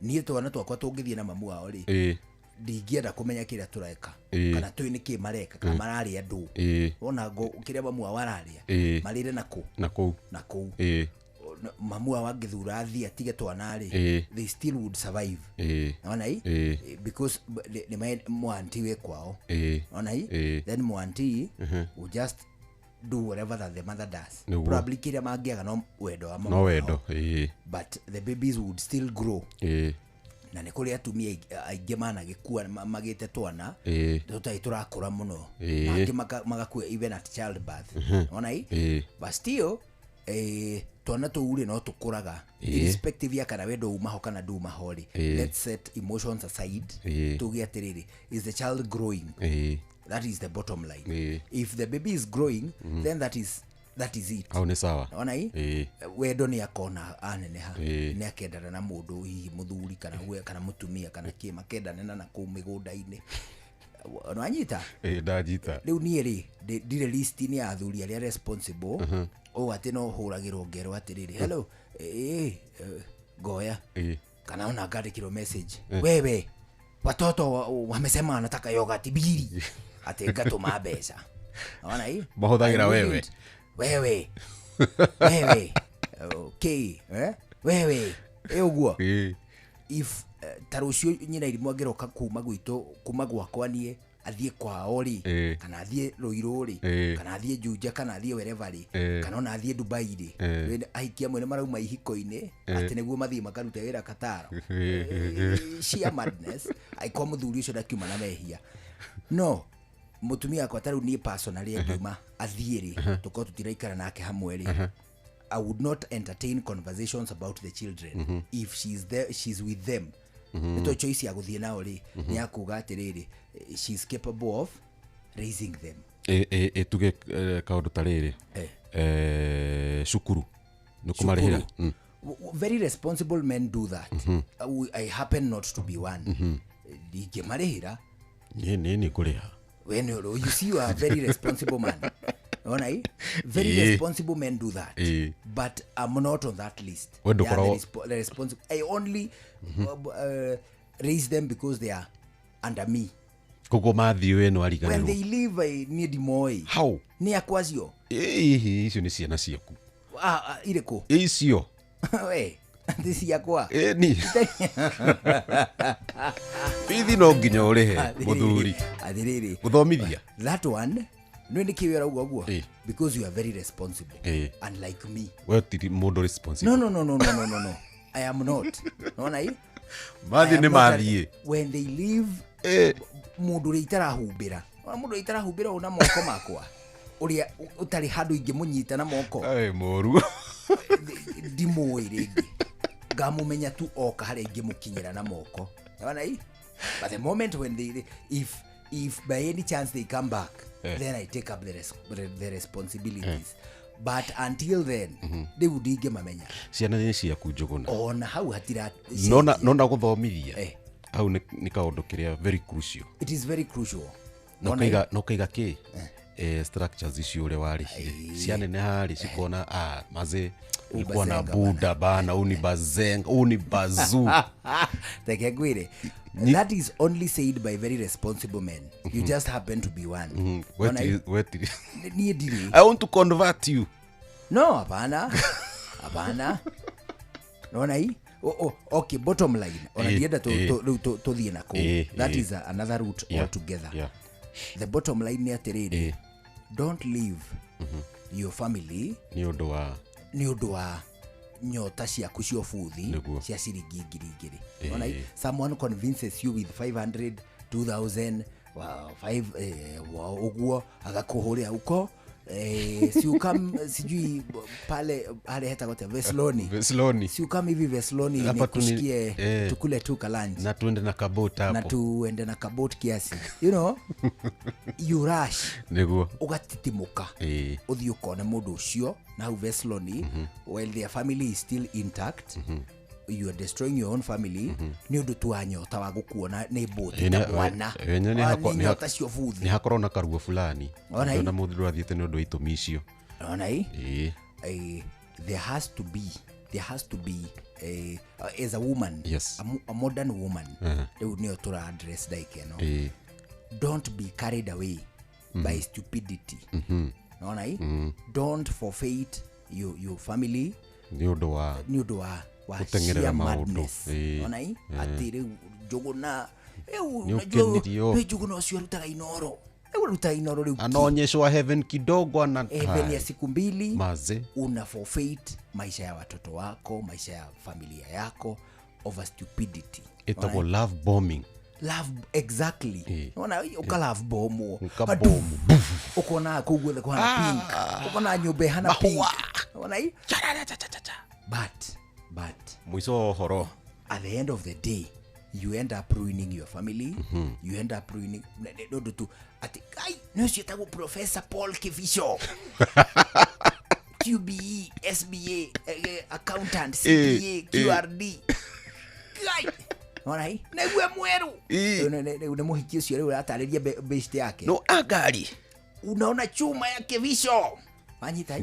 Niĩ twana twakwa tũngĩthiĩ na mamu wao rĩ, ndingĩenda kũmenya kĩrĩa tũreka kana tũĩ nĩkĩ mareka kana mararĩa ndũ. Wona ngo kĩrĩa mamu wao ararĩa, marĩre na kũ? Na kũu. Na kũu. Mamu wao angĩthura athiĩ atige twana rĩ, they still would survive. Ona ĩ? Because nĩ mwanti wĩ kwao. Ona ĩ? Then mwanti will just do whatever that the mother does. Probably kĩrĩa mangĩaga no wendo wa mamu No wao. wendo. But the babies would still grow. Na nĩ kũrĩ atumia aingĩ managĩkua magĩte twana tũtarĩ tũrakũra mũno. Angĩ magakua even at childbirth. Ona ĩ? But still, twana tũu rĩ, no tũkũraga irrespective ya kana wendo umaho kana ndumaho rĩ. Let's set emotions aside. Tuge atĩrĩrĩ, is the child growing? That is the bottom line. If the baby is growing, then that is it. Hau nĩ sawa. Ona ĩ? Wendo nĩ akona aneneha, nĩ akendana na mũndũ, hihi mũthuri kana we kana mũtumia kana kĩ, makendana na kũu mĩgũnda-inĩ. Nĩwanyita? Ĩĩ, ndanyita. Rĩu niĩ rĩ, ndirĩ list-inĩ ya athuri arĩa responsible ũũ atĩ no hũragĩrwo ngerwo atĩrĩrĩ, hello, ngoya kana ona ngandĩkĩrwo message, wewe, watoto wamesema wanataka yogurt mbili, atĩ ngatũma mbeca. Ona ĩ? Mahũthagĩra I wewe. wouldn't. Wewe wewe, okay, wewe ĩ ũguo. If ta rũciũ nyina irimũ angĩroka kuma gwitũ, kuma gwakwa niĩ, athiĩ kwao rĩ, kana athiĩ Rũirũ rĩ, kana athiĩ Juja, kana athiĩ wherever rĩ, kana ona athiĩ Dubai rĩ, ahiki amwe nĩ marauma ihiko-inĩ atĩ nĩguo mathiĩ makarute wĩra Qatar. Sheer madness. Angĩkorwo mũthuri ũcio ndakiuma na mehia, no mũtumia wakwa ta rĩu niĩ personally angiuma athiĩ rĩ, tũkorwo tũtiraikara nake hamwe rĩ, I would not entertain conversations about the children. If she's there, she's with them. Nĩ to choice ya gũthiĩ nao rĩ, nĩ ya kuga atĩrĩrĩ, she's capable of raising them. Ĩ tuge kaũndũ ta rĩrĩ, cukuru nĩ kũmarĩhĩra? Cukuru. Very responsible men do that. I happen not to be one. Ndingĩmarĩhĩra. Niĩ nĩ ngũrĩha. When you see, you are a very responsible man. Ona ĩ? Very responsible men do that. But I'm not on that list. We They are ndũkoragwo- the responsible. I only raise them because they are under me. Koguo mathiĩ we nĩ When wariganĩrwo? they leave, I niĩ ndimoĩ. How? Nĩ akwa acio. Ĩĩ, icio nĩ ciana ciaku. Ah, ah, irĩkũ? Icio. We, ti ciakwa. Ĩni. Bithi no nginya ũrĩhe mũthuri. Atĩrĩrĩ. Gũthomithia. That one, nĩ nĩkĩ wĩra ũguo ũguo? Because you are very responsible. Unlike me. We ti mũndũ responsible. No, no, no, no, no, no, no, no. I am not. Nona ĩ? Mathiĩ I am nĩ not a- mathiĩ. When they leave, mũndũ ũrĩa itarahumbĩra. Ona mũndũ ũrĩa itarahumbĩra ũũ na moko makwa. Ũrĩa ũtarĩ handũ ingĩmũnyita na moko. Ĩ mũru. Ndimũĩ rĩngĩ. Ngamũmenya tu oka harĩa ingĩmũkinyĩra na moko. Nĩwona ii? But the moment when they if by any chance they come back, then I take up the responsibilities. But until then, rĩu ndingĩmamenya. Ciana nĩ ciaku Njũgũna. Ona hau hatira nona gũthomithia hau nĩ kaũndũ kĩrĩa very crucial. It is very crucial. No kaiga kĩ structures icio ũrĩa warĩhire cianeneha rĩ cikona maze ulikuwa na buda bana unibazenga unibazu. Reke ngwĩre, that is only said by very responsible men. You just happen to be one. Niĩ ndirĩ. I want to convert you. No, hapana. Hapana. Naona hii? Okay, bottom line. Ona ndienda tuthiĩ na kũu. That is another route altogether. Yeah. The bottom line ni atĩrĩrĩ, don't leave your family nĩ ũndũ wa nyota ciaku cia ũbuthi cia ciringi 2,000. Ona someone convinces you with 500, 2,000, 5 ũguo agakũhũrĩra uko si ukam sijui pale hale heta kote Vesloni. Si ukam hivi Vesloni nikushikie tukule tu ka lunch na tuende na kabot hapo, na tuende na kabot kiasi, you know. You rush niguo ugatitimuka uthi ukone mundu ucio na hau Vesloni while their family is still intact. You are destroying your own family ni undu tu wa nyota wa gukuona ni boti ta mwana nyota cio buthi ni hakorwo na karuo fulani na mundu ndwathiete ni undu itumi icio. Ona i there has to be a, as a woman, yes, a modern woman riu nio tura address like no don't be carried away by stupidity. Ona i don't forfeit your family ni undu wa gũteng'erera maũndũ. Ona i atĩ rĩu Njũgũna rĩu Njũgũna ũcio arutaga Inoro, rĩu arutaga Inoro rĩu anaonyeshwa heaven kidogo na heaven ya siku mbili maze. Una forfeit maisha ya watoto wako, maisha ya familia yako over stupidity. Ĩtagwo love bombing. Love, exactly. Ona uka love bomb ukona kũu guothe kũhana pink, ukona nyũmba ĩhana pink. Ona i but mwiso horo at the end of the day you end up ruining your family. You end up ruining ndu tu ati kai no cietagwo Professor Paul Kivisho QBE SBA accountant CPA QRD kai ona i negue mweru ne muhiki ucio riu uratarĩria best yake no agari unaona chuma ya Kivisho wanyita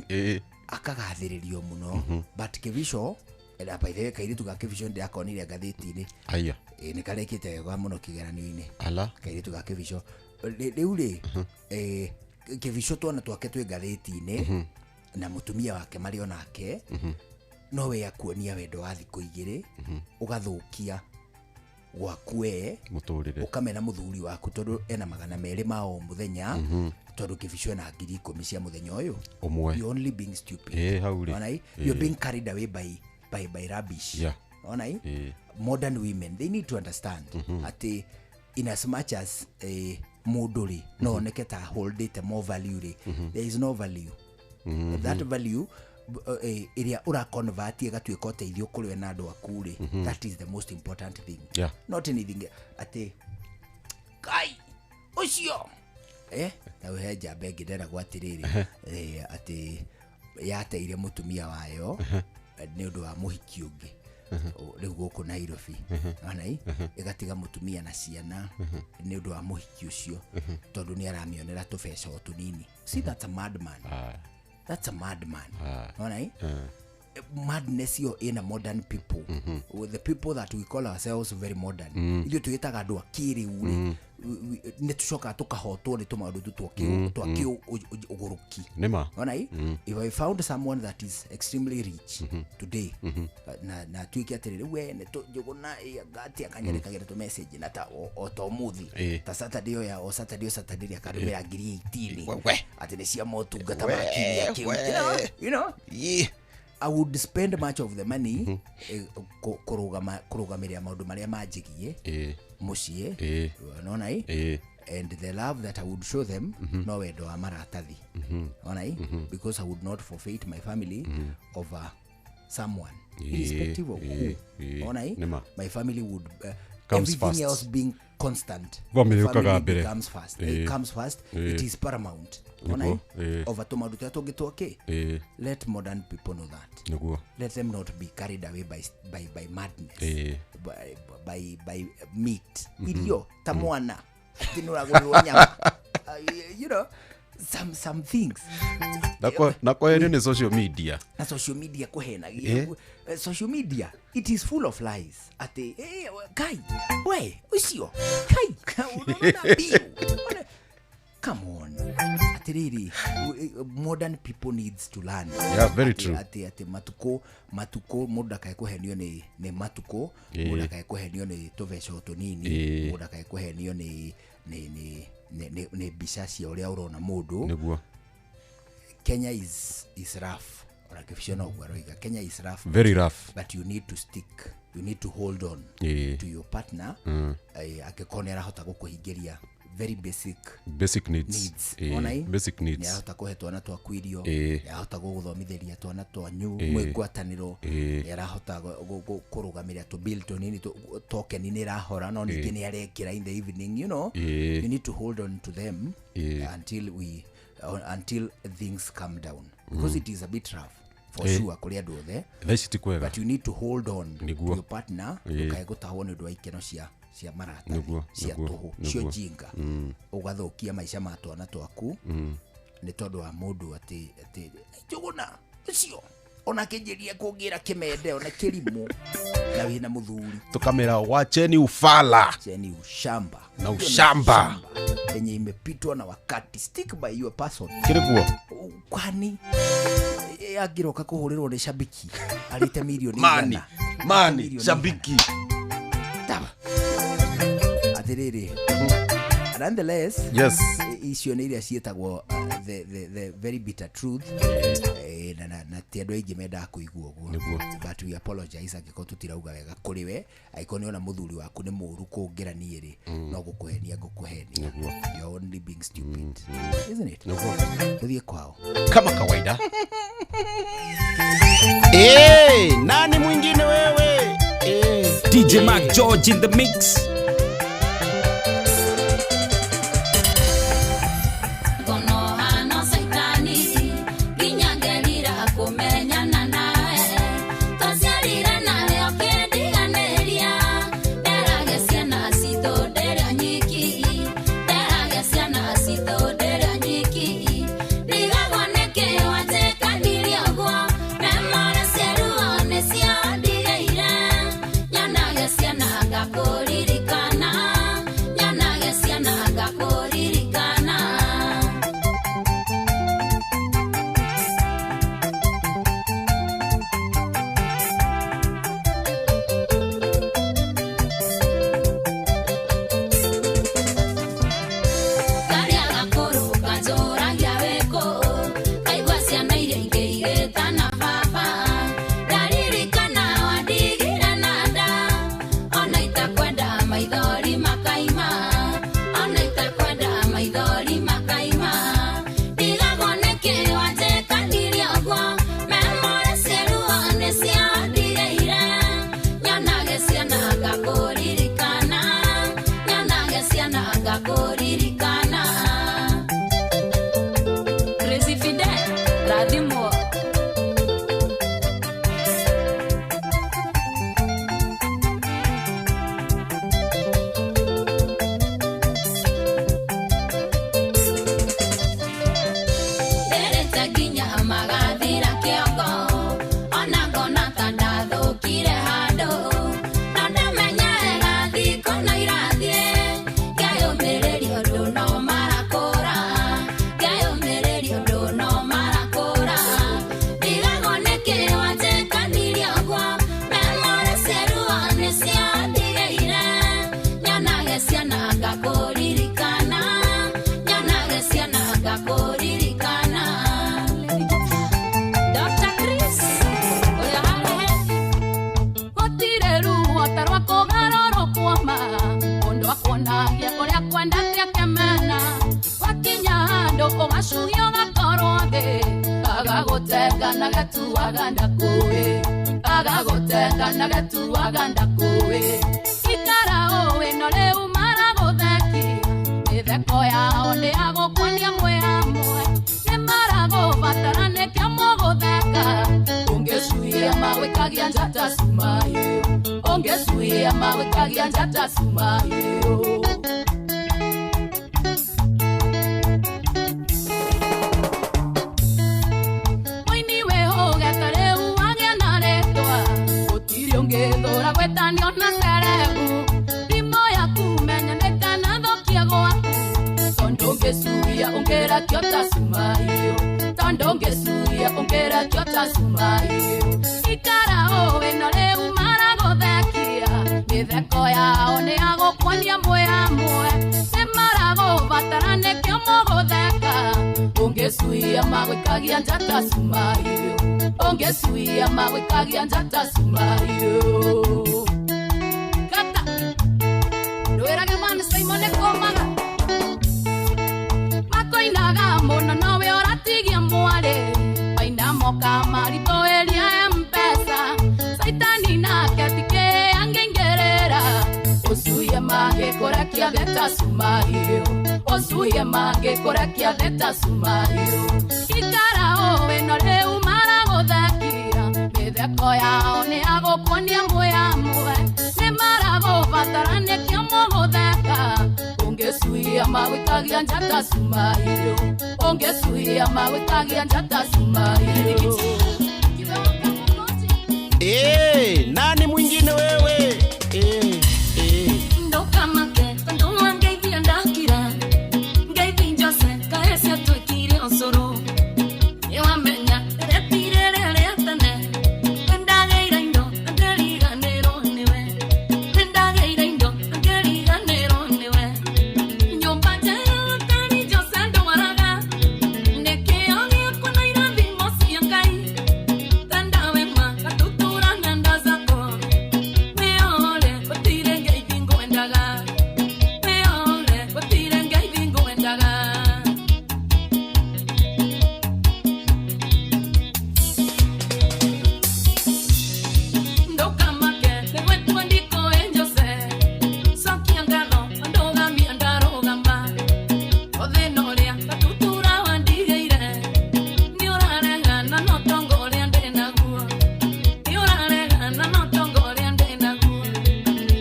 akagathĩrĩrio mũno. But Kivisho era by the way kairitu ga Kivisho ndirakonire ngathĩti-inĩ. Aya nĩ karekĩte wega mũno kĩgeranio-inĩ. Ala kairitu ga Kivisho rĩu rĩ Kivisho twana twake twĩ ngathĩti-inĩ na mũtumia wake marĩ onake no we akuonia wendo wa thikũ igĩrĩ ũgathũkia gwaku we mũtũrĩre ũkamena mũthuri waku tondũ ena 200 ma o mũthenya tondũ Kivisho ena 10,000 cia mũthenya ũyũ ũmwe. You only being stupid. Hau rĩ you're being carried away by rubbish. Yeah. Ona modern women they need to understand ati in as much as mũndũ rĩ no oneke ta holdete more value rĩ, there is no value. That value ĩrĩa ũra convert ĩgatuĩka ũteithio kũrĩ we na andũ aku rĩ, that is the most important thing. Yeah. Not anything ati kai ũcio na he njamba ĩngĩ nderagwo atĩrĩrĩ atĩ yateire mũtumia wayo nĩ ũndũ wa mũhiki ũngĩ rĩu gũkũ Nairobi. Ona i ĩgatiga mũtumia na ciana nĩ ũndũ wa mũhiki ũcio tondũ nĩ aramĩonera tũbeca o tũnini. See, that's a madman. That's a madman. Ona i madness yo in a modern people. With the people that we call ourselves very modern. Ithuĩ twĩtaga andũ a kĩrĩu rĩ, nĩ tũcokaga tũkahotwo nĩ tũmaũndũ tu twa kĩũgũrũki. Nĩma. Ona i if I found someone that is extremely rich today na tuike atĩrĩrĩ we nĩ Njũgũna ngati akanyandĩkagĩra tũ message na ta o ta ũmũthĩ ta Saturday o ya o Saturday o Saturday akandũmĩra 18,000 atĩ nĩ cia motungata ma kiumia kĩu, you know. I would spend much of the money kũrũgamĩrĩra maũndũ marĩa manjĩgie mũciĩ, nona i and the love that I would show them no wendo wa maratathi, ona i because I would not forfeit my family over Someone irrespective of who. Ona ĩ? Nĩma. My family would Comes everything first. else being constant, Family yũkaga family mbere. becomes first. It comes first. It is paramount. Ona Nĩguo, ĩ? ĩ. Over tũmaũndũ tũrĩa tũngĩ twake. Let modern people know that. Let them not be carried away by madness, by meat, irio ta mwana atĩ nĩ ũragũrĩrwo nyama. Some things. Na kweherio nĩ social media. Na social media kũhenagia. Social media, it is full of lies atĩ kai we ũcio kai unaona biu. Come on, atĩrĩrĩ, modern people needs to learn. Yeah, very Atĩ- true. Atĩ matukũ mũndũ ndakae kũhenio nĩ matukũ, mũndũ ndakae kũhenio nĩ tũbeca tũnini, mũndũ ndakae kũhenio nĩ mbica cia ũrĩa ũrona mũndũ. Kenya is rough. Ona kĩbicio no ũguo aroiga, Kenya is rough. Very rough. But you need to stick, you need to hold on to your partner. Angĩkorwo nĩ arahota gũkũhingĩria very basic Basic needs. needs. Ona ĩ? Basic needs. Nĩ arahota kũhe twana twaku irio, nĩ arahota gũgũthomithĩria twana twanyu mwĩ ngwatanĩro, nĩ arahota kũrũgamĩrĩra tũ bill tũnini, tokeni nĩ ĩrahora no ningĩ nĩ arekĩra in the evening. You need to hold on to them until things calm down, because it is a bit rough for sure kũrĩ andũ othe. Thaa ici ti kwega. But you need to hold on to your partner. Ndũkae gũtahwo nĩ ũndũ wa ikeno cia maratathi, cia tũhũ, cio jinga, ũgathũkia maica ma twana twaku nĩ tondũ wa mũndũ atĩ njũgũna ũcio ona kĩnjĩrie kũngĩra kĩmende ona kĩrimũ na wĩna mũthuri. Tukamera wacheni ufala. Cheni ushamba. Na Hiyo ni ushamba. Yenye imepitwa na wakati. Stick by your person. Kĩrĩ Kwani angĩroka kũhũrĩrwo nĩ shabiki arĩte mirioni Mani, igana. mani, Mirioni shabiki. igana. Atĩrĩrĩ, nonetheless, icio nĩ iria ciĩtagwo the very bitter truth. Na ti andũ aingĩ mendaga kũigua ũguo. But we apologize angĩkorwo tũtirauga wega kũrĩ we. Angĩkorwo nĩ ona mũthuri waku nĩ mũũru kũngĩra niĩ rĩ, no gũkũhenia ngũkũhenia. You're only being stupid, isn't it? Tũthiĩ kwao kama kawaida. Nani mwingine wewe? DJ Mark George in the mix. Ngono saitani nginya ngerira kũmenyana nawe, twaciarire nawe ũkĩndiganĩria, nderage ciana citũ ndĩrĩ nyiki, nderage ciana citũ ndĩrĩ nyiki, ndigagwo nĩkĩ wanjĩkanirie ũguo, memore ciaruo nĩcio ndigĩire, nyonage ciana ngakũririkana, nyonage ciana ngakũririkana. Karĩa gakũrũ kanjũragia wĩkũ, kaigua ciana iria ingĩ igĩtana baba, ndaririkana wandigire na nda, ona itakwenda maithori makaima, ona itakwenda maithori makaima, ndigagwo nĩkĩ wanjĩkanirie ũguo, memore ciaruo nĩcio ndigĩire, nyonage ciana ngakũririkana, nyonage ciana ngakũririkana. Crazy Fidel, rathimwo. Nderete nginya magathira kĩongo, ona ngona ta ndathũkire handũ, na ndamenya wega thikũ no irathiĩ, ngeyũmĩrĩria ũndũ no marakũra, ngeyũmĩrĩria ũndũ no marakũra, ndigagwo nĩkĩ wanjĩkanirie ũguo, memore ciaruo nĩcio ndigĩire, nyonage ciana ngakũririkana, nyonage ciana ngakũririkana. Dr. Chris, ũrĩa warehe gũtirĩ ruo ta rwa kũgarũrũkwo ma, mũndũ akuonagia ũrĩa kwendete akĩmena, wakinya handũ ũgacuhio ũgakorwo thĩ, agagũtenga na gatuaga ndakũĩ. Agagũtenga na getuaga ndakũĩ. Ikara ũĩ no rĩu maragũthekia. Mĩtheko yao nĩ ya gũkuonia mwĩ hamwe. Nĩ maragũbatara nĩkĩo mũgũtheka. Ũngĩcuia magwĩkagia njata cuma ĩyo. Ũngĩcuia magwĩkagia njata cuma ĩyo. Mũini wĩhũgete rĩu agĩa na rĩtwa. Gũtirĩ ũngĩthũra gwĩtanio na cerebu. Thimũ yaku menya ndĩkanathũkie gwaku. Tondũ ũngĩcuia ũngĩrakio ta cuma ĩyo. Tondũ ũngĩcuia ũngĩrakio ta cuma ĩyo. Ikara ũĩ no rĩu maragũthekia. Mĩtheko yao nĩ ya gũkuonia mwĩ hamwe. Nĩ maragũbatara nĩkĩo mũgũtheka. Ũngĩcuia magwĩkagia njata cuma ĩyo. Ũngĩcuia magwĩkagia njata cuma ĩyo. Kata. Ndwĩrage man Simon nĩ kũmaga. Makoinaga mũno nowe ũratigia mwarĩ. Maina moka maritũhĩria M-Pesa. Caitani nake tikĩ angĩingĩrĩra. Ũcuie mangĩkũrekia thĩ ta cuma ĩyo. Ũcuie mangĩkũrekia thĩ ta cuma ĩyo. Ikara ũĩ no rĩu maragũthekia. Mĩtheko yao nĩ ya gũkuonia mwĩ hamwe. Nĩ maragũbatara nĩkĩo mũgũtheka. Ũngĩcuia magwĩkagia njata cuma ĩyo. Ũngĩcuia magwĩkagia njata cuma ĩyo. Eh, nani mwingine wewe? Eh, eh. Ndokamake tondu wangeithia ndakira. Ngeithi Jose kaesi atwĩkire ũcũrũ. Nĩwamenya retire rĩrĩa tene. Nĩndagĩire indo ngĩriganĩrwo nĩwe. Nĩndagĩire indo ngĩriganĩrwo nĩwe. Nyũmba njega tari Jose ndwaraga. Nĩkĩo gĩakwa na irathimo cia Ngai. Tenda wema gatutura ng'enda zakwa. Wĩyore gũtirĩ ngeithi ngwendaga. Wĩyore gũtirĩ ngeithi ngwendaga. Ndokamake nĩgwetua ndikũĩ Jose. Cokia ngatho ndũgamia ndarũgama. O thĩna ũrĩa gatutura wandigĩire. Nĩũraregana na ũtonga ũrĩa ndĩnaguo. Nĩũraregana na ũtonga ũrĩa ndĩnaguo.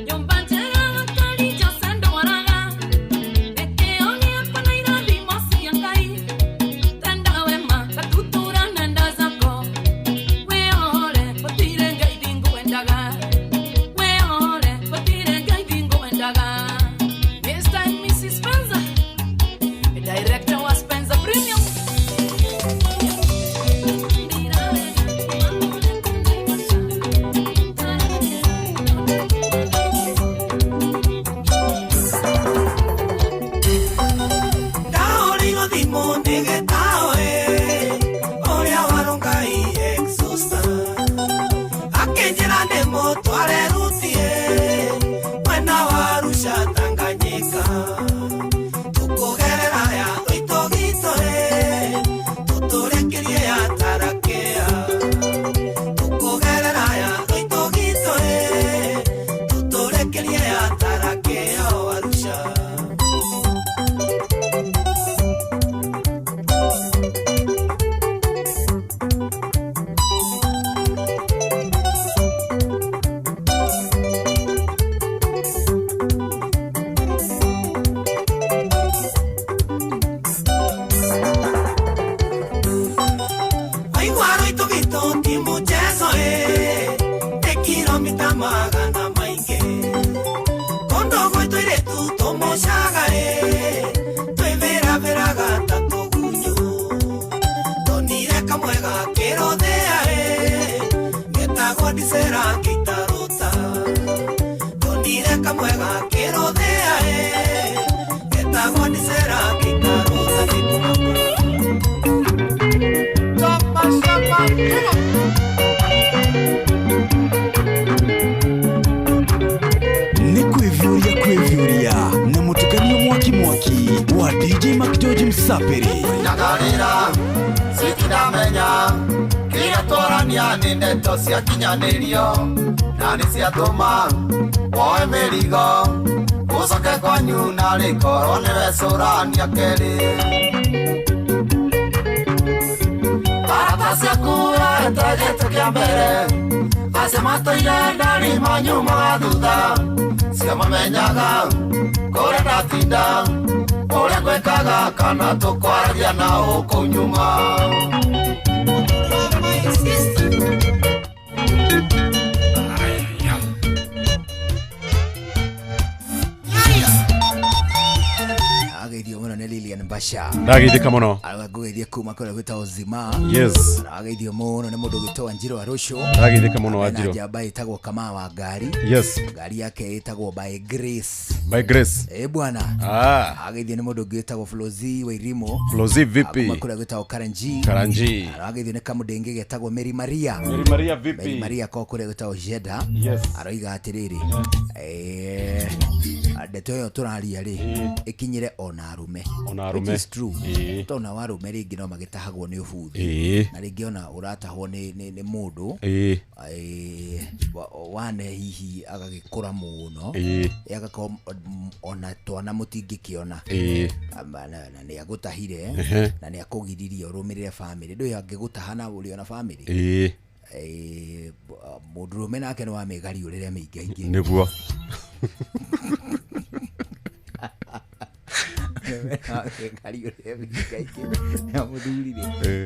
Nyũmba njega gatari Jose ndwaraga. Nĩkĩo gĩakwa na irathimo cia Ngai. Tenda wema gatutura ng'enda zako. Wĩyore gũtirĩ ngeithi ngwendaga. Wĩyore gũtirĩ ngeithi ngwendaga. Mr. and Mrs. Spencer, director wa Spencer Premium. Ndaũrirwo thimũ nĩ gĩtaũ ĩ, ũrĩa warongai exhauster. Akĩnjĩra ndĩmũtware ruti ĩ, mwena wa Arusha Tanganyika. Tũkũgerera ya Oitogito ĩ, tũtũrĩkĩrie ya Tarakea. Tũkũgerera ya Oitogito ĩ, tũtũrĩkĩrie ya Tarakea o Arusha. Waigua rũitũgitũ ti mũchezo ĩ, nĩ kilomita magana maingĩ. Kũndũ gwitũ airĩtu tũmũcaga ĩ, twĩvĩravĩraga ta tũgunyũ. Ndonire kamwe gakĩrũthĩa ĩ, getagwo ndicera ngĩitarũta. Ndonire kamwe gakĩrũthĩa ĩ, getagwo ndicera ngĩitarũta nĩkũmaka. Chapa, chapa, come on. Nĩ kwĩviũria kwĩviũria na mũtukanio mwaki mwaki wa DJ Mac George Msapiri. Nyagarira, sitinamenya, kila twarania. Ngũkenia nĩ ndeto ciakinyanĩrio na nĩ ciatũma woe mĩrigo ũcoke kwanyu narĩ korwo nĩwe cũrania kerĩ. Arata ciaku ũrete gĩtĩ kĩa mbere acio matũire ndarĩ manyumaga thutha cio mamenyaga kũrĩa ndatinda ũrĩa ngwĩkaga kana tũkwaragia nao kũu nyuma. Ageithio mũno nĩ Lilian Basha. Ndageithĩka mũno. Ngũgeithie kuma kũrĩa gwĩtagwo Zima. Yes. Ageithio mũno nĩ mũndũ ũgwĩtwo Wanjirũ Arũcũ. Ndageithĩka mũno Wanjirũ. Na njamba ĩtagwo Kamau wa ngari. Yes. Ngari yake ĩtagwo By Grace. By Grace. Eh bwana. Ageithio nĩ mũndũ ũngĩ wĩtagwo Flozi Wairimo. Flozi vipi? Kuma kũrĩa gwĩtagwo Karanji. Karanji. Ageithio nĩ kamũndũ getagwo Mary Maria. Mary Maria vipi? Mary Maria ko kũrĩa gwĩtagwo Jeddah. Yes. Aroiga atĩrĩrĩ. Ndeto ĩyo tũraria rĩ ĩkinyĩre ona arume. Ona arume. Which is true. Tondũ nao arume rĩngĩ no magĩtahagwo nĩ ũbuthi. Na rĩngĩ ona ũratahwo nĩ mũndũ. Wane hihi agagĩkũra mũno. Agakorwo ona twana mũtingĩkĩona. Na nĩ agũtahire na nĩ akũgiririe ũrũmĩrĩre family. Ndũĩ angĩgũtaha na ũrĩ ona family. Mũndũrũme nake nĩ wamĩgariũrĩre mĩingĩ aingĩ. Nĩguo.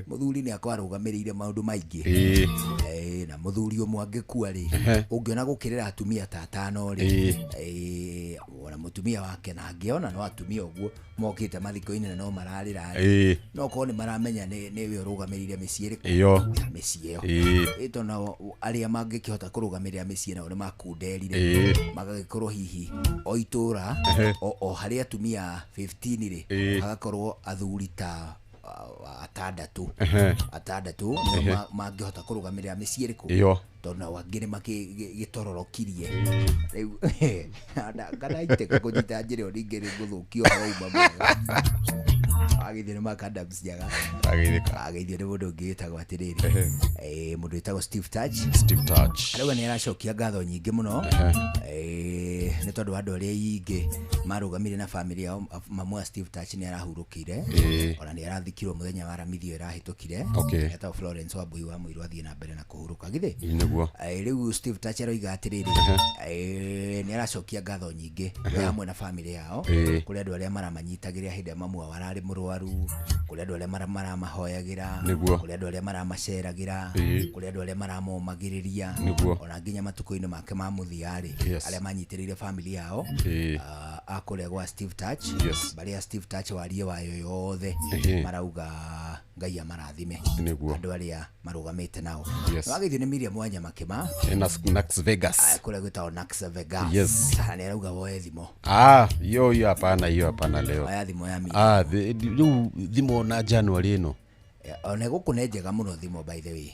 Mũthuri nĩ akorwo arũgamĩrĩire maũndũ maingĩ. Na mũthuri ũmwe angĩkua rĩ ũngĩona gũkĩrĩra atumia ta atano rĩ ona mũtumia wake na angĩona no atumia ũguo mokĩte mathiko-inĩ na no mararĩra rĩ no korwo nĩ maramenya nĩwe ũrũgamĩrĩire mĩciĩ ĩrĩkũ mĩciĩ ĩyo. Tondũ nao arĩa mangĩkĩhota kũrũgamĩrĩra mĩciĩ nao nĩ makunderire magagĩkorwo hihi o itũra o harĩ atumia 15 rĩ hagakorwo athuri ta atandatũ nĩo mangĩhota kũrũgamĩrĩra mĩciĩ ĩrĩkũ tondũ nao angĩ nĩ makĩgĩtororokirie rĩu kana itĩka kũnyita njĩra ĩyo ningĩ nĩ ngũthũkia ũhoro uma mwega. Ageithio nĩ Mark Adams Njaga. Ageithio nĩ mũndũ ũngĩ wĩtagwo atĩrĩrĩ mũndũ wĩtagwo Steve Touch. Steve Touch. Arauga nĩ aracokia ngatho nyingĩ mũno nĩ tondũ wa andũ arĩa aingĩ marũgamire na family yao. Mamu wa Steve Touch nĩ arahurũkire ona nĩ arathikirwo mũthenya wa Aramithi ĩyo ĩrahĩtũkire. Etagwo Florence Wambui wa Mũirũ athiĩ na mbere na kũhurũka githĩ. Nĩguo. Rĩu Steve Touch aroiga atĩrĩrĩ nĩ aracokia ngatho nyingĩ hamwe na family yao kũrĩ andũ arĩa maramanyitagĩrĩra hĩndĩ ĩrĩa mamu wao ararĩ mũrwaru, kũrĩ andũ arĩa maramahoyagĩra, kũrĩ andũ arĩa maramaceragĩra, kũrĩ andũ arĩa maramomagĩrĩria ona nginya matukũ-inĩ make ma mũthia rĩ arĩa manyitĩrĩire family yao akũrĩa gwa Steve Touch. Barĩa Steve Touch warie wayo yothe marauga Ngai amarathime andũ arĩa marũgamĩte nao. Wageithio nĩ Miriam Wanyama Kĩma Nax Vegas. Kũrĩa gwĩtagwo Nax Vegas. Yes. Na nĩ arauga woe thimũ. Hiyo hapana, hiyo hapana leo. Oya thimũ ya Miriam. Rĩu thimũ na January ĩno. Ona gũkũ nĩ njega mũno thimũ by the way.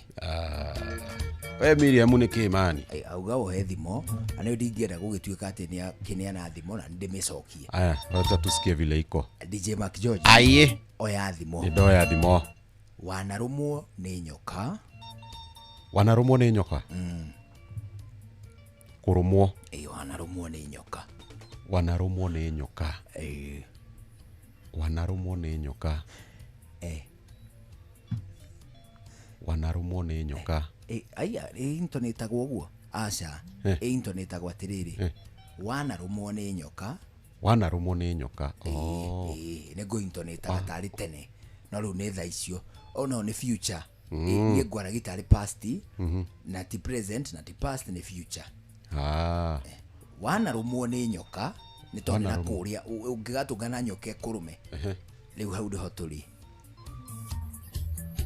We Miriam nĩ kĩ mani? Auga woe thimũ na nĩ ndingĩenda gũgĩtuĩka atĩ nĩ akĩneana thimũ na ndĩmĩcokie. Aya, wacha tusikie vile iko. DJ Mark George. Aye. Oya thimũ. Ndoya thimũ. Wanarũmwo nĩ nyoka. Wanarũmwo nĩ nyoka? Kũrũmwo. Wanarũmwo nĩ nyoka. Wanarũmwo nĩ nyoka. Wanarũmwo nĩ nyoka. Wanarũmwo nĩ nyoka. Aya, ĩintonĩtagwo ũguo? Aca. Ĩintonĩtagwo atĩrĩrĩ. Wanarũmwo nĩ nyoka. Wanarũmwo nĩ nyoka. Nĩ ngũintonĩtaga tarĩ tene. No rĩu nĩ thaa icio. No nĩ future. Niĩ ngwaragia tarĩ past na ti present na ti past nĩ future. Wanarũmwo nĩ nyoka nĩ tondũ na kũrĩa ũngĩgatũngana nyoka ĩkũrũme. Rĩu hau nĩho tũrĩ.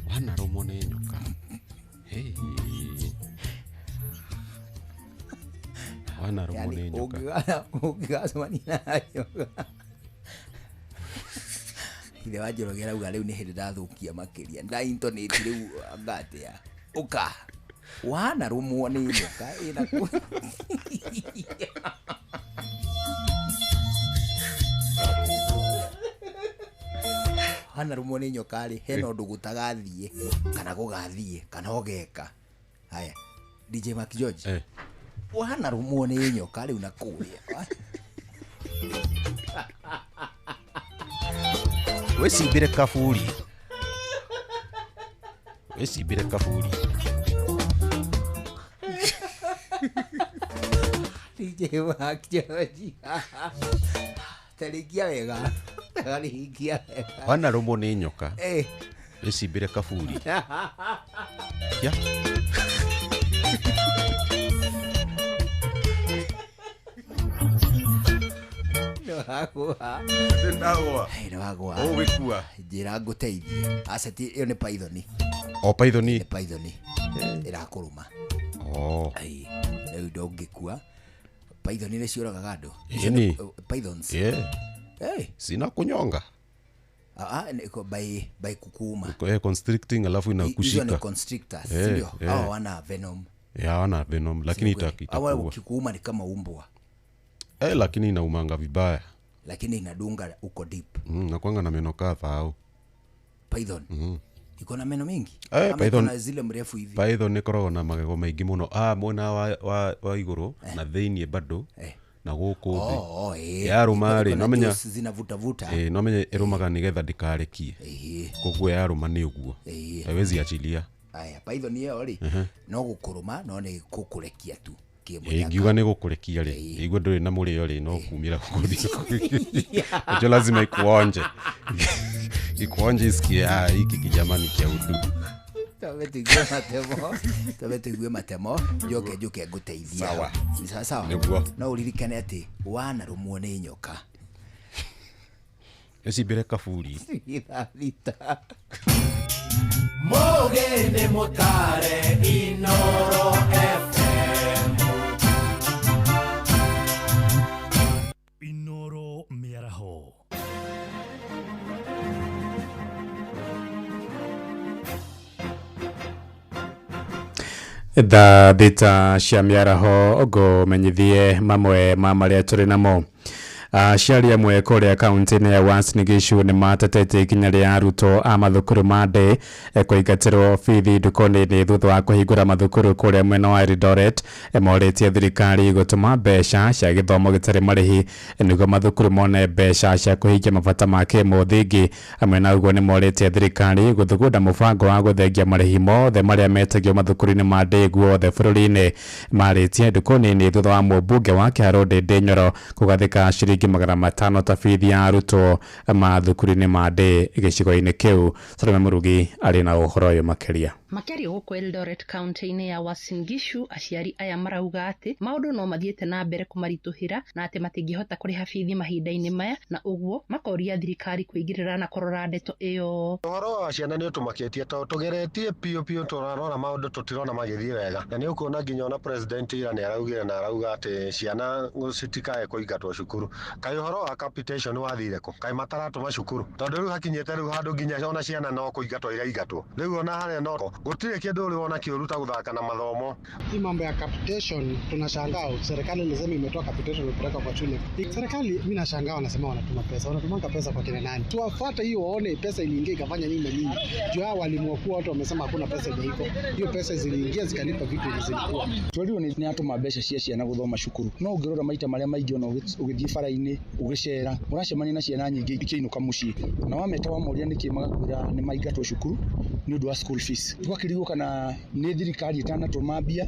Wanarũmwo nĩ nyoka. Hey. Wanarũmwo nĩ nyoka. Ũngĩgacemania na nyoka. Ithe wa Njoroge arauga rĩu nĩ hĩndĩ ndathũkia makĩria. Ndaintonate rĩu anga atĩa. Ũka. Wanarũmwo nĩ nyoka ĩna kũ. Wanarũmwo nĩ nyoka rĩ hena ũndũ gũtagathiĩ kana gũgathiĩ kana ũgeka. Haya, DJ Mark George, wanarumwo nĩ nyoka rĩu na kũrĩa. Wĩcimbĩre kaburi. Wĩcimbĩre kaburi. DJ Mark George, tarĩkia wega, tarĩkia wega. Wanarũmwo nĩ nyoka, wĩcimbĩre kaburi. Ya. Nĩwagũa. Ndagũa. Nĩwagũa. Ũgĩkua. Njĩra ngũteithie. Asset ĩyo nĩ python. O python. Nĩ python. Ĩrakũrũma. Oh. Ai, rĩu ndũngĩkua. Python nĩ ciũragaga andũ. Ĩni. Pythons. Yeah. Hey. Sina kunyonga. By kukuuma. Constricting alafu inakushika. Hizo ni constrictors, ndio? Hawa wana venom. Yeah, hawana venom, lakini itakuua. Hawa ukikuuma ni kama umbwa. Lakini inaumanga vibaya. Lakini inadunga uko deep. Nakuanga na meno kadhaa au. Python. Iko na meno mingi? Python na zile mrefu hivi. Python ikoragwo na magego maingi muno. Mwena wa iguru na thiini bado. Na guku thi. Yaruma ri, no menya zinavuta vuta. No menya irumaga nigetha ndikarekie. Koguo yaruma ni uguo. Haiwezi achilia. Aya, python iyo ri no gukuruma no ni kukurekia tu. Ingiuga nĩ gũkũrekia rĩ, igua ndũrĩ na mũrĩo rĩ, no kumĩra gũkũ. Acho lazima ikuonje. Ikuonje isikie, hiki kijamani kia udu. Tabe tuigue matemo, njoke ngũteithia. Sawa. Ni sawa sawa. Nĩguo. No ũririkane atĩ wanarũmwo nĩ nyoka. Ĩcimbĩre kaburi. Thita. Mũgĩ nĩ mũtare Inoro FM. Inoro mĩaraho. Thaa thita cia mĩaraho ngũmenyithie mamwe ma marĩa tũrĩ namo. Aciari amwe kũrĩa kaunti-inĩ ya Uasin Gishu nĩ matetete ikinya rĩa arutwo a mathukuru ma ndĩ kũingatĩrwo bithi nduko-inĩ thutha wa kũhingũra mathukuru kũrĩa mwena wa Eldoret. Morĩtie thirikari gũtũma mbeca cia gĩthomo gĩtarĩ marĩhi nĩguo mathukuru mone mbeca cia kũhingia mabata ma kĩmũthingi. Hamwe na ũguo nĩ morĩtie thirikari gũthugunda mũbango wa gũthengia marĩhi mothe marĩa metagio mathukuru-inĩ ma ndĩ guothe bũrũri-inĩ. Marĩtie nduko-inĩ thutha wa mũmbunge wa Kĩharũ Ndĩndĩ Nyoro kũgathĩka ciringi 500 ta bithi ya arutwo mathukuru-inĩ ma ndĩ gĩcigo-inĩ kĩu. Salome Mũrugi arĩ na ũhoro ũyũ makĩria. Makĩaria gũkũ Eldoret kaunti-inĩ ya Uasin Gishu, aciari aya marauga atĩ maũndũ no mathiĩte na mbere kũmaritũhĩra na atĩ matingĩhota kũrĩha bithi mahinda-inĩ maya, na ũguo makoria thirikari kũingĩrĩra na kũrora ndeto ĩyo. Ũhoro wa ciana nĩ ũtũmakĩtie tondũ tũgeretie piũ piũ tũrarora maũndũ tũtirona magĩthiĩ wega, na nĩ ũkuona nginya ona president ira nĩ araugire na arauga atĩ ciana citikae kũingatwo cukuru. Kaĩ ũhoro wa capitation wathire kũ? Kaĩ mataratũma cukuru? Tondũ rĩu hakinyĩte rĩu handũ nginya ona ciana no kũingatwo iraingatwo. Rĩu ona harĩa no gũtirĩ kĩndũ ũrĩ wona kĩũru ta gũthaka na mathomo. Hii mambo ya capitation tunashangaa, serikali ilisema imetoa capitation kupeleka kwa shule. Serikali mimi nashangaa wanasema wanatuma pesa. Wanatumanga pesa kwa kina nani? Tuwafuate hiyo waone pesa iliingia ikafanya nini na nini. Juu hao walimu wakuu watu wamesema hakuna pesa iko. Hiyo pesa ziliingia zikalipa vitu zilikuwa. Twelio ni atuma mbeca cia ciana guthoma cukuru. No ũngĩrora maita marĩa maingĩ ona ũgĩthiĩ bara-inĩ ũgĩcera ũracemania na ciana nyingĩ ikĩinũka mũciĩ, na wameta wamoria nĩkĩ magakwĩra nĩ maingatwo cukuru nĩ ũndũ wa school fees. Twakĩrigwo kana nĩ thirikari ĩtanatũma mbia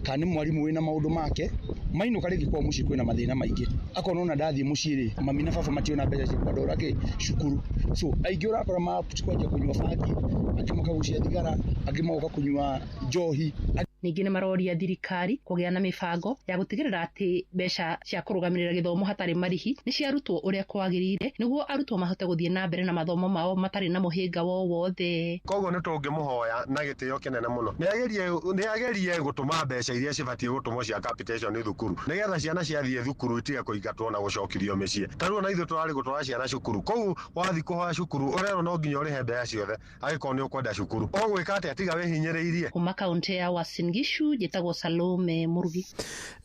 kana nĩ mwarimũ wĩna maũndũ make. Mainũka rĩngĩ kwao mũciĩ kwĩna mathĩna maingĩ, akorwo ona ndathiĩ mũciĩ rĩ, mami na baba mationa mbeca cia kũndwara kĩ cukuru. So aingĩ ũrakora makwanjia kũnyua bangi, angĩ makagucia thigara, angĩ magoka kũnyua njohi. Ningĩ nĩ maroria thirikari kũgĩa na mĩbango ya gũtigĩrĩra atĩ mbeca cia kũrũgamĩrĩra gĩthomo hatarĩ marĩhi nĩ ciarutwo ũrĩa kwagĩrĩire nĩguo arutwo mahote gũthiĩ na mbere na mathomo mao matarĩ na mũhĩnga wo wothe. Koguo nĩ tũngĩmũhoya na gĩtĩo kĩnene mũno nĩ agerie gũtũma mbeca iria cibatiĩ gũtũmwo cia capitation thukuru nĩgetha ciana ciathiĩ thukuru itige kũingatwo na gũcokirio mĩciĩ. Ta rĩu ona ithuĩ tũrarĩ gũtwara ciana cukuru, kũu wathiĩ kũhoya cukuru ũrerwo no nginya ũrĩhe mbeca ciothe angĩkorwo nĩ ũkwenda cukuru. Ũgwĩka atĩa tiga wĩhinyĩrĩirie? Kuma kaunti ya Uasin Gishu njĩtagwo Salome Mũrugi.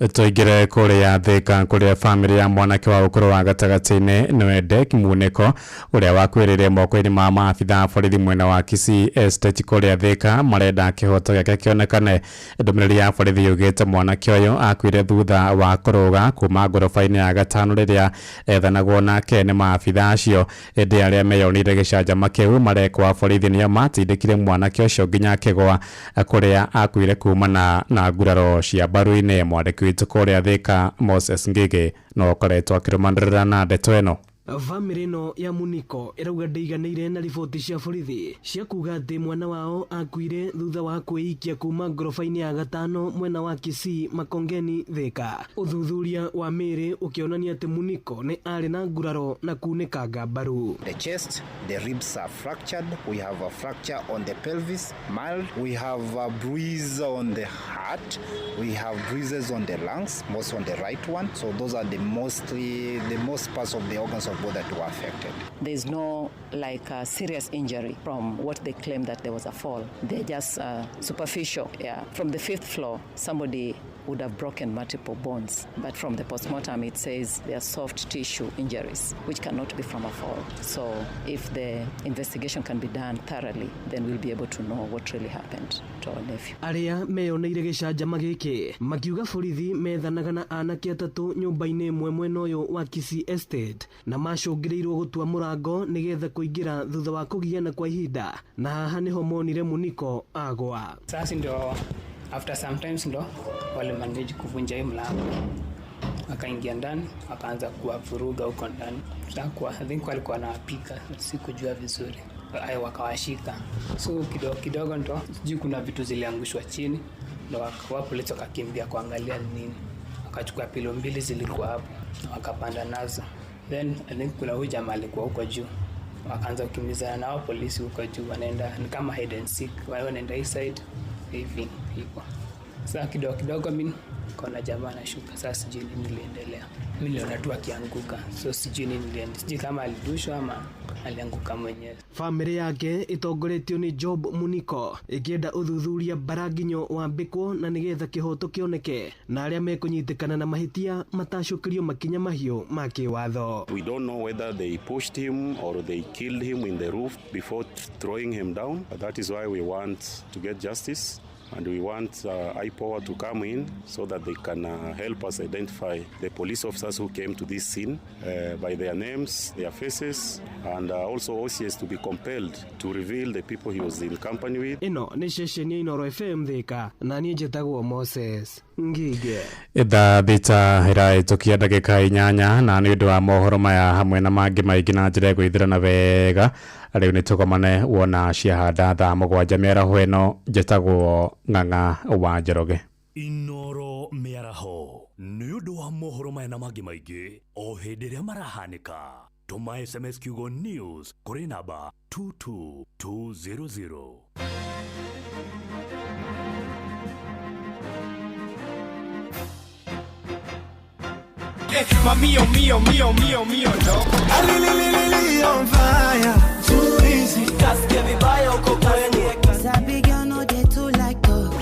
Tũingĩre kũrĩa Thĩka kũrĩa bamĩrĩ ya mwanake wa ũkũrũ wa gatagatĩ-inĩ nĩwe Dek Munĩko ũrĩa wakuĩrĩire moko-inĩ ma maabitha a borithi mwena wa Kisii Estate kũrĩa Thĩka marenda kĩhoto gĩake kĩonekane. Ndũmĩrĩri ya borithi yugĩte mwanake ũyũ akuire thutha wa kũrũga kuma ngoroba-inĩ ya gatano rĩrĩa ethanagwo nake nĩ maabitha acio. Ĩndĩ arĩa meyonire gĩcanjama kĩu marekwa borithi nĩo matindĩkire mwanake ũcio nginya akĩgwa kũrĩa akuire kumana na nguraro cia mbaru-inĩ. Mwandĩki witũ kũrĩa Thĩka Moses Ngĩgĩ no ũkoretwo akĩrũmanĩrĩra na ndeto ĩno. Bamĩrĩ ĩno ya Muniko ĩrauga ndĩiganĩire na riboti cia borithi cia kuga atĩ mwana wao akuire thutha wa kwĩikia kuma ngoroba-inĩ ya gatano mwena wa Kisii Makongeni Thĩka. Ũthuthuria wa mĩĩrĩ ũkĩonania atĩ Muniko nĩ arĩ na nguraro na kunĩkanga mbaru. The chest, the ribs are fractured. We have a fracture on the pelvis, mild. We have a bruise on the heart. We have bruises on the lungs, most on the right one. So those are the most parts of the organs of that were affected. There's no like a serious injury from what they claim that there was a fall. They're just superficial. Yeah. From the fifth floor, somebody would have broken multiple bones. But from the postmortem, it says they are soft tissue injuries, which cannot be from a fall. So if the investigation can be done thoroughly, then we'll be able to know what really happened to our nephew. Arĩa meyoneire gĩcanjama gĩkĩ makiuga borithi methanaga na anake atatũ nyũmba-inĩ ĩmwe mwena ũyũ wa Kisii Estate na macũngĩrĩirwo gũtua mũrango nĩgetha kũingĩra thutha wa kũgiana kwa ihinda, na haha nĩho monire Muniko agwa. Sasa ndio after sometimes ndo wale manage kuvunja hii mlango, wakaingia ndani wakaanza kuwavuruga huko ndani. Sasa I think walikuwa wanapika, sikujua vizuri, ayo wakawashika. So kidogo kidogo ndo sijui kuna vitu ziliangushwa chini, ndo wakawa polisi wakakimbia kuangalia ni nini, wakachukua pilo mbili zilikuwa hapo na wakapanda nazo. Then I think kuna huyu jamaa alikuwa huko juu, wakaanza kukimbizana nao polisi huko juu, wanaenda ni kama hide and seek, wao wanaenda hii side hivi hivyo. Sasa kidogo kidogo mimi nikaona jamaa anashuka. Sasa sijui nini niliendelea, mimi niliona tu akianguka, so sijui nini niliendelea, sijui kama alidushwa ama alianguka mwenyewe. Famĩlĩ yake ĩtongoretio nĩ Job Muniko ĩkĩenda ũthuthuria mbaranginyo wambĩkwo na nĩgetha kĩhoto kĩoneke na arĩa mekũnyitĩkana na mahĩtia matacũkĩrio makinya mahiũ ma kĩwatho. We don't know whether they pushed him or they killed him in the roof before throwing him down. That is why we want to get justice. And we want IPOA to come in so that they can help us identify the police officers who came to this scene by their names, their faces, and also OCS to be compelled to reveal the people he was in company with. Ĩno nĩ ceceni ya Inooro FM Thĩka na niĩ njĩtagwo Moses Ngige. Thaa thita ĩrahĩtũkia ndagĩka 8 na nĩ ũndũ wa mohoro maya hamwe na mangĩ maingĩ na njĩra ĩgũithĩrana wega rĩu nĩ tũgomane wona ciahanda thaa 7 mĩaraho ĩno. Njĩtagwo Ng'ang'a wa Njoroge. Inooro mĩaraho nĩ ũndũ wa mohoro maya na mangĩ maingĩ o hĩndĩ ĩrĩa marahanĩka. Tũma SMS kiugo news kũrĩ namba 22200. Mio, mio, mio, mio, mio, no. Ali, on fire. Too easy. Kasikia vibaya uko kwenye. Sabi girl no dey too like talk.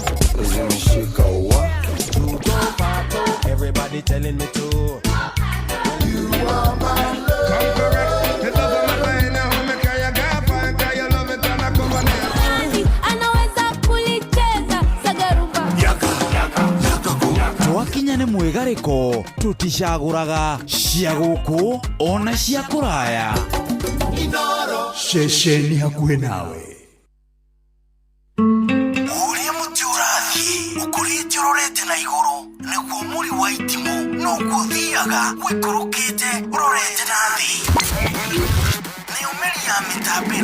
Zimeshika wa. Everybody telling me to. You are my love. Come correct. The love of my life now. Me kaya gafa, kaya love it and I come on. Anaweza kulicheza sagarumba. Yaka, yaka, yaka. Twakinya nĩ mwĩgarĩko tũticagũraga cia gũkũ ona cia kũraya. Ceceni hakuhĩ nawe. Ũrĩa mũtĩ ũrathiĩ ũkũrĩte ũrorete na igũrũ nĩguo mũri wa itimũ noguo ũthiaga ũikũrũkĩte ũrorete na thĩ.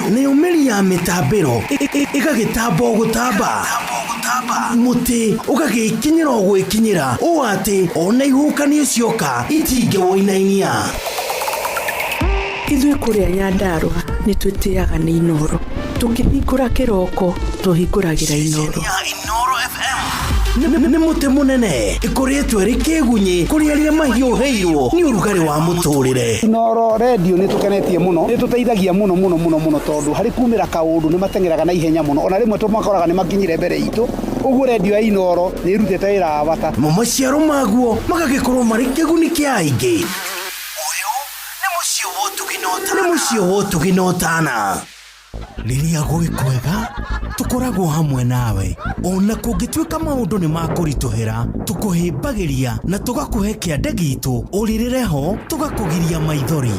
Nĩyo mĩri ya mĩtambĩro ĩgagĩtamba o gũtamba mũtĩ ũgagĩkinyĩra o gwĩkinyĩra ũũ atĩ ona ihuhũkanio cioka itingĩwũinainia. Ithuĩ kũrĩa Nyandarũa nĩ twĩtĩaga nĩ Inooro. Tũkĩhingũra kĩroko tũhingũragĩra Inooro. Nĩ mũtĩ mũnene ĩkũrĩtwo ĩrĩ kĩgunyĩ kũrĩ arĩa mahiũhĩirwo nĩ ũrugarĩ wa mũtũrĩre. Inooro redio nĩ tũkenetie mũno, nĩ tũteithagia mũno mũno mũno mũno tondũ harĩ kumĩra kaũndũ nĩ mateng'eraga na ihenya mũno, ona rĩmwe tũmakoraga nĩ makinyire mbere itũ Ũguo redio ya Inoro nĩ ĩrutĩte wĩra wa bata. Mo maciaro maguo magagĩkorwo marĩ kĩguni kĩa aingĩ. Ũyũ nĩ mũciĩ wa ũtugi na ũtana. Rĩrĩa gwĩ kwega tũkoragwo hamwe nawe, ona kũngĩtuĩka maũndũ nĩ makũritũhĩra, tũkũhĩmbagĩria na tũgakũhe kĩande gitũ, ũrĩrĩre ho tũgakũgiria maithori.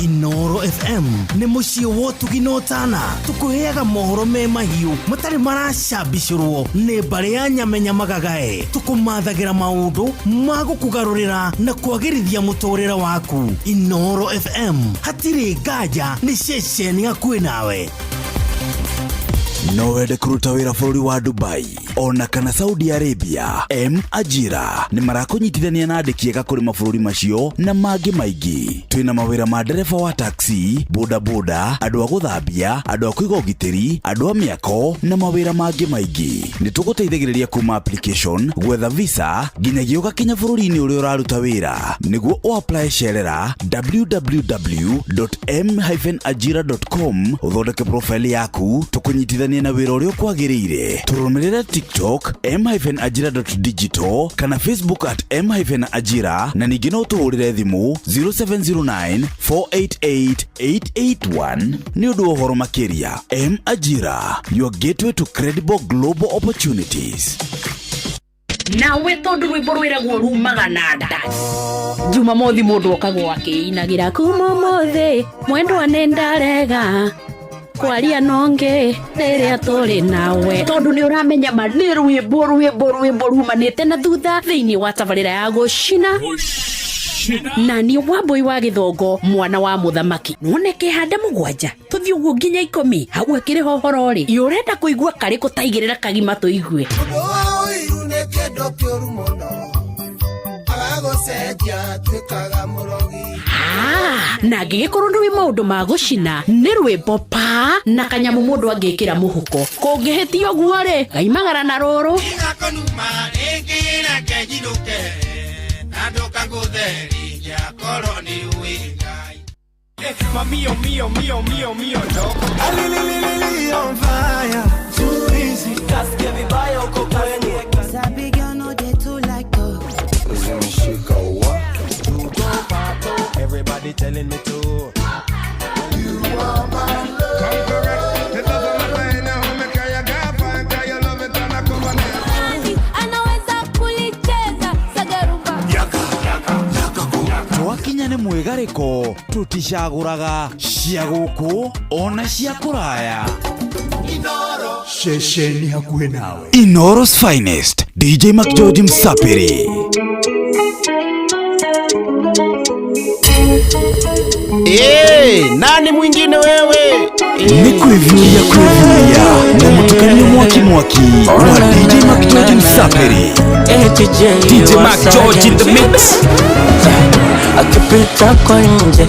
Inoro FM nĩ mũciĩ wa ũtugi na ũtana, tũkũheaga mohoro me mahiũ matarĩ maracambicũrwo nĩ mbarĩ ya nyamenya magagae, tũkũmathagĩra maũndũ ma gũkũgarũrĩra na kwagĩrithia mũtũrĩre waku. Inoro FM hatirĩ nganja nĩ ceceni hakuhĩ nawe. No wende kũruta wĩra bũrũri wa Dubai ona kana Saudi Arabia? M Ajira nĩ marakũnyitithania na andĩki ega kũrĩ mabũrũri macio na mangĩ maingĩ. Twĩna mawĩra ma ndereba wa taxi, bodaboda, andũ a gũthambia, andũ a kũiga ũgitĩri, andũ a mĩako na mawĩra mangĩ maingĩ. Nĩ tũgũteithagĩrĩria kuma application, gwetha visa nginyagia ũgakinya bũrũri-inĩ ũrĩa ũraruta wĩra. Nĩguo ũapply cerera www.m-ajira.com ũthondeke profile yaku, tũkũnyitithanie na wĩra ũrĩa ũkwagĩrĩire. Tũrũmĩrĩre TikTok m-ajira.digital kana Facebook at m-ajira, na ningĩ no tũhũrĩre thimũ 0709 488 881 nĩ ũndũ wa ũhoro makĩria. M Ajira, your gateway to credible global opportunities. Nawe tondu rwimbo rwiragwo rumaga na nda, Jumamothi mundu okagwo akiinagira kuma umuthi mwendwa nĩ ndarega kwaria nonge rĩrĩa tũrĩ nawe, tondu nĩ ũramenya ma nĩ rwĩmbo rwĩmbo rwĩmbo rumanĩte na thutha thĩinĩ wa tabarĩra ya gũcina na niĩ Wambui wa Gĩthongo, mwana wa mũthamaki, none kĩhande 7 tũthiĩ ũguo nginya 10 hau akĩrĩ hohoro rĩ ĩ ũrenda kũigua karĩkũ taigĩrĩra kagima tũigue. Ũndũ wa ũiru nĩ kĩndũ kĩũru mũno, agagũcenjia tuĩkaga mũrogi. Na angĩgĩkorwo nĩ wĩ maũndũ ma gũcina nĩ rwĩmbo pa na kanyamũ mũndũ angĩkĩra mũhuko, kũngĩhĩtia ũguo rĩ gaimagara na rũrũ. Igakonuma rĩngĩ reke njinũke, na ndũkangũtheria korwo nĩ ũĩ Ngai. Mamio mio mio mio mio no. Alililili on fire. Too easy. Kasikia vibaya uko kwenye. Sabi girl no dey too like talk. Zimeshika wa. Everybody telling me to. You are my love. Come correct. It doesn't matter anyhow, me carry a girl fine, 'cause you love it and I come on it. Anaweza kulicheza sagarumba. Yaka, yaka, yaka, yaka. Twakinya nĩ mwĩgarĩko, tũticagũraga cia gũkũ ona cia kũraya. Ceceni hakuhĩ nawe. Inoro's finest, DJ McGeorge Msapiri. Hey, nani mwingine wewe? Nĩ kwĩviũria kwĩviũria na mũtukanio mwaki mwaki wa DJ McGeorge Msapiri. DJ McGeorge in the mix. Akipita kwa nje,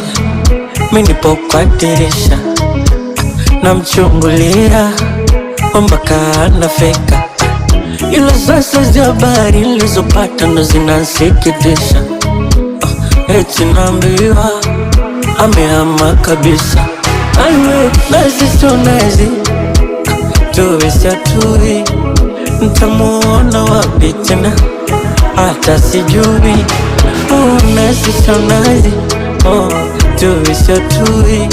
mi nipo kwa dirisha, namchungulia mpaka anafika. Ila sasa zi habari nilizopata ndo zinasikitisha. Eti naambiwa amehama kabisa. Aiwe nazi sio nazi, tuwe si atui, ntamuona wapi tena hata sijui. Oh, nazi sio nazi, oh, tuwe si atui,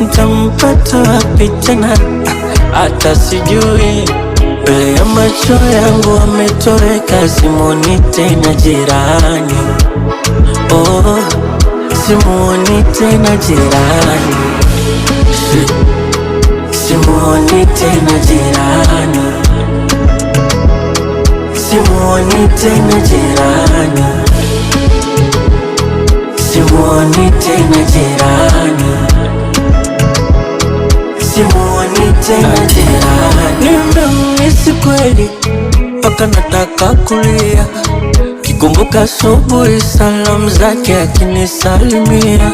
ntampata wapi tena hata sijui. Mbele ya macho yangu ametoweka, simuoni tena jirani. Oh, simuoni tena jirani. Simuoni tena jirani. Simuoni tena jirani. Simuoni tena jirani. Simuoni tena jirani. Nimemisi kweli mpaka nataka kulia, kikumbuka asubuhi salamu zake akinisalimia.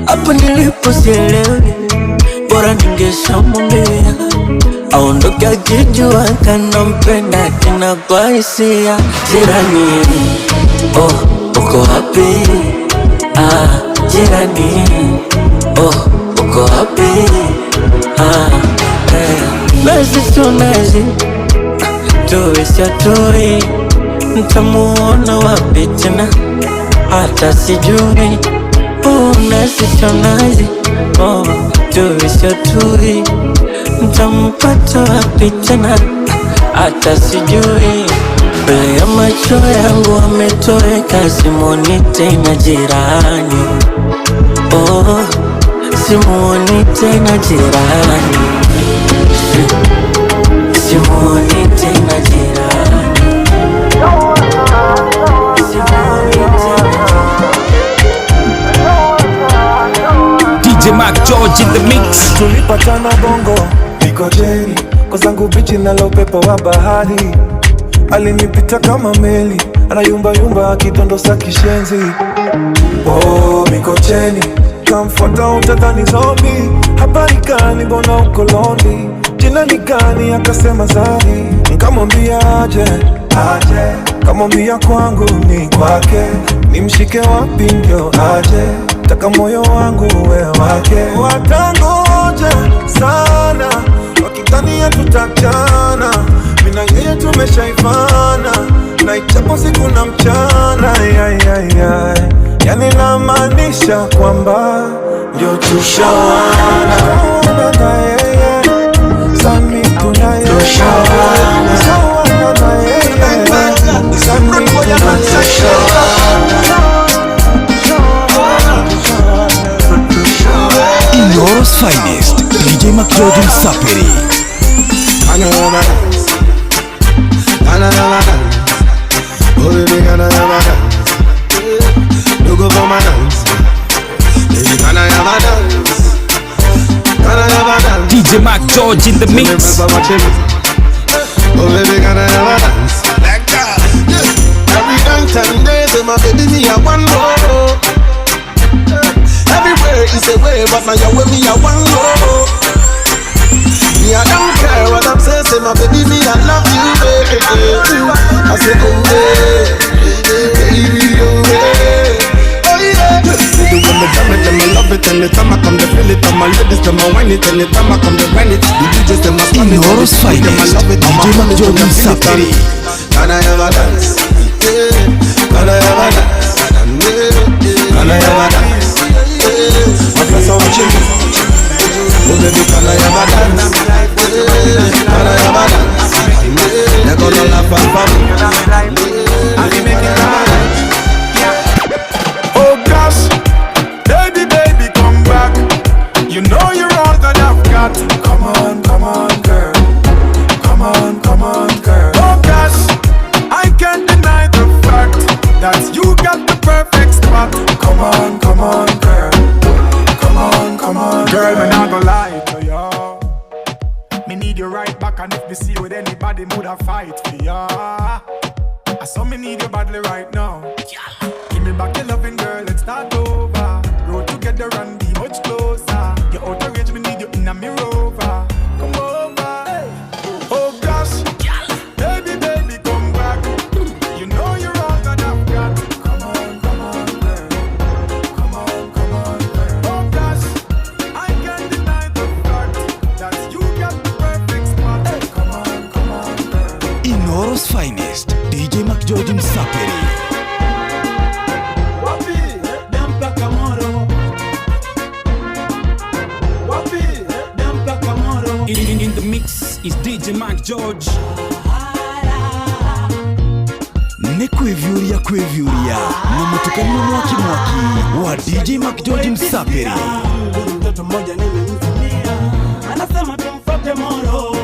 Hapo nilipo sielewi, bora ningeshamwambia aondoke akijua kanampenda tena kwa hisia. Jirani, oh, uko wapi? Ah, jirani, oh, uko wapi? Ah, eh. Nazi sionazi tuwe sio tui, ntamuona wapi tena? Hata sijui. Nazi sio nazi, oh, tuwe sio tui, ntampata wapi tena? Hata sijui. Mbele ya macho yangu ametoweka, simuoni tena jirani. Oh, simuoni tena jirani, simuoni tena jirani, simuoni tena. DJ Mac George in the mix. Tulipatana Bongo Mikojeni, kwa zangu bichi nalo upepo wa bahari. Alinipita kama meli, anayumba yumba akidondosa kishenzi. Oh, Mikocheni, kamfuata utadhani zombie. Habari gani mbona uko lonely? Jina ni gani? Akasema Zari. Nikamwambia aje, aje. Kamwambia kwangu ni kwake, nimshike wapi ndio aje? Taka moyo wangu we wake. Watangoja sana, wakidhania tutachana. Mimi na yeye tumeshaivana, na ichapo siku na mchana. Ay, ay, ay. Yani namaanisha kwamba ndio tushawana. Na yeye Sami tunaye, tushawana. Na yeye Sami tunaye. Inoro's finest, DJ Mac George Msaperi. Oh baby, can I have a dance? You go for my dance. Baby, can I have a dance? Can I have a dance? DJ Mac George in the mix. Oh baby, can I have a dance? Like that. Yeah. Every night and day, say my baby, me a one go. Everywhere is a way, but now you're with me a one go. Me I don't care what I'm saying, say my baby, me I love you, baby. I say, oh yeah, baby, oh yeah, oh yeah. See the way me jam it, them I love it. Anytime I come, they feel it. All my ladies, them I whine it. Anytime I come, they grind it. The DJs, them I slam it. Inoro's finest, DJ Mac George Msaperi. Can I have a dance? Yeah. Can I have a dance? Yeah. Can I have a dance? Yeah. My friends are watching me. Oh baby, can I have a dance? Can I have a dance? They're gonna laugh at me. I be making love. Oh gosh, baby, baby, come back. You know you're all that I've got. Come on, come on, girl. Come on, come on, girl. Oh gosh, I can't deny the fact that you got the perfect spot. Come on, come on, girl. Come on, come on, girl. Me not gonna lie to ya. Me need you right back, and if me see you with anybody, would I fight for ya? I saw me need you badly right now. Give me back your loving, girl, let's start over. Grow together and be much closer. You're out of range, me need you in a me rover. Come over. Hey. Oh gosh, baby, baby, come back. You know you're all that I've got. Come on, come on, girl. Come on, come on, girl. Oh gosh, I can't deny the fact that you got the perfect spot. Come on, come on, girl. Inoro's finest, DJ Mac George Msaperi. In the mix is DJ Mac George. Nĩ kwĩviũria kwĩviũria na mũtukanio mwaki mwaki wa DJ Mac George Msaperi. Mtoto mmoja nimemzimia, anasema tumfuate Moro,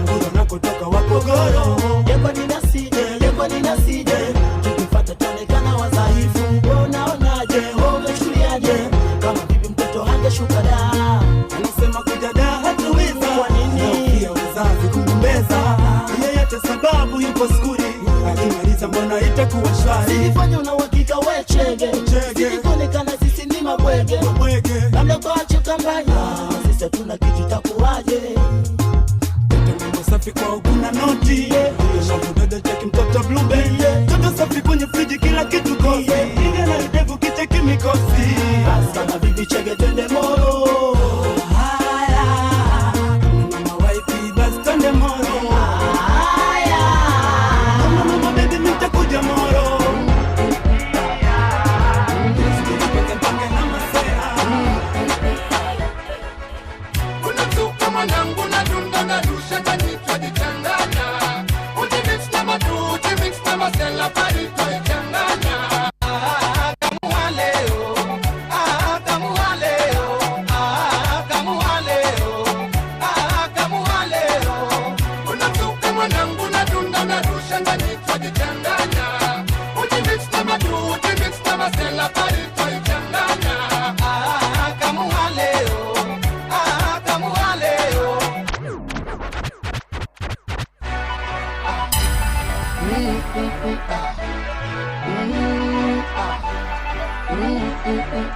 kule nakotoka Wapogoro. Yeko ninasije, yeko ninasije, tukifuata tuonekana wadhaifu. Wewe unaonaje, wewe umechukuliaje? Kama bibi mtoto hangeshuka da, anasema kuja da hatuweza. Kwa nini? Pia uzazi kugombeza, yeyote sababu yupo skuli. Akimaliza mbona itakuwa shwari? Sijifanye una uhakika we chege, sijikuonekana sisi ni mabwege, labda kwa chukambanya sisi hatuna kitu takuwaje? Mtoto safi kwa hukuna noti, shavu dada cheki mtoto blue bay, mtoto safi kwenye friji kila kitu kosi, inga na ndevu kicheki mikosi. Basi kama vipi chege twende Moro. Haya, mama waipi basi twende Moro.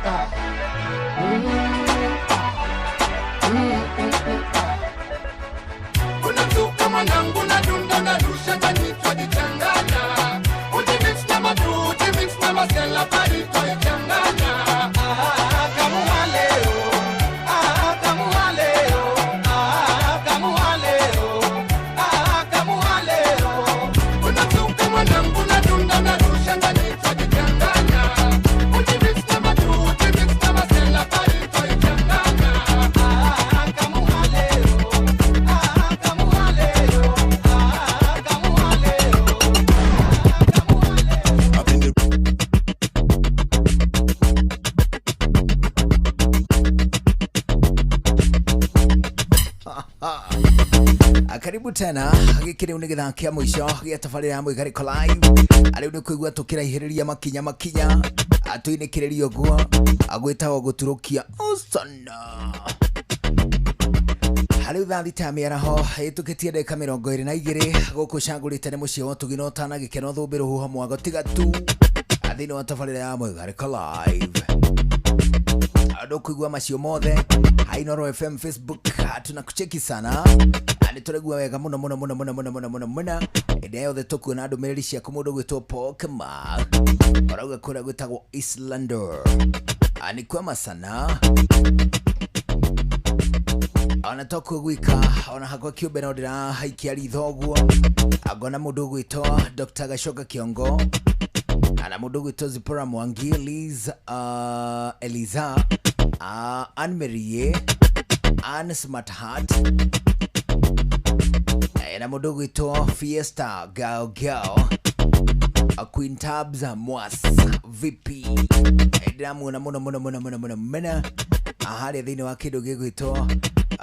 ah. Mm, ah. Unamzuka mwanangu na dunda na rusha ndani twajichanganya. Ujimix na madu, ujimix na masela pari twaichanganya. Ah, kama leo. Ah, kama leo. Ah, kama leo. Ah, kama leo. Unamzuka mwanangu na dunda na rusha ndani twajichanganya. Ujimix na madu, ujimix na masela pari twaichanganya. Ah, kama leo. Ah, kama leo. Ah, kama leo. Karibu tena gä rä u nä gä thaa kä a må ico gä a tabarä ya mwä garä live arä u nä kå igua tå kä raihä rä ria makinya makinya atå inä kä rä ria å guo agwä tagwo gå turå kia osana harä u thaa thita ya mä araho ä tå kä tie ndagä ka mä rongo ä rä na igä rä gå kå cangå rä te nä må ciä wa tå gi na å tana gä keno thå mbä rå huho mwago tiga tu thä inä wa tabarä ra ya mwä garä live andå kuigua macio mothe Inoro FM Facebook tunakucheki sana nä tå regua wega må no må no må no må no må no må no må no må no ä ndä yothe tå kuona ndå mä rä ri ciaku må ndå gwä two Pokema orauga kå rä a gwä tagwo Islander nä kwema sana ona tokuo gwika ona hakwa kä å mbe no ndä rahaikia ritho å angona må ndå gwä two Dr. Gacoka Kiongo na må ndå gwä two Zipora Mwangi Liz Eliza Anne Marie Anne Smart Heart na må ndå gwä Fiesta Gao Gao Queen Tabs Mwas VP ndĩramuona mũno mũno mũno mũno mũno mũno harĩa thĩinĩ wa kĩndũ gĩgwĩtwo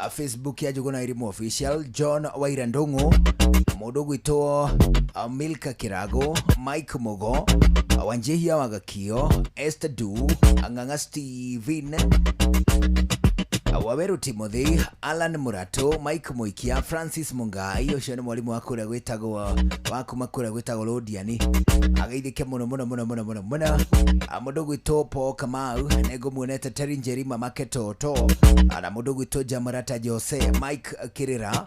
Facebook ya Njũgũna Irimũ Official John Waira Ndung'u mũndũ gwĩtwo Milka Kirago Mike Mugo Wanjihia wa Gakio Esther Du Ng'ang'a Steven Waweru Timothy Alan Murato Mike Muikia Francis Mungai ũcio nĩ mwarimu wa kũrĩa gwĩtagwo wa kuma kũrĩa gwĩtagwo Londiani ageithĩke mũno mũno mũno mũno mũno mũno mũndũ gwĩtwo Paul Kamau nĩngũmuonete Terry Njeri mamake Toto na mũndũ gwĩtwo Jamarata Jose Mike Kirira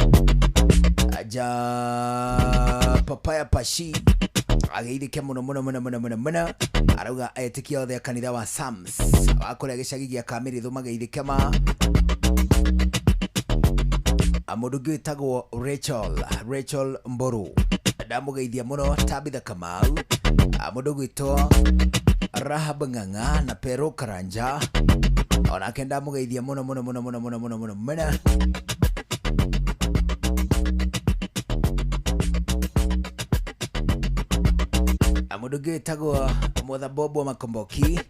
ja Papaya Pashi ageithĩke mũno mũno mũno mũno mũno mũno arauga etĩkia othe a kanitha wa Sams wa kũrĩa gĩcagi gĩa Kamĩrĩthũ mageithĩke ma mũndũ ũngĩ wĩtagwo Rachel Mboru ndamũgeithia mũno Tabitha Kamau mũndũ ũgwĩtwo Rahab Ng'ang'a na Pero Karanja onake ndamũgeithia mũno mũno mũno mũno mũno mũno mũno mũno mũndũ ũngĩ wĩtagwo Mwatha Bob wa Makomboki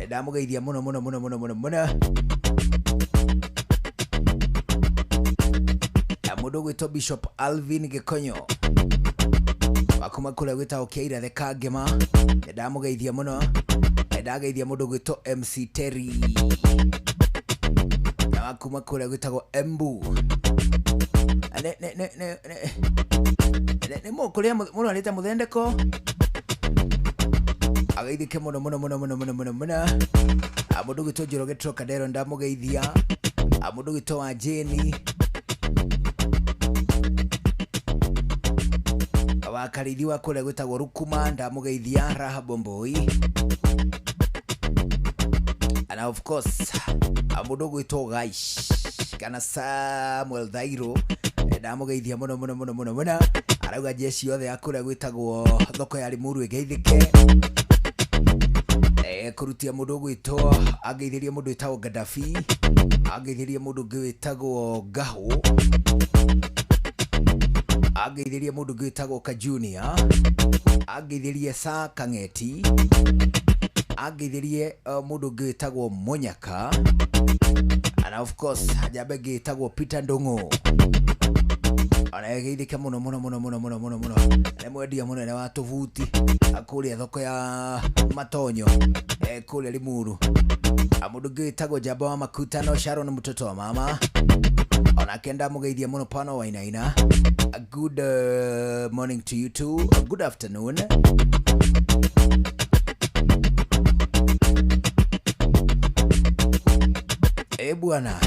ndamũgeithia mũno mũno mũno mũno mũno mũno mũndũ ũgwĩtwo Bishop Alvin Gĩkonyo wakuma kũrĩa gwĩtagwo Kĩaira the Kangema ndamũgeithia mũno ndageithia mũndũ ũgwĩtwo MC Terry na wakuma kũrĩa gwĩtagwo Embu nĩ mũkũrĩa mũrwarĩte mũthendeko ageithĩke mũno mũno mũno mũno mũno mũno mũno mũndũ ũgwĩtwo Njoroge Trocadero ndamũgeithia mũndũ ũgwĩtwo wa Jane wa Karithi wa kũrĩa gwĩtagwo Rukuma ndamũgeithia Rahab Mboi and of course mũndũ ũgwĩtwo Gaish kana Samuel Thairo ndamũgeithia mũno mũno mũno mũno mũno arauga jeshi yothe ya kũrĩa gwĩtagwo thoko ya Limuru ĩgeithĩke kũrutia mũndũ ũgwĩtwo angeithĩrie mũndũ wĩtagwo Gaddafi angeithĩrie mũndũ ũngĩ wĩtagwo Gahu angeithĩrie mũndũ ũngĩ wĩtagwo Kajunia angeithĩrie Sa Kang'eti angeithĩrie mũndũ ũngĩ wĩtagwo Munyaka and of course njamba ĩngĩ ĩtagwo Peter Ndung'u ona geithĩke mũno mũno mũno mũno mũno mũno mũno nĩ mwendia mũnene wa tũbuti kũrĩa thoko ya Matonyo kũrĩa Limuru mũndũ ũngĩ wĩtagwo Njamba wa Makutano Sharon mtoto wa mama onake ndamũgeithia mũno pano Wainaina. A good morning to you too. A good afternoon. Bwana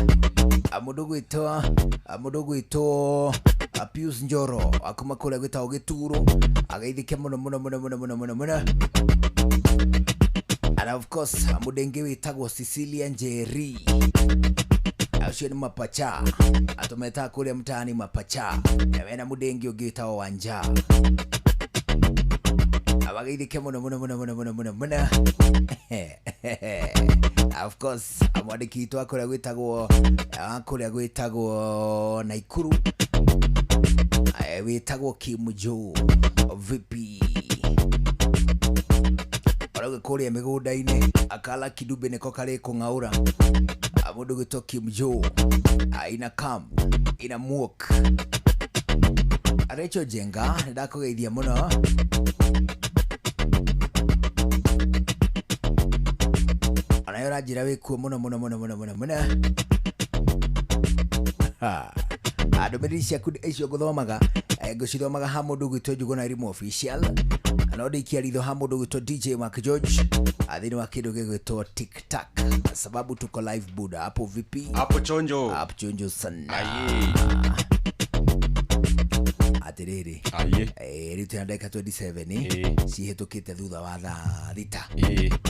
Mũndũ gwĩtwo Pius Njoro akuma kũrĩa gwĩtagwo Gĩturo ageithĩke mũno mũno mũno mũno mũno mũno mũno. And of course mũndũ wĩtagwo Cecilia Njeri, acio nĩ mapacha atũmetaga kũrĩa mtaani mapacha, na wena mũndũ ũngĩ wĩtagwo Wanja abageithĩke mũno mũno mũno mũno mũno mũno mũno. Of course mwandĩki witũ akũrĩa gwĩtagwo Naikuru wĩtagwo Kim Joe VP arauga kũrĩa mĩgũnda-inĩ akala kidube nĩko karĩ kũng'aũra. Mũndũ gwĩtwo Kim Joe ina kam ina muok. Rachel Jenga nĩndakũgeithia mũno. Anayo ranjĩra wĩkuo mũno mũno mũno mũno mũno mũno. Ndũmĩrĩri ciaku icio ngũthomaga ngũcithomaga ha mũndũ gwĩtwo Njuguna Elimu Official, no ndĩikia ritho ha mũndũ gwĩtwo DJ Mark George thĩinĩ wa kĩndũ gĩgwĩtwo TikTok, sababu tuko live buda. Hapo vipi? Hapo chonjo. Hapo chonjo sana. Atiriri rĩu twĩna ndagĩka 27 cihĩtũkĩte thutha wa thaa thita.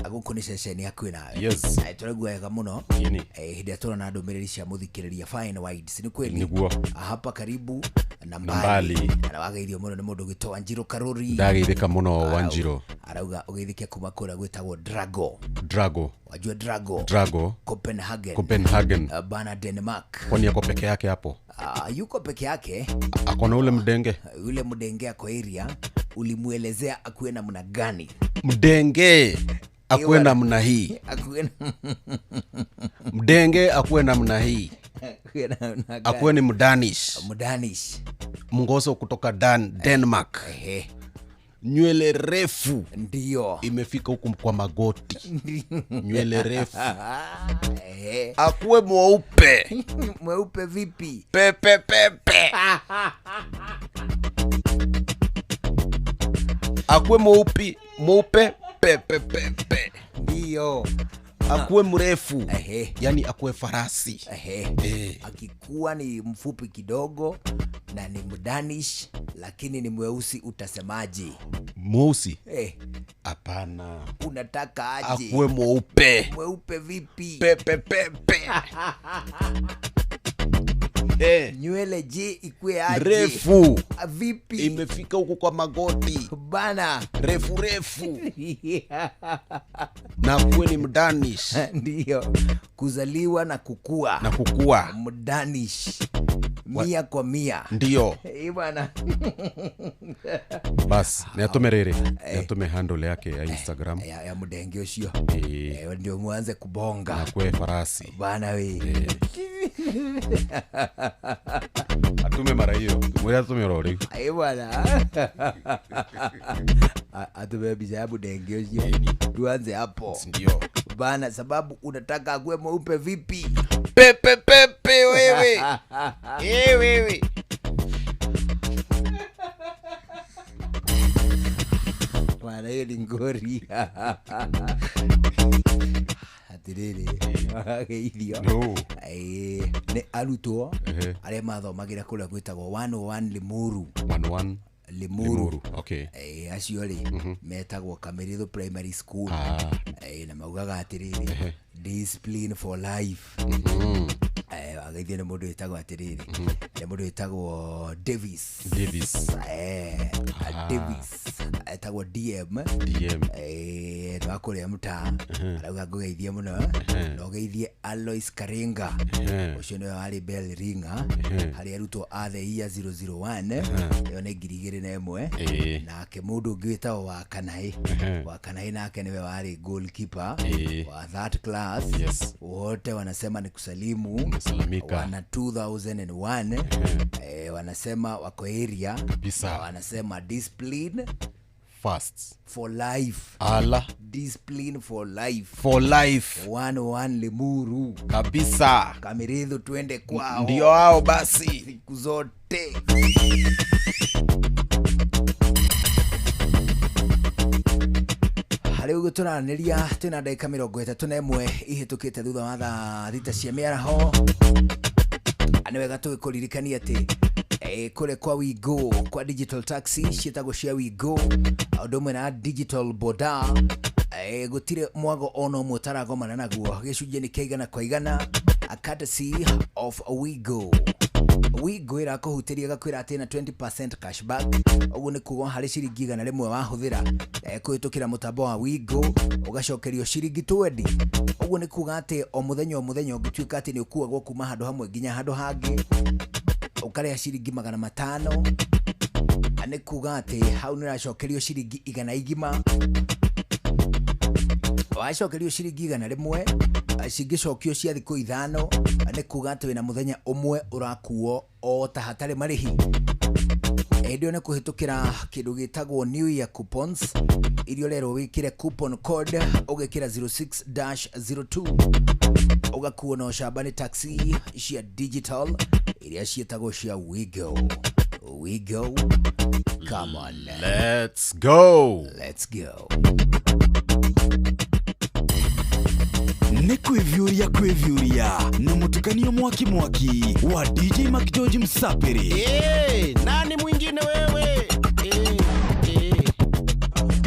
Gũkũ nĩ ceceni hakuhĩ nawe. Yes. Tũraigua wega mũno hĩndĩ ĩrĩa tũrona ndũmĩrĩri cia mũthikĩrĩria Fine Wides. Nĩ kweli nĩguo hapa karibu na mbali. Na wageithio mũno nĩ mũndũ gwĩtwo Wanjiro Karori. Ndageithĩka mũno Wanjiro. Arauga ũgeithĩke kuma kũrĩa gwĩtagwo Drago. Drago. Wajua Drago? Drago. Copenhagen. Copenhagen. Bana Denmark. Kwani yako peke yake hapo? Yuko peke yake. Akona ule mdenge. Yule mdenge ako area, ulimuelezea akuwe namna gani? Mdenge akuwe namna hii. Akuwe mdenge akuwe namna hii. Akuwe ni Mdanish. Mdanish. Mngoso kutoka Denmark. Nywele refu. Ndio. Imefika huku kwa magoti. Nywele refu. Akuwe mweupe. Mweupe vipi? Pepe pepe. Akuwe mweupe, mweupe pepe pepe. Ndio. Akuwe mrefu. Yani akuwe farasi. Akikuwa ni mfupi kidogo na ni Mdanish lakini ni mweusi utasemaje? Mweusi? Hapana. Unataka aje? Akuwe mweupe. Mweupe vipi? Pepe pepe. Nywele je ikue aje? Refu. Vipi? Imefika huku kwa magoti. Bana. Refu refu. Na akuwe ni Mdanish. Ndio. Kuzaliwa na kukua. Na kukua. Mdanish. 100 kwa 100. Ndio. Bwana. Bas, niatume rere. Niatume handle yake ya Instagram. Ya mdenge ucio. Ndio muanze kubonga. Na kwe farasi. Bana we. Atume mara hiyo. Mwira atume rori. Bwana. Atume biza ya mdenge ucio. Tuanze hapo. Ndio. Bana, sababu unataka akuwe mweupe vipi? Pepe pepe wewe. Wewe. Bwana hiyo ni ngori. Atiriri. Geithio. No. Nĩ arutwo arĩa mathomagĩra kũrĩa gwĩtagwo 101 Limuru. 101 Limuru. Okay. Acio rĩ metagwo Kamĩrĩthũ Primary School. Na maugaga atĩrĩrĩ, discipline for life. Ageithio nĩ mũndũ wĩtagwo atĩrĩrĩ, nĩ mũndũ wĩtagwo Davis. Davis. Davis etagwo DM. DM. Nĩ wa kũrĩa mtaa. Arauga ngũgeithie mũno. Na ũgeithie Alois Karinga. Ũcio nĩwe warĩ bell ringer harĩ arutwo a the year 001. Ĩyo nĩ 2001. Nake mũndũ ũngĩ wĩtagwo Wakanaĩ. Wakanaĩ nake nĩwe warĩ goalkeeper wa that class. Yes. Wote wanasema ni kusalimu. Wana 2001. Wanasema wako area kabisa. Wanasema discipline fast for life. Ala. Discipline for life. For life. 101 Limuru. Kabisa. Kamĩrĩthũ twende kwao. Ndio hao basi. Siku zote. Harĩ Tũranĩria twĩna ndagĩka 31 ihĩtũkĩte thutha wa thaa 6 cia mĩaraho. Nĩ wega tũgĩkũririkania atĩ kũrĩa kwa Wigo kwa digital taxi ciĩtagwo cia Wigo ũndũ ũmwe na digital boda, gũtirĩ mwago ona ũmwe ũtaragomana naguo. Gĩcunjĩ nĩ kĩa igana kwa igana, a courtesy of Wigo. Wigo ĩrakũhutĩria ĩgakwĩra atĩ na 20% cashback. Ũguo nĩ kuga harĩ ciringi 100 wahũthĩra kũhĩtũkĩra mũtambo wa Wigo ũgacokerio ciringi 20. Ũguo nĩ kuga atĩ o mũthenya ũngĩtuĩka atĩ nĩ ũkuagwo kuma handũ hamwe nginya handũ hangĩ ũkarĩha ciringi 500, nĩ kuga atĩ hau nĩ ũracokerio ciringi 100 igima. Wacokerio ciringi 100 cingĩcokio cia thikũ 5, nĩ kuga atĩ wĩna mũthenya ũmwe ũrakuo o ta hatarĩ marĩhi. Hĩndĩ ĩyo nĩ kũhĩtũkĩra kĩndũ gĩtagwo New Year coupons iria ũrerwo wĩkĩre coupon code ũgekĩra 06-02 ũgakuo na ũcamba nĩ taxi cia digital iria ciĩtagwo cia Wigo. Wigo, come on. Let's go. Let's go. Nĩ kwĩviũria kwĩviũria na mũtukanio mwaki mwaki wa DJ Mac George Msapiri. Nani mwingine wewe?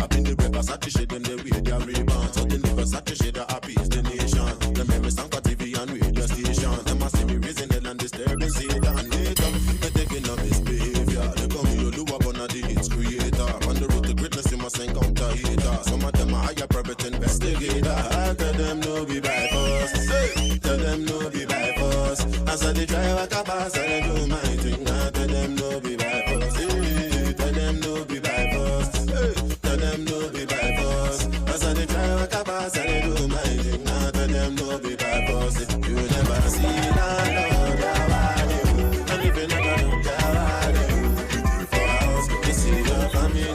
Up in the Versace shade them they wear their Ray-Bans. So the Versace shade that appease the nation. Them hear me song for TV and radio station. Them a see me raising hell and disturbing Satan. Wake up, me taking up misbehavior. They call me Oluwabona, the hits creator. On the road to greatness, you must encounter haters. Some of them are higher private investigator. I tell them no be by force. Hey, tell them no be by force. As I dey drive a car pass, I do my thing. I tell them no be by force. Hey, tell them no be by force. Hey, tell them no be by force. As I dey drive a car pass, I do my thing. I tell them no be by force. You never see that love, and if you never know that, for house, you see your family.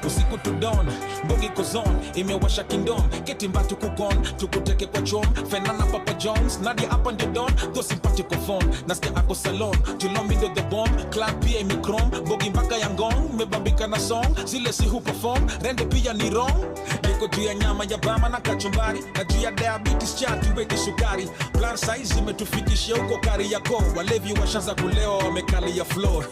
Usiku to dawn, mbogi kozon, imewasha kingdom, ketimba tukukon, tukuteke kwa chom, Fenana Papa Jones, Nadia up on the dawn, go simpatico phone, nasikia ako salon, Julomi ndo the bomb, club pia imikrom, mbogi mpaka ya ngong, mebambika na song, zile si hu perform, rende pia ni wrong, niko juu ya nyama ya bama na kachumbari, na juu ya diabetes cha tuweke sukari, plan size imetufikisha huko kari yako, walevi washaanza kulewa wamekalia floor.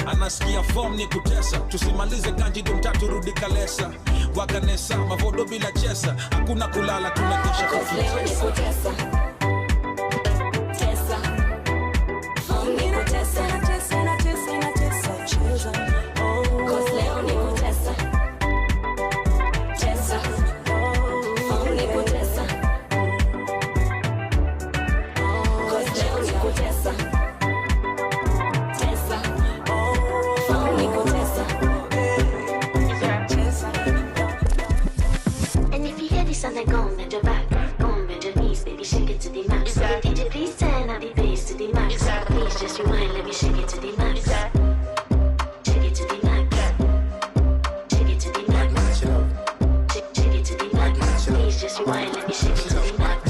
Anasikia form ni kutesa, tusimalize kanji dumtatu rudi kalesa, wakanesa mavodo bila chesa, hakuna kulala tunakesha kwa leo ni kutesa. Tesa. Form ni kutesa, tesa na tesa na tesa cheza. Oh, leo ni kutesa. Tesa. Form ni kutesa. Cause leo ni kutesa. And I go bend your back, go bend your knees, baby, shake it to the max. DJ, please turn up the bass to the max. Please just rewind, let me shake it to the max. Shake it to the max. Shake it to the max. Shake it to the max. Please just rewind, let me shake it to the max.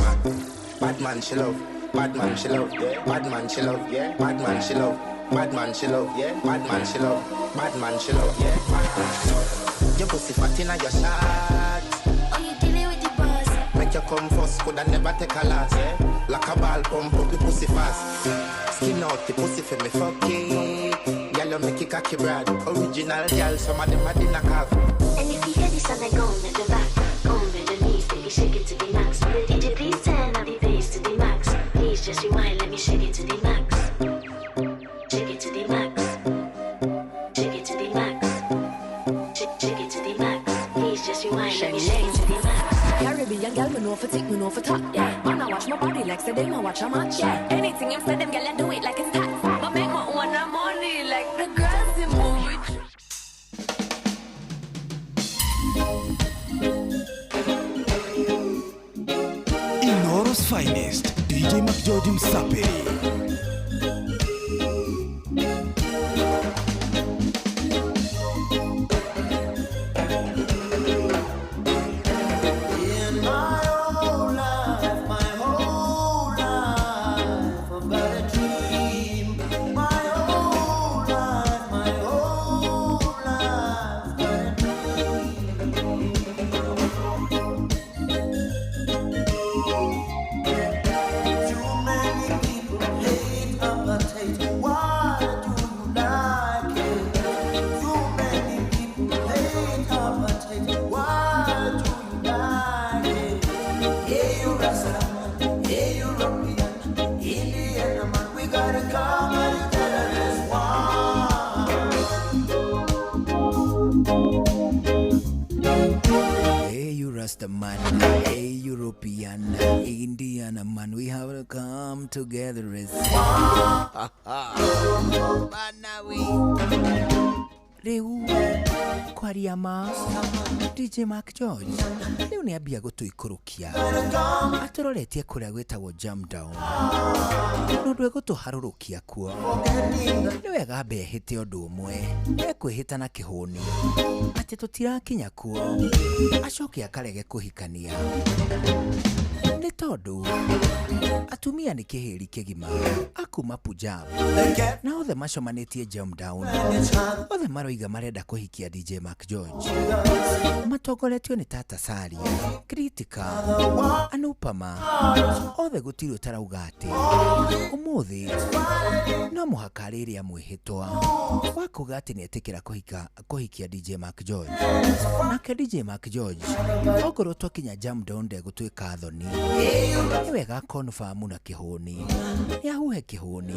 Bad man, she love. Bad man, she love. Yeah. Bad man, she love. Yeah. Bad man, she love. Bad man, she love. Yeah. Bad man, she love. Bad man, she love. Yeah. Bad man, she love. Your pussy fat inna your shirt. Make you come first, coulda never take a loss. Yeah? Like a ball pump up the pussy fast. Skin out the pussy for me fuck it. Girl, you make it cocky brad. Original girl, some of them a dinner calf. And if you hear this and I go bend your back, go bend your knees, baby, shake it to the max. DJ, please turn up the bass to the max. Please just rewind, let me shake it to the max. Shake it to the max. Shake it to the max. Shake it to the max. Please just rewind, let me shake it to the max. Caribbean girl, me know for take, me know for talk, yeah. Man, I watch my body like say them, I watch a match, yeah. Anything him say them, girl, I do it like it's tax. But make my own money like the girls in movie. Inoro's finest, DJ Mac George Msapiri. My whole life, my whole life. gotta come together as one. Hey, you Rasta man, hey, European, Indian man, we have to come together as one. Rĩu kwaria ma DJ Mark George rĩu nĩ ambia gũtũikũrũkia atũroretie kũrĩa gwĩtagwo Jam Down na ũndũ egũtũharũrũkia kuo nĩ wega ambe ehĩte ũndũ ũmwe ekwĩhĩta na kĩhũni atĩ tũtirakinya kuo acoke akarege kũhikania nĩ tondũ atumia nĩ kĩhĩri kĩgima akuma Punjab na othe macomanĩtie Jam Down othe maroiga marenda kũhikia DJ Mark George matongoretio nĩ Tata Sari Kritika Anupama othe gũtirĩ ũtarauga atĩ ũmũthĩ no mũhaka rĩrĩa mwĩhĩtwa wa kuga atĩ nĩetĩkĩra kũhikia DJ Mark George nake DJ Mark George okorwo twakinya Jam Down ndegũtuĩka thoni nĩ wega confirm na kĩhũni nĩ ahuhe kĩhũni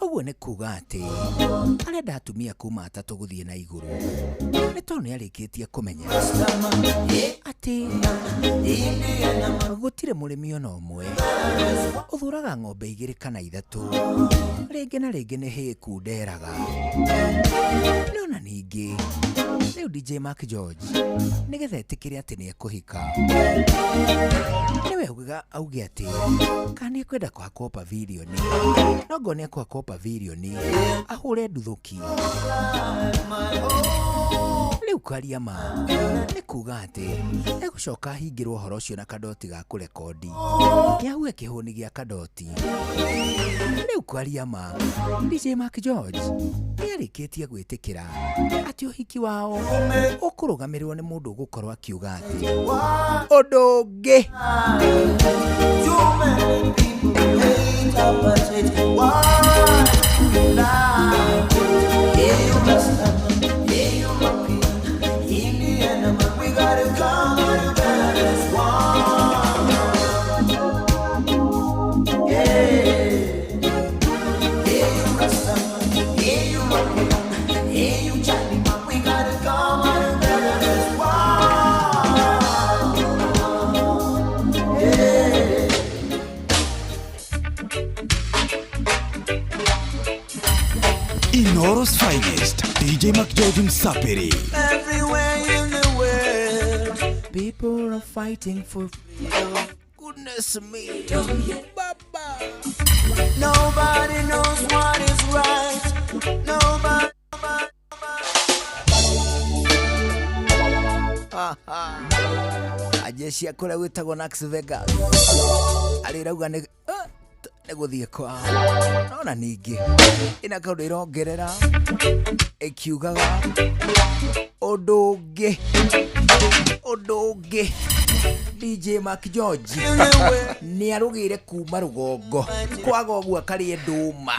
ũguo nĩ kuga atĩ arenda atumia kuma atatũ gũthiĩ na igũrũ nĩ tondũ nĩ arĩkĩtie kũmenya atĩ gũtirĩ mũrĩmi ona ũmwe ũthuraga ng'ombe igĩrĩ kana ithatũ rĩngĩ na rĩngĩ nĩ hĩku nderaga nona ningĩ rĩu DJ Mark George nĩgetha etĩkĩre atĩ nĩ ekũhika nĩwe auga auge atĩ kana nĩ ekwenda kũhakwo pavilion no ngorwo nĩ ekũhakwo pavilion ahũre nduthũki rĩu kwaria ma nĩ kuga atĩ egũcoka ahingĩrwo ũhoro ũcio na kadoti ga kũrekondi nĩ ahuhe kĩhũni gĩa kadoti rĩu kwaria ma DJ Mark George nĩ arĩkĩtie gwĩtĩkĩra atĩ ũhiki wao ũkũrũgamĩrĩrwo nĩ mũndũ ũgũkorwo akiuga atĩ ũndũ ũngĩ Too many people hate but it's why like it. Yeah, you Rasta man, yeah, you European, Indian man, we gotta come together as one. Yeah, yeah, you Rasta man, yeah, you European, yeah, you Chinese man, we gotta come together as one. Yeah. Inoro's finest DJ Mark George Msapiri. Everywhere in the world, people are fighting for freedom. Goodness me, Baba. Nobody knows what is right. Nobody. Ajeshi a kũrĩa gwĩtagwo Nax Vegas arĩrauga nĩ gũthiĩ kwao nona ningĩ ĩna kaũndũ ĩrongerera ĩkiugaga ũndũ ũngĩ DJ Mark George nĩ arũgĩire kuma rũgongo kwaga ũguo akarĩe ndũma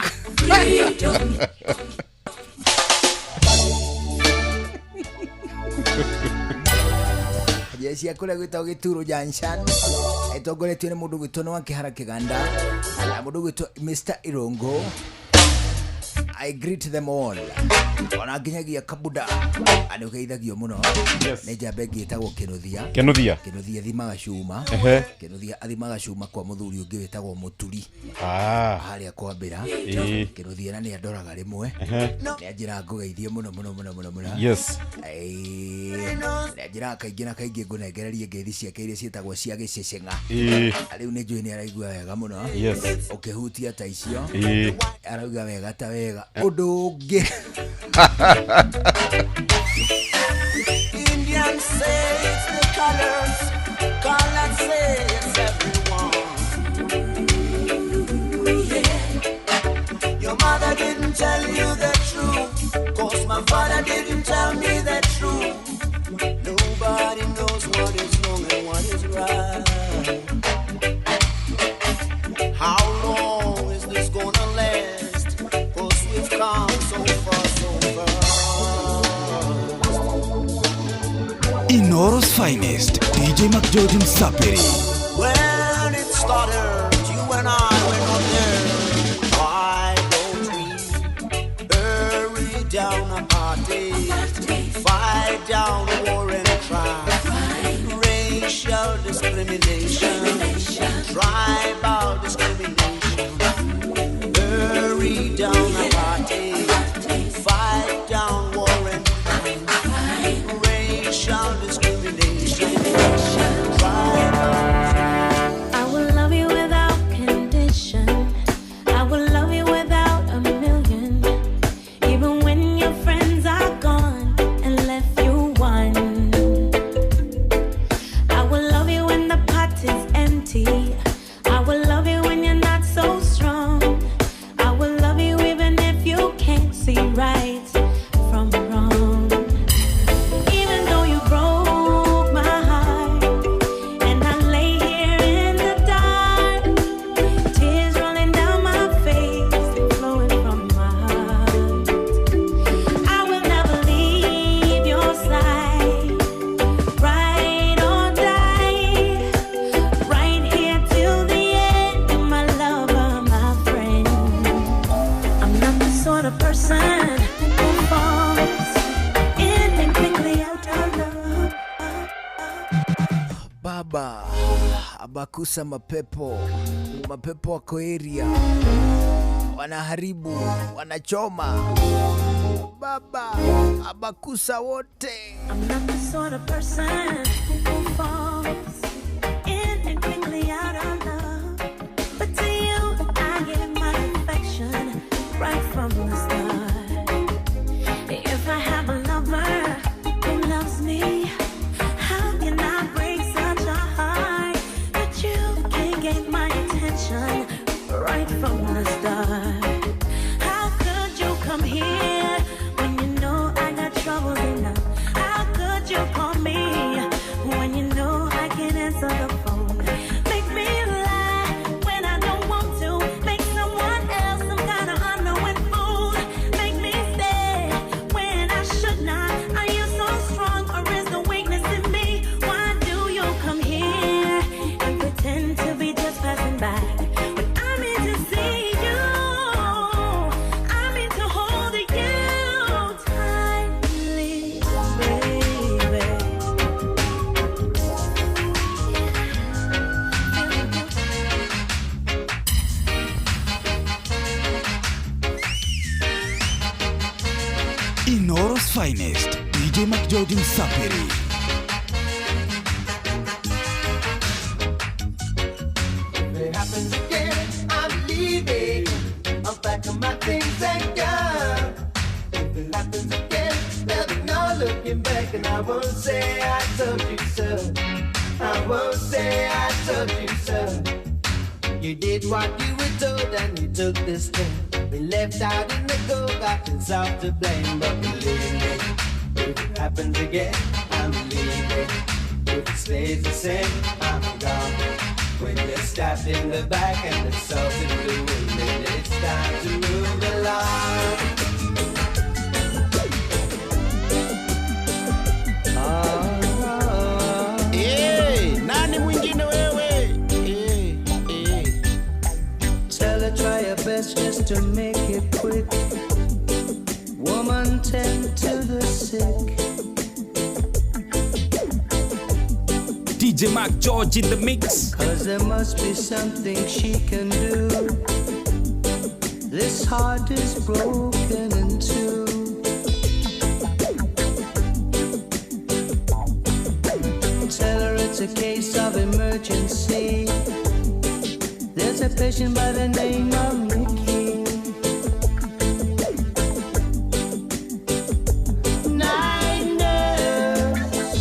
jeshi ya kũrĩa gwĩtagwo Gĩturo Junction ĩtongoretio nĩ mũndũ gwĩtwo nĩ Wakĩhara Kĩganda na mũndũ gwĩtwo Mr Irongo. I greet them all ona nginyagia Kabuda anĩũgeithagio mũno. Yes. Nĩ njamba ĩngĩ ĩtagwo Kĩnuthia. Kĩnuthia. Kĩnuthia athimaga cuma. Ehe. Kĩnuthia athimaga cuma kwa mũthuri ũngĩ wĩtagwo Mũturi harĩa kwambĩra. Ĩĩ. Kĩnuthia na nĩ andoraga rĩmwe. Ehe. Nĩ anjĩraga ngũgeithie mũno mũno mũno mũno mũno. Yes. Ĩĩ. Nĩ anjĩraga kaingĩ na kaingĩ ngũnengererie ngeithi ciake iria ciĩtagwo cia gĩceceng'a. Ĩĩ. Rĩu nĩ njũĩ nĩ araigua wega mũno. Yes. Ũkĩhutia ta icio. Ĩĩ. Arauga wega ta wega ũndũ ũngĩ. Indians say it's the colors, colors say it's everyone. Yeah. Your mother didn't tell you the truth, 'cause my father didn't tell me the truth. Nobody knows what is wrong and what is right. How long is this gonna last? 'Cause we've come so far, so far. Inoro's finest DJ Mark George Msapiri. When it started, you and I Discrimination, tribal discrimination. Bury down apartheid, fight down war and crime, racial discrimination, tribal. I will love you without condition. I will love you without a million. Even when your friends are gone and left you one. I will love you when the pot is empty. I will love you when you're not so strong. I will love you even if you can't see right from wrong. Even though you broke my heart and I lay here in the dark, tears rolling down my face and flowing from my heart. I will never leave your side, ride or die, right here till the end. My lover, my friend. I'm not the sort of person who falls in and quickly out of love. Baba abakusa mapepo, mapepo wako area wanaharibu, wanachoma. Baba abakusa wote. I'm not the sort of person who falls in and quickly out of love. But to you, I give my affection right from the start. If I have a lover who loves me, how can I break such a heart? But you can get my attention right from the start. How could you come here when you know I got troubles enough? How could you call me when you know I can't answer the phone? Make me lie when I don't want to. Make someone else some kind of unknowing fool. Make me stay when I should not. Are you so strong or is the weakness in me? Why do you come here and pretend to be just passing by? When I mean to see you, I mean to hold you tightly, baby. Inoro's finest, DJ McGeorge Msapiri. If it happens again, I'm leaving. I'm packing my things and gone. If it happens again, there'll be no looking back, and I won't say I told you so. I won't say I told you so. You did what you were told, and you took the step. We left out in the cold, got yourself to blame. But believe me, if it happens again, I'm leaving. If it stays the same, I'm gone. When you're stabbed in the back and the salt in the wind, then it's time to move along. Hey, nani mwingine wewe? Hey, hey. Tell her try your best just to make it quick. Woman, tend to the sick. DJ Mark George in the mix. Cause there must be something she can do. This heart is broken in two. Tell her it's a case of emergency. There's a patient by the name of Mickey. Night nurse,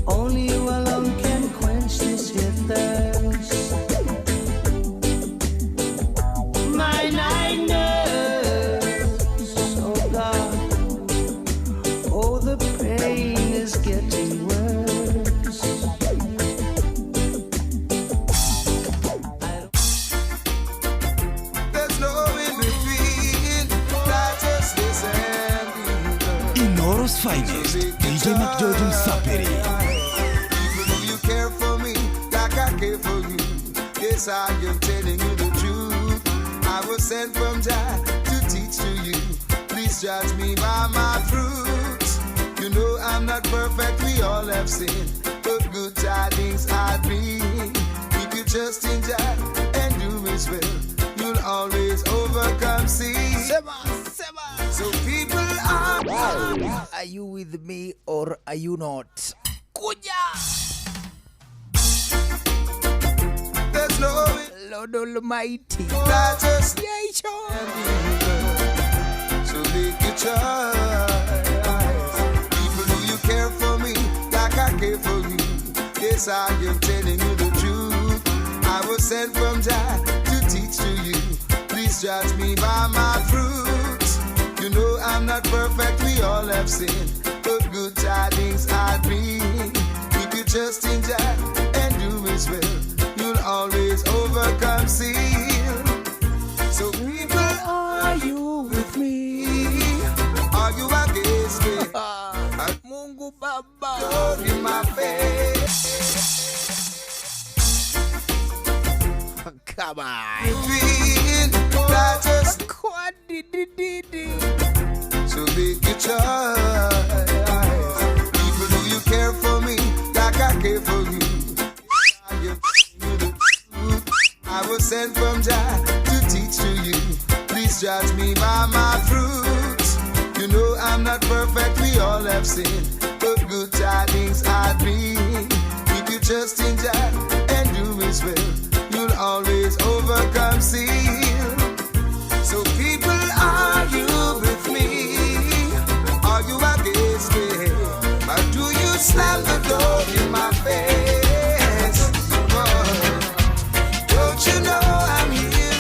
only you alone can quench this here thirst. My night nurse, oh God, oh the pain is getting worse. There's no in between. Not just this and Inoro's finest, DJ McGeorge Msapiri. Even though you care for me like I care for you, yes, I am telling you the truth. I was sent from Jah to teach to you. Please judge me by my fruits. You know I I'm not perfect, we all have sinned, but good tidings I bring. If you trust in Jah and do His will, you'll always overcome sin. So people are. Are you with me or are you not? Kuja! There's no Lord Almighty. righteous. Yeah, So make your choice. People, do you care for me like I care for you? Yes, I am telling you the truth. I was sent from Jah to teach to you. Please judge me by my fruits. You know I'm not perfect, we all have sinned. But good tidings I bring. If you trust in Jah and do His will, you'll always overcome sin. So people, are you with me? Are you against me? Mungu Baba. Look in my face. Come on. Between righteous Kwadidididi. So make your choice. People, do you care for me like I care for you? I give you the truth. I was sent from Jah to teach to you. Please judge me by my fruits. You know I'm not perfect, we all have sinned. But good tidings I bring. If you trust in Jah and do His will, you'll always overcome sin. So people, are you with me? Are you against me? Or do you slam the door in my face? Oh, don't you know I'm here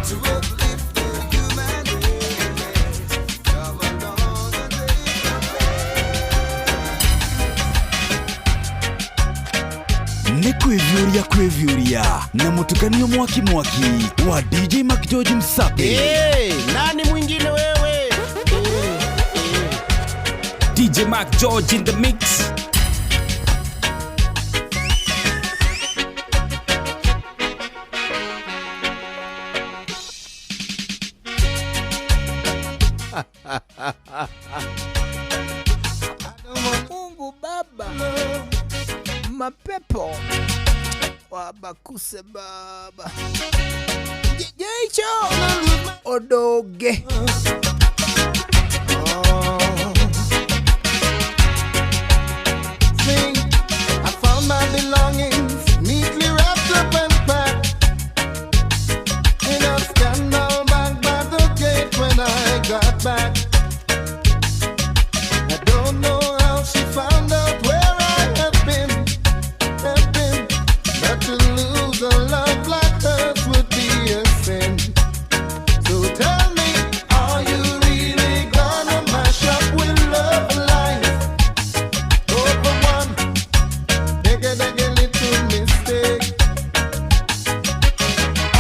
to uplift the human race? Come along and take my nĩ kwĩviũria kwĩviũria na mũtukanio mwaki mwaki wa dj mcgeorge msapi. Hey, nani mwingine wewe? DJ Mark George in the mix. Mungu Baba, mapepo wabakuse baba jicho odoge. Sing. I found my belongings neatly wrapped up and packed in a scandal bag by the gate when I got back. I don't know how she found out where I have been, but to lose a love like hers would be a sin. So tell me, are you really gonna mash up with love life? Over one, digga little mistake.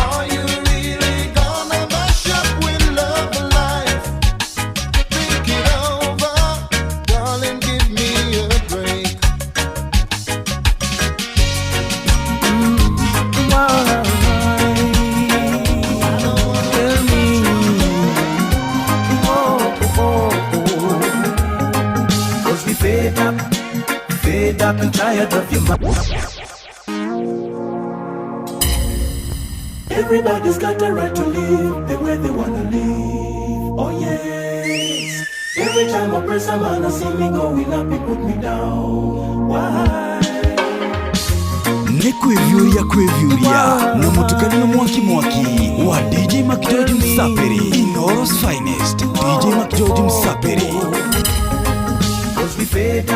Are you really gonna mash up with love life? Think it over, darling, give me a break. Cause we fed up and tired of your Everybody's got a right to live the way they wanna live. Oh yes. Every time I press a man, I see me going up, he put me down. Why? Nĩ kwĩviũria kwĩviũria na mũtukanio mwaki mwaki wa dj mcgeorge msapiri, inoros finest dj mcgeorge msapiri. Cause we fed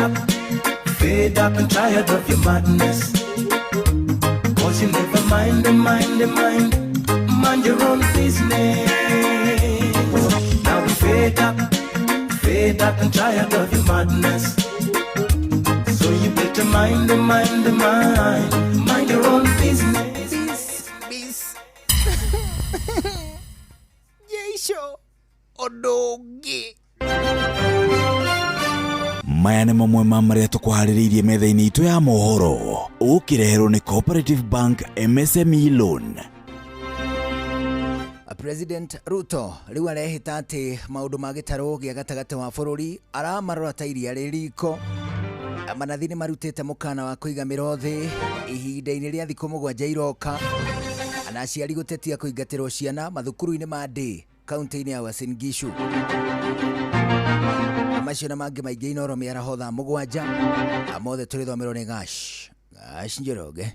up and tired of your madness. Cause you never mind the mind the mind, mind your own business. Now we fed up and tired of your madness. So you better mind the mind the mind, mind your own business. Bis. Jicho odoge. Maya nĩ mamwe ma marĩa tũkũharĩrĩirie metha-inĩ itũ ya mohoro ũkĩreherwo nĩ Cooperative Bank MSME Loan. President Ruto rĩu arehĩta atĩ maũndũ ma gĩtarũ gĩa gatagatĩ wa bũrũri aramarora ta iria rĩ riko. Manathi nĩ marutĩte mũkana wa kũiga mĩro thĩ ihinda-inĩ rĩa thikũ 7 iroka, na aciari gũtetia kũingatĩrwo ciana mathukuru-inĩ ma ndĩ kaunti-inĩ ya Uasin Gishu. Macio na mangĩ maingĩ Inoro mĩaraho thaa 7 mothe tũrĩthomerwo nĩ Gash Gash Njoroge.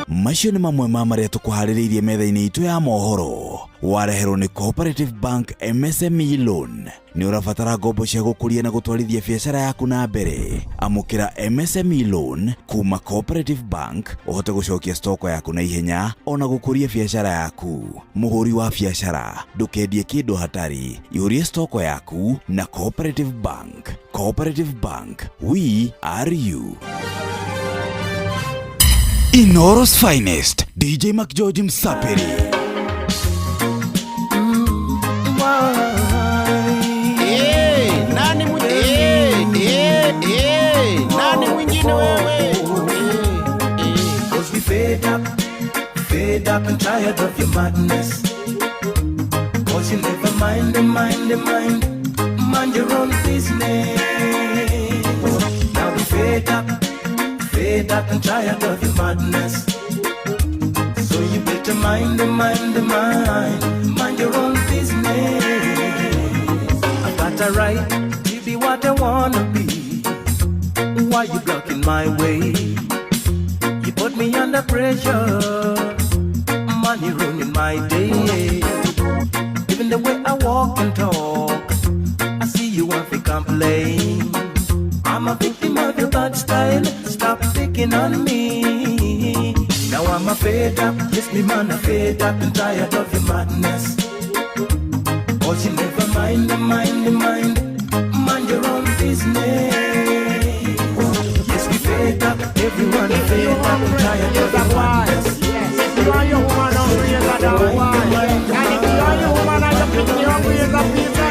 Macio nĩ mamwe ma marĩa tũkũharĩrĩirie metha-inĩ itũ ya mohoro. Wareherwo nĩ Cooperative Bank MSME Loan. Nĩ ũrabatara ngombo cia gũkũria na gũtwarithia biacara yaku na mbere. Amũkĩra MSME Loan kuma Cooperative Bank ũhote gũcokia stoko yaku na ihenya ona gũkũria biacara yaku. Mũhũri wa biacara, ndũkendie kĩndũ hatarĩ. Ihũrie stoko yaku na Cooperative Bank. Cooperative Bank, we are you. Inoro's finest, DJ McGeorge Msapiri. Hey, nani hey, hey, nani mwingine wewe? Cause we fed up and tired of your madness. Cause you never mind the mind, the mind, mind your own business. Now we fed up and tired of your madness. So you better mind the mind, the mind, mind your own business. I've got a right to be what I wanna be. Why you blocking my way? You put me under pressure. Money ruining my day. Even the way I walk and talk, I see you want to complain. I'm a victim of your bad style. Stop picking on me. Now I'm a fed up, yes me man, I'm fed up and tired of your madness. Cause you never mind the mind, the mind, mind your own business. Yes we fed up, everyone fed up and tired of your madness. Yes, if you are your woman hungry, you got a wine. And if you are your woman and you're picking hungry, you got pizza.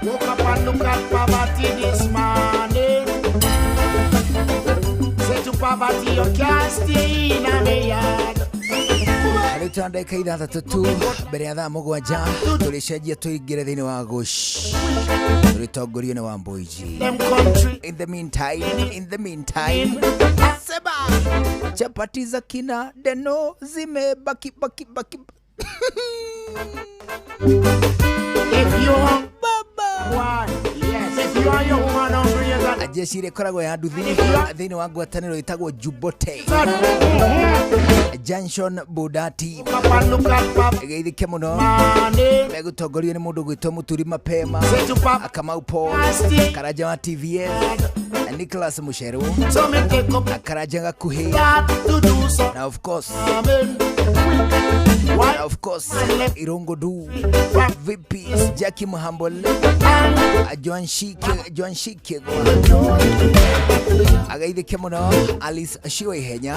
Woke up and look at poverty this morning. Say to poverty, you can't stay in a yard. Rĩu twa ndagĩka 6 tu mbere ya thaa 7 tũrĩcenjia tũingĩre thĩinĩ wa Gush tũrĩtongorio nĩ Wambũiji. In the meantime, sema chapati za kina Deno zimebaki baki baki. If you baba, yes, if you are your woman hungry, you got jeshi ĩkoragwo ya nduthi thĩinĩ wa ngwatanĩro ĩtagwo Jubote Junction Budati geithike mũno megũtongorio nĩ mũndũ gwĩtwo Mũturi Mapema, Kamau Paul, Karanja wa TVS, Nicholas Musheru, Karanja Gakuhi, na of course Irungo Du, VP Jackie Muhambol, John Shike agaithike mũno Alice Shiwa Ihenya,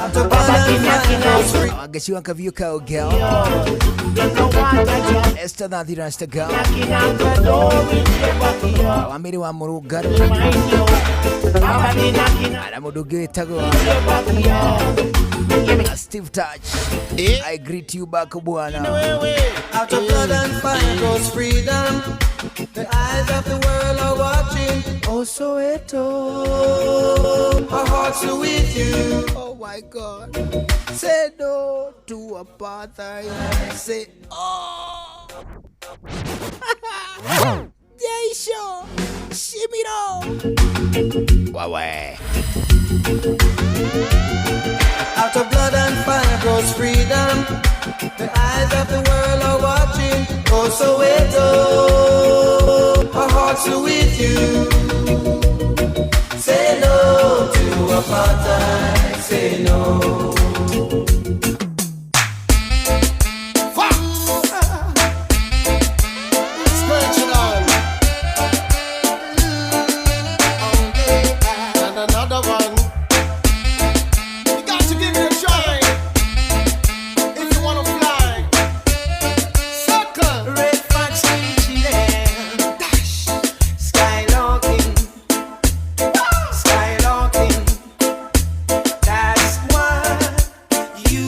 Wangaciwa Kaviuka Ogel, Esther Thathira Stagal, Wamiri wa Mũrũngarũ, na mũndũ ũngĩ wĩtagwo Steve Touch. I greet you back bwana. Out of blood and fire goes freedom. The eyes of the world are watching. Oh, Soweto, our hearts are with you. Oh my God. Say no to apartheid. Say oh. Jaisho Shimiro. Wawe. Out of blood and fire grows freedom. The eyes of the world are watching. Oh, Soweto, our hearts are with you. Say no to apartheid. Say no. Skylarking, that's why you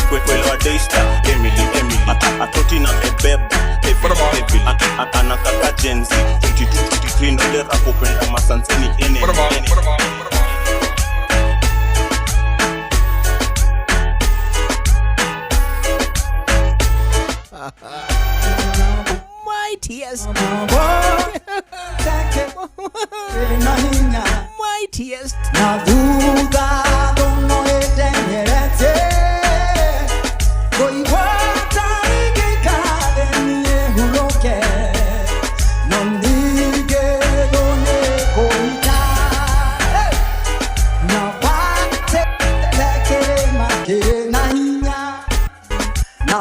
Kwelewa Daystar, Emily, Emily Atoti na bebeba, heavily, heavily Anakaka Gen Z, 22, 23 Nolera kupenda masanseni, ene, ene. Mightiest. Mightiest. Na thutha thuno ĩteng'erete kũigua ta ingĩikara niĩ hurũke no ningĩ thũ nĩ kũnyita na watete kĩrĩma kĩrĩ na hinya na.